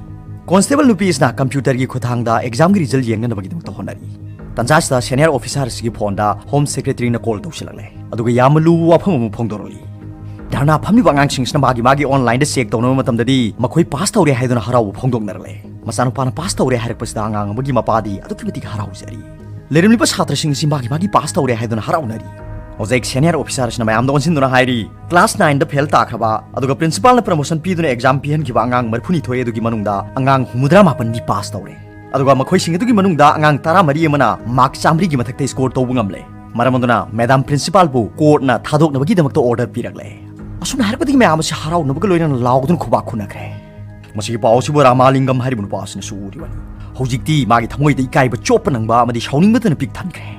ꯀꯣꯟꯁꯇꯦꯕꯜ ꯅꯨꯄꯤ ꯑꯁꯤꯅ ꯀꯝꯄ꯭ꯌꯨꯇꯔꯒꯤ ꯈꯨꯠꯊꯥꯡꯗ ꯑꯦꯛꯖꯥꯝꯒꯤ ꯔꯤꯖꯜ ꯌꯦꯡꯅꯅꯕꯒꯤꯗꯃꯛꯇ ꯍꯣꯠꯅꯔꯤ꯫ ꯇꯟꯖꯥ ꯑꯁꯤꯗ ꯁꯦꯅꯤꯌꯔ ꯑꯣꯐꯤꯁꯥꯔ ꯑꯁꯤꯒꯤ ꯐꯣꯟꯗ ꯍꯣꯝ ꯁꯦꯀ꯭ꯔꯦꯇꯔꯤꯅ ꯀꯣꯜ ꯇꯧꯁꯤꯜꯂꯛꯂꯦ꯫ ꯑꯗꯨꯒ ꯌꯥꯝꯅ ꯂꯨꯕ ꯋꯥꯐꯝ ꯑꯃ ꯐꯣꯡꯗꯣꯔꯛꯂꯤ꯫ ꯙꯔꯅꯥ ꯐꯝꯂꯤꯕ ꯑꯉꯥꯡꯁꯤꯡꯁꯤꯅ ꯃꯥꯒꯤ ꯃꯥꯒꯤ ꯑꯣꯟꯂꯥꯏꯟꯗ ꯆꯦꯛ ꯇꯧꯅꯕ ꯃꯇꯝꯗꯗꯤ ꯃꯈꯣꯏ ꯄꯥꯁ ꯇꯧꯔꯦ ꯍꯥꯏꯗꯨꯅ ꯍꯔꯥꯎꯕ ꯐꯣꯡꯗꯣꯛꯅꯔꯛꯂꯦ꯫ ꯃꯆꯥꯅꯨꯄꯥꯅ ꯄꯥꯁ ꯇꯧꯔꯦ ꯍꯥꯏꯔꯛꯄꯁꯤꯗ ꯑꯉꯥꯡ ꯑꯃꯒꯤ ꯃꯄꯥꯗꯤ ꯑꯗꯨꯛꯀꯤ ꯃꯇꯤꯛ ꯍꯔꯥꯎꯖꯔꯤ꯫ ꯂꯩꯔꯝꯂꯤꯕ ꯁꯥꯇ꯭ꯔꯁꯤꯡ ꯑꯁꯤ ꯃꯥꯒꯤ ꯃꯥꯒꯤ ꯄꯥꯁ ꯇꯧꯔꯦ ꯍꯥꯏꯗꯨꯅ ꯍꯔꯥꯎꯅꯔꯤ꯫ ꯍꯧꯖꯤꯛ ꯁꯦꯅꯤꯌꯔ ꯑꯣꯐꯤꯁꯥꯔ ꯑꯁꯤꯅ ꯃꯌꯥꯝꯗ ꯑꯣꯟꯁꯤꯟꯗꯨꯅ ꯍꯥꯏꯔꯤ, ꯀ꯭ꯂꯥꯁ ꯅꯥꯏꯟꯗ ꯐꯦꯜ ꯇꯥꯈ꯭ꯔꯕ ꯑꯗꯨꯒ ꯄ꯭ꯔꯤꯟꯁꯤꯄꯥꯜꯅ ꯄ꯭ꯔꯃꯣꯁꯟ ꯄꯤꯗꯨꯅ ꯑꯦꯛꯖꯥꯝ ꯄꯤꯍꯟꯈꯤꯕ ꯑꯉꯥꯡ ꯃꯔꯤꯐꯨꯅꯤꯊꯣꯏ ꯑꯗꯨꯒꯤ ꯃꯅꯨꯡꯗ ꯑꯉꯥꯡ ꯍꯨꯝꯐꯨꯇꯔꯥ ꯃꯥꯄꯟꯗꯤ ꯄꯥꯁ ꯇꯧꯔꯦ꯫ ꯑꯗꯨꯒ ꯃꯈꯣꯏꯁꯤꯡ ꯑꯗꯨꯒꯤ ꯃꯅꯨꯡꯗ ꯑꯉꯥꯡ ꯇꯔꯥꯃꯔꯤ ꯑꯃꯅ ꯃꯥꯔꯛ ꯆꯥꯃꯔꯤꯒꯤ ꯃꯊꯛꯇ ꯁ꯭ꯀꯣꯔ ꯇꯧꯕ ꯉꯝꯂꯦ꯫ ꯃꯔꯝ ꯑꯗꯨꯅ ꯃꯦꯗꯥꯝ ꯄ꯭ꯔꯤꯟꯁꯤꯄꯥꯜꯕꯨ ꯀꯣꯔꯠꯅ ꯊꯥꯗꯣꯛꯅꯕꯒꯤꯗꯃꯛꯇ ꯑꯣꯔꯗꯔ ꯄꯤꯔꯛꯂꯦ꯫ ꯑꯁꯨꯝꯅ ꯍꯥꯏꯔꯛꯄꯗꯒꯤ ꯃꯌꯥꯝ ꯑꯁꯤ ꯍꯔꯥꯎꯅꯕꯒ ꯂꯣꯏꯅꯅ ꯂꯥꯎꯗꯨꯅ ꯈꯨꯕꯥꯛ ꯈꯨꯅꯈ꯭ꯔꯦ꯫ ꯃꯁꯤꯒꯤ ꯄꯥꯎ ꯑꯁꯤꯕꯨ ꯔꯥꯃꯥꯂꯤꯡꯒꯝ ꯍꯥꯏꯔꯤꯕ ꯅꯨꯄꯥ ꯑꯁꯤꯅꯁꯨ ꯎꯔꯤꯕꯅꯤ꯫ ꯍꯧꯖꯤꯛꯇꯤ ꯃꯥꯒꯤ ꯊꯃꯣꯏꯗ ꯏꯀꯥꯏꯕ ꯆꯣꯞꯄ ꯅꯪꯕ ꯑꯃꯗꯤ ꯁꯥꯎꯅꯤꯡꯕꯇꯅ ꯄꯤꯛ ꯊꯟꯈ꯭ꯔꯦ꯫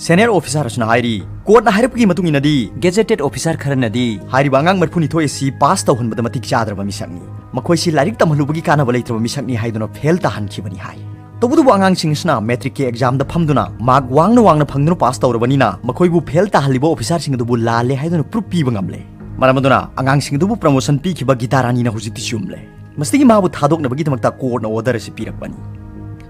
ꯁꯦꯅꯤꯌꯔ ꯑꯣꯐꯤꯁꯥꯔ ꯑꯁꯤꯅ ꯍꯥꯏꯔꯤ, ꯀꯣꯔꯠꯅ ꯍꯥꯏꯔꯛꯄꯒꯤ ꯃꯇꯨꯡ ꯏꯟꯅꯗꯤ ꯒꯦꯖꯦꯇꯦꯠ ꯑꯣꯐꯤꯁꯥꯔ ꯈꯔꯅꯗꯤ ꯍꯥꯏꯔꯤꯕ ꯑꯉꯥꯡ ꯃꯔꯤꯐꯨꯅꯤꯊꯣꯏ ꯑꯁꯤ ꯄꯥꯁ ꯇꯧꯍꯟꯕꯗ ꯃꯇꯤꯛ ꯆꯥꯗ꯭ꯔꯕ ꯃꯤꯁꯛꯅꯤ, ꯃꯈꯣꯏꯁꯤ ꯂꯥꯏꯔꯤꯛ ꯇꯝꯍꯜꯂꯨꯕꯒꯤ ꯀꯥꯟꯅꯕ ꯂꯩꯇ꯭ꯔꯕ ꯃꯤꯁꯛꯅꯤ ꯍꯥꯏꯗꯨꯅ ꯐꯦꯜ ꯇꯥꯍꯟꯈꯤꯕꯅꯤ ꯍꯥꯏ꯫ ꯇꯧꯕꯇꯕꯨ ꯑꯉꯥꯡꯁꯤꯡ ꯑꯁꯤꯅ ꯃꯦꯇ꯭ꯔꯤꯛꯀꯤ ꯑꯦꯛꯖꯥꯝꯗ ꯐꯝꯗꯨꯅ ꯃꯥꯔꯛ ꯋꯥꯡꯅ ꯋꯥꯡꯅ ꯐꯪꯗꯨꯅ ꯄꯥꯁ ꯇꯧꯔꯕꯅꯤꯅ ꯃꯈꯣꯏꯕꯨ ꯐꯦꯜ ꯇꯥꯍꯜꯂꯤꯕ ꯑꯣꯐꯤꯁꯥꯔꯁꯤꯡ ꯑꯗꯨꯕꯨ ꯂꯥꯜꯂꯦ ꯍꯥꯏꯗꯨꯅ ꯄ꯭ꯔꯨꯐ ꯄꯤꯕ ꯉꯝꯂꯦ꯫ ꯃꯔꯝ ꯑꯗꯨꯅ ꯑꯉꯥꯡꯁꯤꯡ ꯑꯗꯨꯕꯨ ꯄ꯭ꯔꯃꯣꯁꯟ ꯄꯤꯈꯤꯕ ꯒꯤꯇꯥ ꯔꯥꯅꯤꯅ ꯍꯧꯖꯤꯛꯇꯤ ꯆꯨꯝꯂꯦ꯫ ꯃꯁꯤꯗꯒꯤ ꯃꯥꯕꯨ ꯊꯥꯗꯣꯛꯅꯕꯒꯤꯗꯃꯛꯇ ꯀꯣꯔꯠꯅ ꯑꯣꯔꯗꯔ ꯑꯁꯤ ꯄꯤꯔꯛꯄꯅꯤ꯫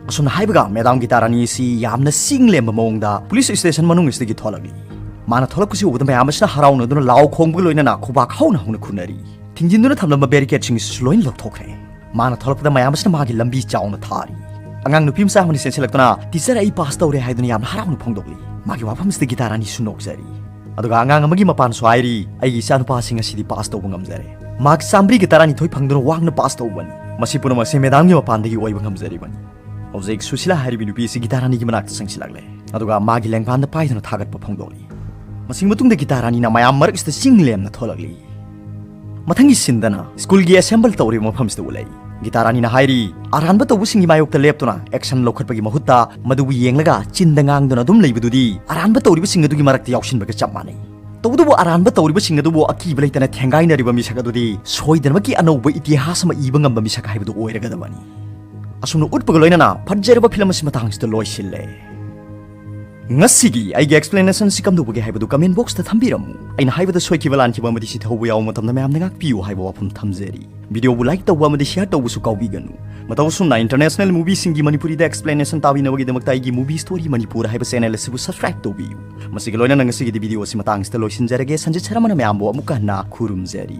ꯑꯁꯨꯝꯅ ꯍꯥꯏꯕꯒ ꯃꯦꯗꯥꯝ ꯒꯤꯇꯥ ꯔꯥꯅꯤ ꯑꯁꯤ ꯌꯥꯝꯅ ꯆꯤꯡ ꯂꯦꯝꯕ ꯃꯑꯣꯡꯗ ꯄꯨꯂꯤꯁ ꯁ꯭ꯇꯦꯁꯟ ꯃꯅꯨꯡ ꯑꯁꯤꯗꯒꯤ ꯊꯣꯛꯂꯛꯂꯤ꯫ ꯃꯥꯅ ꯊꯣꯛꯂꯛꯄꯁꯤ ꯎꯕꯗ ꯃꯌꯥꯝ ꯑꯁꯤꯅ ꯍꯔꯥꯎꯅꯗꯨꯅ ꯂꯥꯎ ꯈꯣꯡꯕꯒ ꯂꯣꯏꯅꯅ ꯈꯨꯕꯥꯛ ꯍꯧꯅ ꯍꯧꯅ ꯈꯨꯅꯔꯤ꯫ ꯊꯤꯡꯖꯤꯟꯗꯨꯅ ꯊꯝꯂꯝꯕ ꯕꯦꯔꯤꯀꯦꯗꯁꯤꯡ ꯑꯁꯤꯁꯨ ꯂꯣꯏꯅ ꯂꯧꯊꯣꯛꯈ꯭ꯔꯦ꯫ ꯃꯥꯅ ꯊꯣꯛꯂꯛꯄꯗ ꯃꯌꯥꯝ ꯑꯁꯤꯅ ꯃꯥꯒꯤ ꯂꯝꯕꯤ ꯆꯥꯎꯅ ꯊꯥꯔꯤ꯫ ꯑꯉꯥꯡ ꯅꯨꯄꯤ ꯃꯆꯥ ꯑꯃꯅ ꯆꯦꯟꯁꯤꯜꯂꯛꯇꯨꯅ, "ꯇꯤꯆꯔ, ꯑꯩ ꯄꯥꯁ ꯇꯧꯔꯦ" ꯍꯥꯏꯗꯨꯅ ꯌꯥꯝꯅ ꯍꯔꯥꯎꯅ ꯐꯣꯡꯗꯣꯛꯂꯤ꯫ ꯃꯥꯒꯤ ꯋꯥꯐꯝꯁꯤꯗ ꯒꯤꯇꯥ ꯔꯥꯅꯤꯁꯨ ꯅꯣꯛꯆꯔꯤ꯫ ꯑꯗꯨꯒ ꯑꯉꯥꯡ ꯑꯃꯒꯤ ꯃꯄꯥꯅꯁꯨ ꯍꯥꯏꯔꯤ, "ꯑꯩꯒꯤ ꯏꯆꯥꯅꯨꯄꯥꯁꯤ ꯉꯁꯤꯗꯤ ꯄꯥꯁ ꯇꯧꯕ ꯉꯝꯖꯔꯦ꯫ ꯃꯥꯔꯛ ꯆꯥꯃꯔꯤꯒ ꯇꯔꯥꯅꯤꯊꯣꯏ ꯐꯪꯗꯨꯅ ꯋꯥꯡꯅ ꯄꯥꯁ ꯇꯧꯕꯅꯤ꯫ ꯃꯁꯤ ꯄꯨꯝꯅꯃꯛꯁꯦ ꯃꯦꯗꯥꯝꯒꯤ ꯃꯄꯥꯟꯗꯒꯤ ꯑꯣꯏꯕ ꯉꯝꯖꯔꯤꯕꯅꯤ"꯫ ꯍꯧꯖꯤꯛ ꯁꯨꯁꯤꯂꯥ ꯍꯥꯏꯔꯤꯕꯤ ꯅꯨꯄꯤ ꯑꯁꯤ ꯒꯤꯇꯥ ꯔꯥꯅꯤꯒꯤ ꯃꯅꯥꯛꯇ ꯆꯪꯁꯤꯜꯂꯛꯂꯦ꯫ ꯑꯗꯨꯒ ꯃꯥꯒꯤ ꯂꯦꯡꯕꯥꯟꯗ ꯄꯥꯏꯗꯨꯅ ꯊꯥꯒꯠꯄ ꯐꯣꯡꯗꯣꯛꯂꯤ꯫ ꯃꯁꯤꯒꯤ ꯃꯇꯨꯡꯗ ꯒꯤꯇꯥ ꯔꯥꯅꯤꯅ ꯃꯌꯥꯝ ꯃꯔꯛꯁꯤꯗ ꯆꯤꯡ ꯂꯦꯝꯅ ꯊꯣꯛꯂꯛꯂꯤ꯫ ꯃꯊꯪꯒꯤ ꯁꯤꯟꯗꯅ ꯁ꯭ꯀꯨꯜꯒꯤ ꯑꯦꯁꯦꯝꯕꯜ ꯇꯧꯔꯤꯕ ꯃꯐꯝꯁꯤꯗ ꯎꯠꯂꯛꯏ꯫ ꯒꯤꯇꯥ ꯔꯥꯅꯤꯅ ꯍꯥꯏꯔꯤ, ꯑꯔꯥꯟꯕ ꯇꯧꯕꯁꯤꯡꯒꯤ ꯃꯥꯌꯣꯛꯇ ꯂꯦꯞꯇꯨꯅ ꯑꯦꯛꯁꯟ ꯂꯧꯈꯠꯄꯒꯤ ꯃꯍꯨꯠꯇ ꯃꯗꯨꯕꯨ ꯌꯦꯡꯂꯒ ꯆꯤꯟꯗ ꯉꯥꯡꯗꯨꯅ ꯑꯗꯨꯝ ꯂꯩꯕꯗꯨꯗꯤ ꯑꯔꯥꯟꯕ ꯇꯧꯔꯤꯕꯁꯤꯡ ꯑꯗꯨꯒꯤ ꯃꯔꯛꯇ ꯌꯥꯎꯁꯤꯟꯕꯒ ꯆꯞ ꯃꯥꯟꯅꯩ꯫ ꯇꯧꯕꯇꯕꯨ ꯑꯔꯥꯟꯕ ꯇꯧꯔꯤꯕꯁꯤꯡ ꯑꯗꯨꯕꯨ ꯑꯀꯤꯕ ꯂꯩꯇꯅ ꯊꯦꯡꯒꯥꯏꯅꯔꯤꯕ ꯃꯤꯁꯛ ꯑꯗꯨꯗꯤ ꯁꯣꯏꯗꯅꯃꯛꯀꯤ ꯑꯅꯧꯕ ꯏꯇꯤꯍꯥꯁ ꯑꯃ ꯏꯕ ꯉꯝꯕ ꯃꯤꯁꯛ ꯍꯥꯏꯕꯗꯨ ꯑꯣꯏꯔꯒꯗꯕꯅꯤ꯫ ꯑꯁꯨꯝꯅ ꯎꯠꯄꯒ ꯂꯣꯏꯅꯅ ꯐꯖꯔꯕ ꯐꯤꯂꯝ ꯑꯁꯤ ꯃꯇꯥꯡꯁꯤꯗ ꯂꯣꯏꯁꯤꯜꯂꯦ꯫ ꯉꯁꯤꯒꯤ ꯑꯩꯒꯤ explanation ꯁꯤ ꯀꯝꯗꯧꯕꯒꯦ ꯍꯥꯏꯕꯗꯨ comment box ꯇ ꯊꯝꯕꯤꯔꯝꯃꯨ꯫ ꯑꯩꯅ ꯍꯥꯏꯕꯗ ꯁꯣꯏꯈꯤꯕ ꯂꯥꯟꯈꯤꯕ ꯑꯃꯗꯤ ꯁꯤꯊꯧꯕ ꯌꯥꯎꯕ ꯃꯇꯝꯗ ꯃꯌꯥꯝꯅ ꯉꯥꯛꯄꯤꯌꯨ ꯍꯥꯏꯕ ꯋꯥꯐꯝ ꯊꯝꯖꯔꯤ꯫ Video ꯕꯨ like ꯇꯧꯕ ꯑꯃꯗꯤ share ꯇꯧꯕꯁꯨ ꯀꯥꯎꯕꯤꯒꯅꯨ꯫ ꯃꯇꯧ ꯑꯁꯨꯝꯅ international movie ꯁꯤꯡꯒꯤ ꯃꯅꯤꯄꯨꯔꯤꯗ explanation ꯇꯥꯕꯤꯅꯕꯒꯤꯗꯃꯛꯇ ꯑꯩꯒꯤ Movie Story ꯃꯅꯤꯄꯨꯔ ꯍꯥꯏꯕ channel ꯑꯁꯤꯕꯨ subscribe ꯇꯧꯕꯤꯌꯨ꯫ ꯃꯁꯤꯒ ꯂꯣꯏꯅꯅ ꯉꯁꯤꯒꯤꯗꯤ video ꯑꯁꯤ ꯃꯇꯥꯡꯁꯤꯗ ꯂꯣꯏꯁꯤꯟꯖꯔꯒꯦ꯫ ꯁꯟꯖꯤꯠ ꯁꯔꯃꯅ ꯃꯌꯥꯝꯕꯨ ꯑꯃꯨꯛꯀ ꯍꯟꯅ ꯈꯨꯔꯨꯝꯖꯔꯤ꯫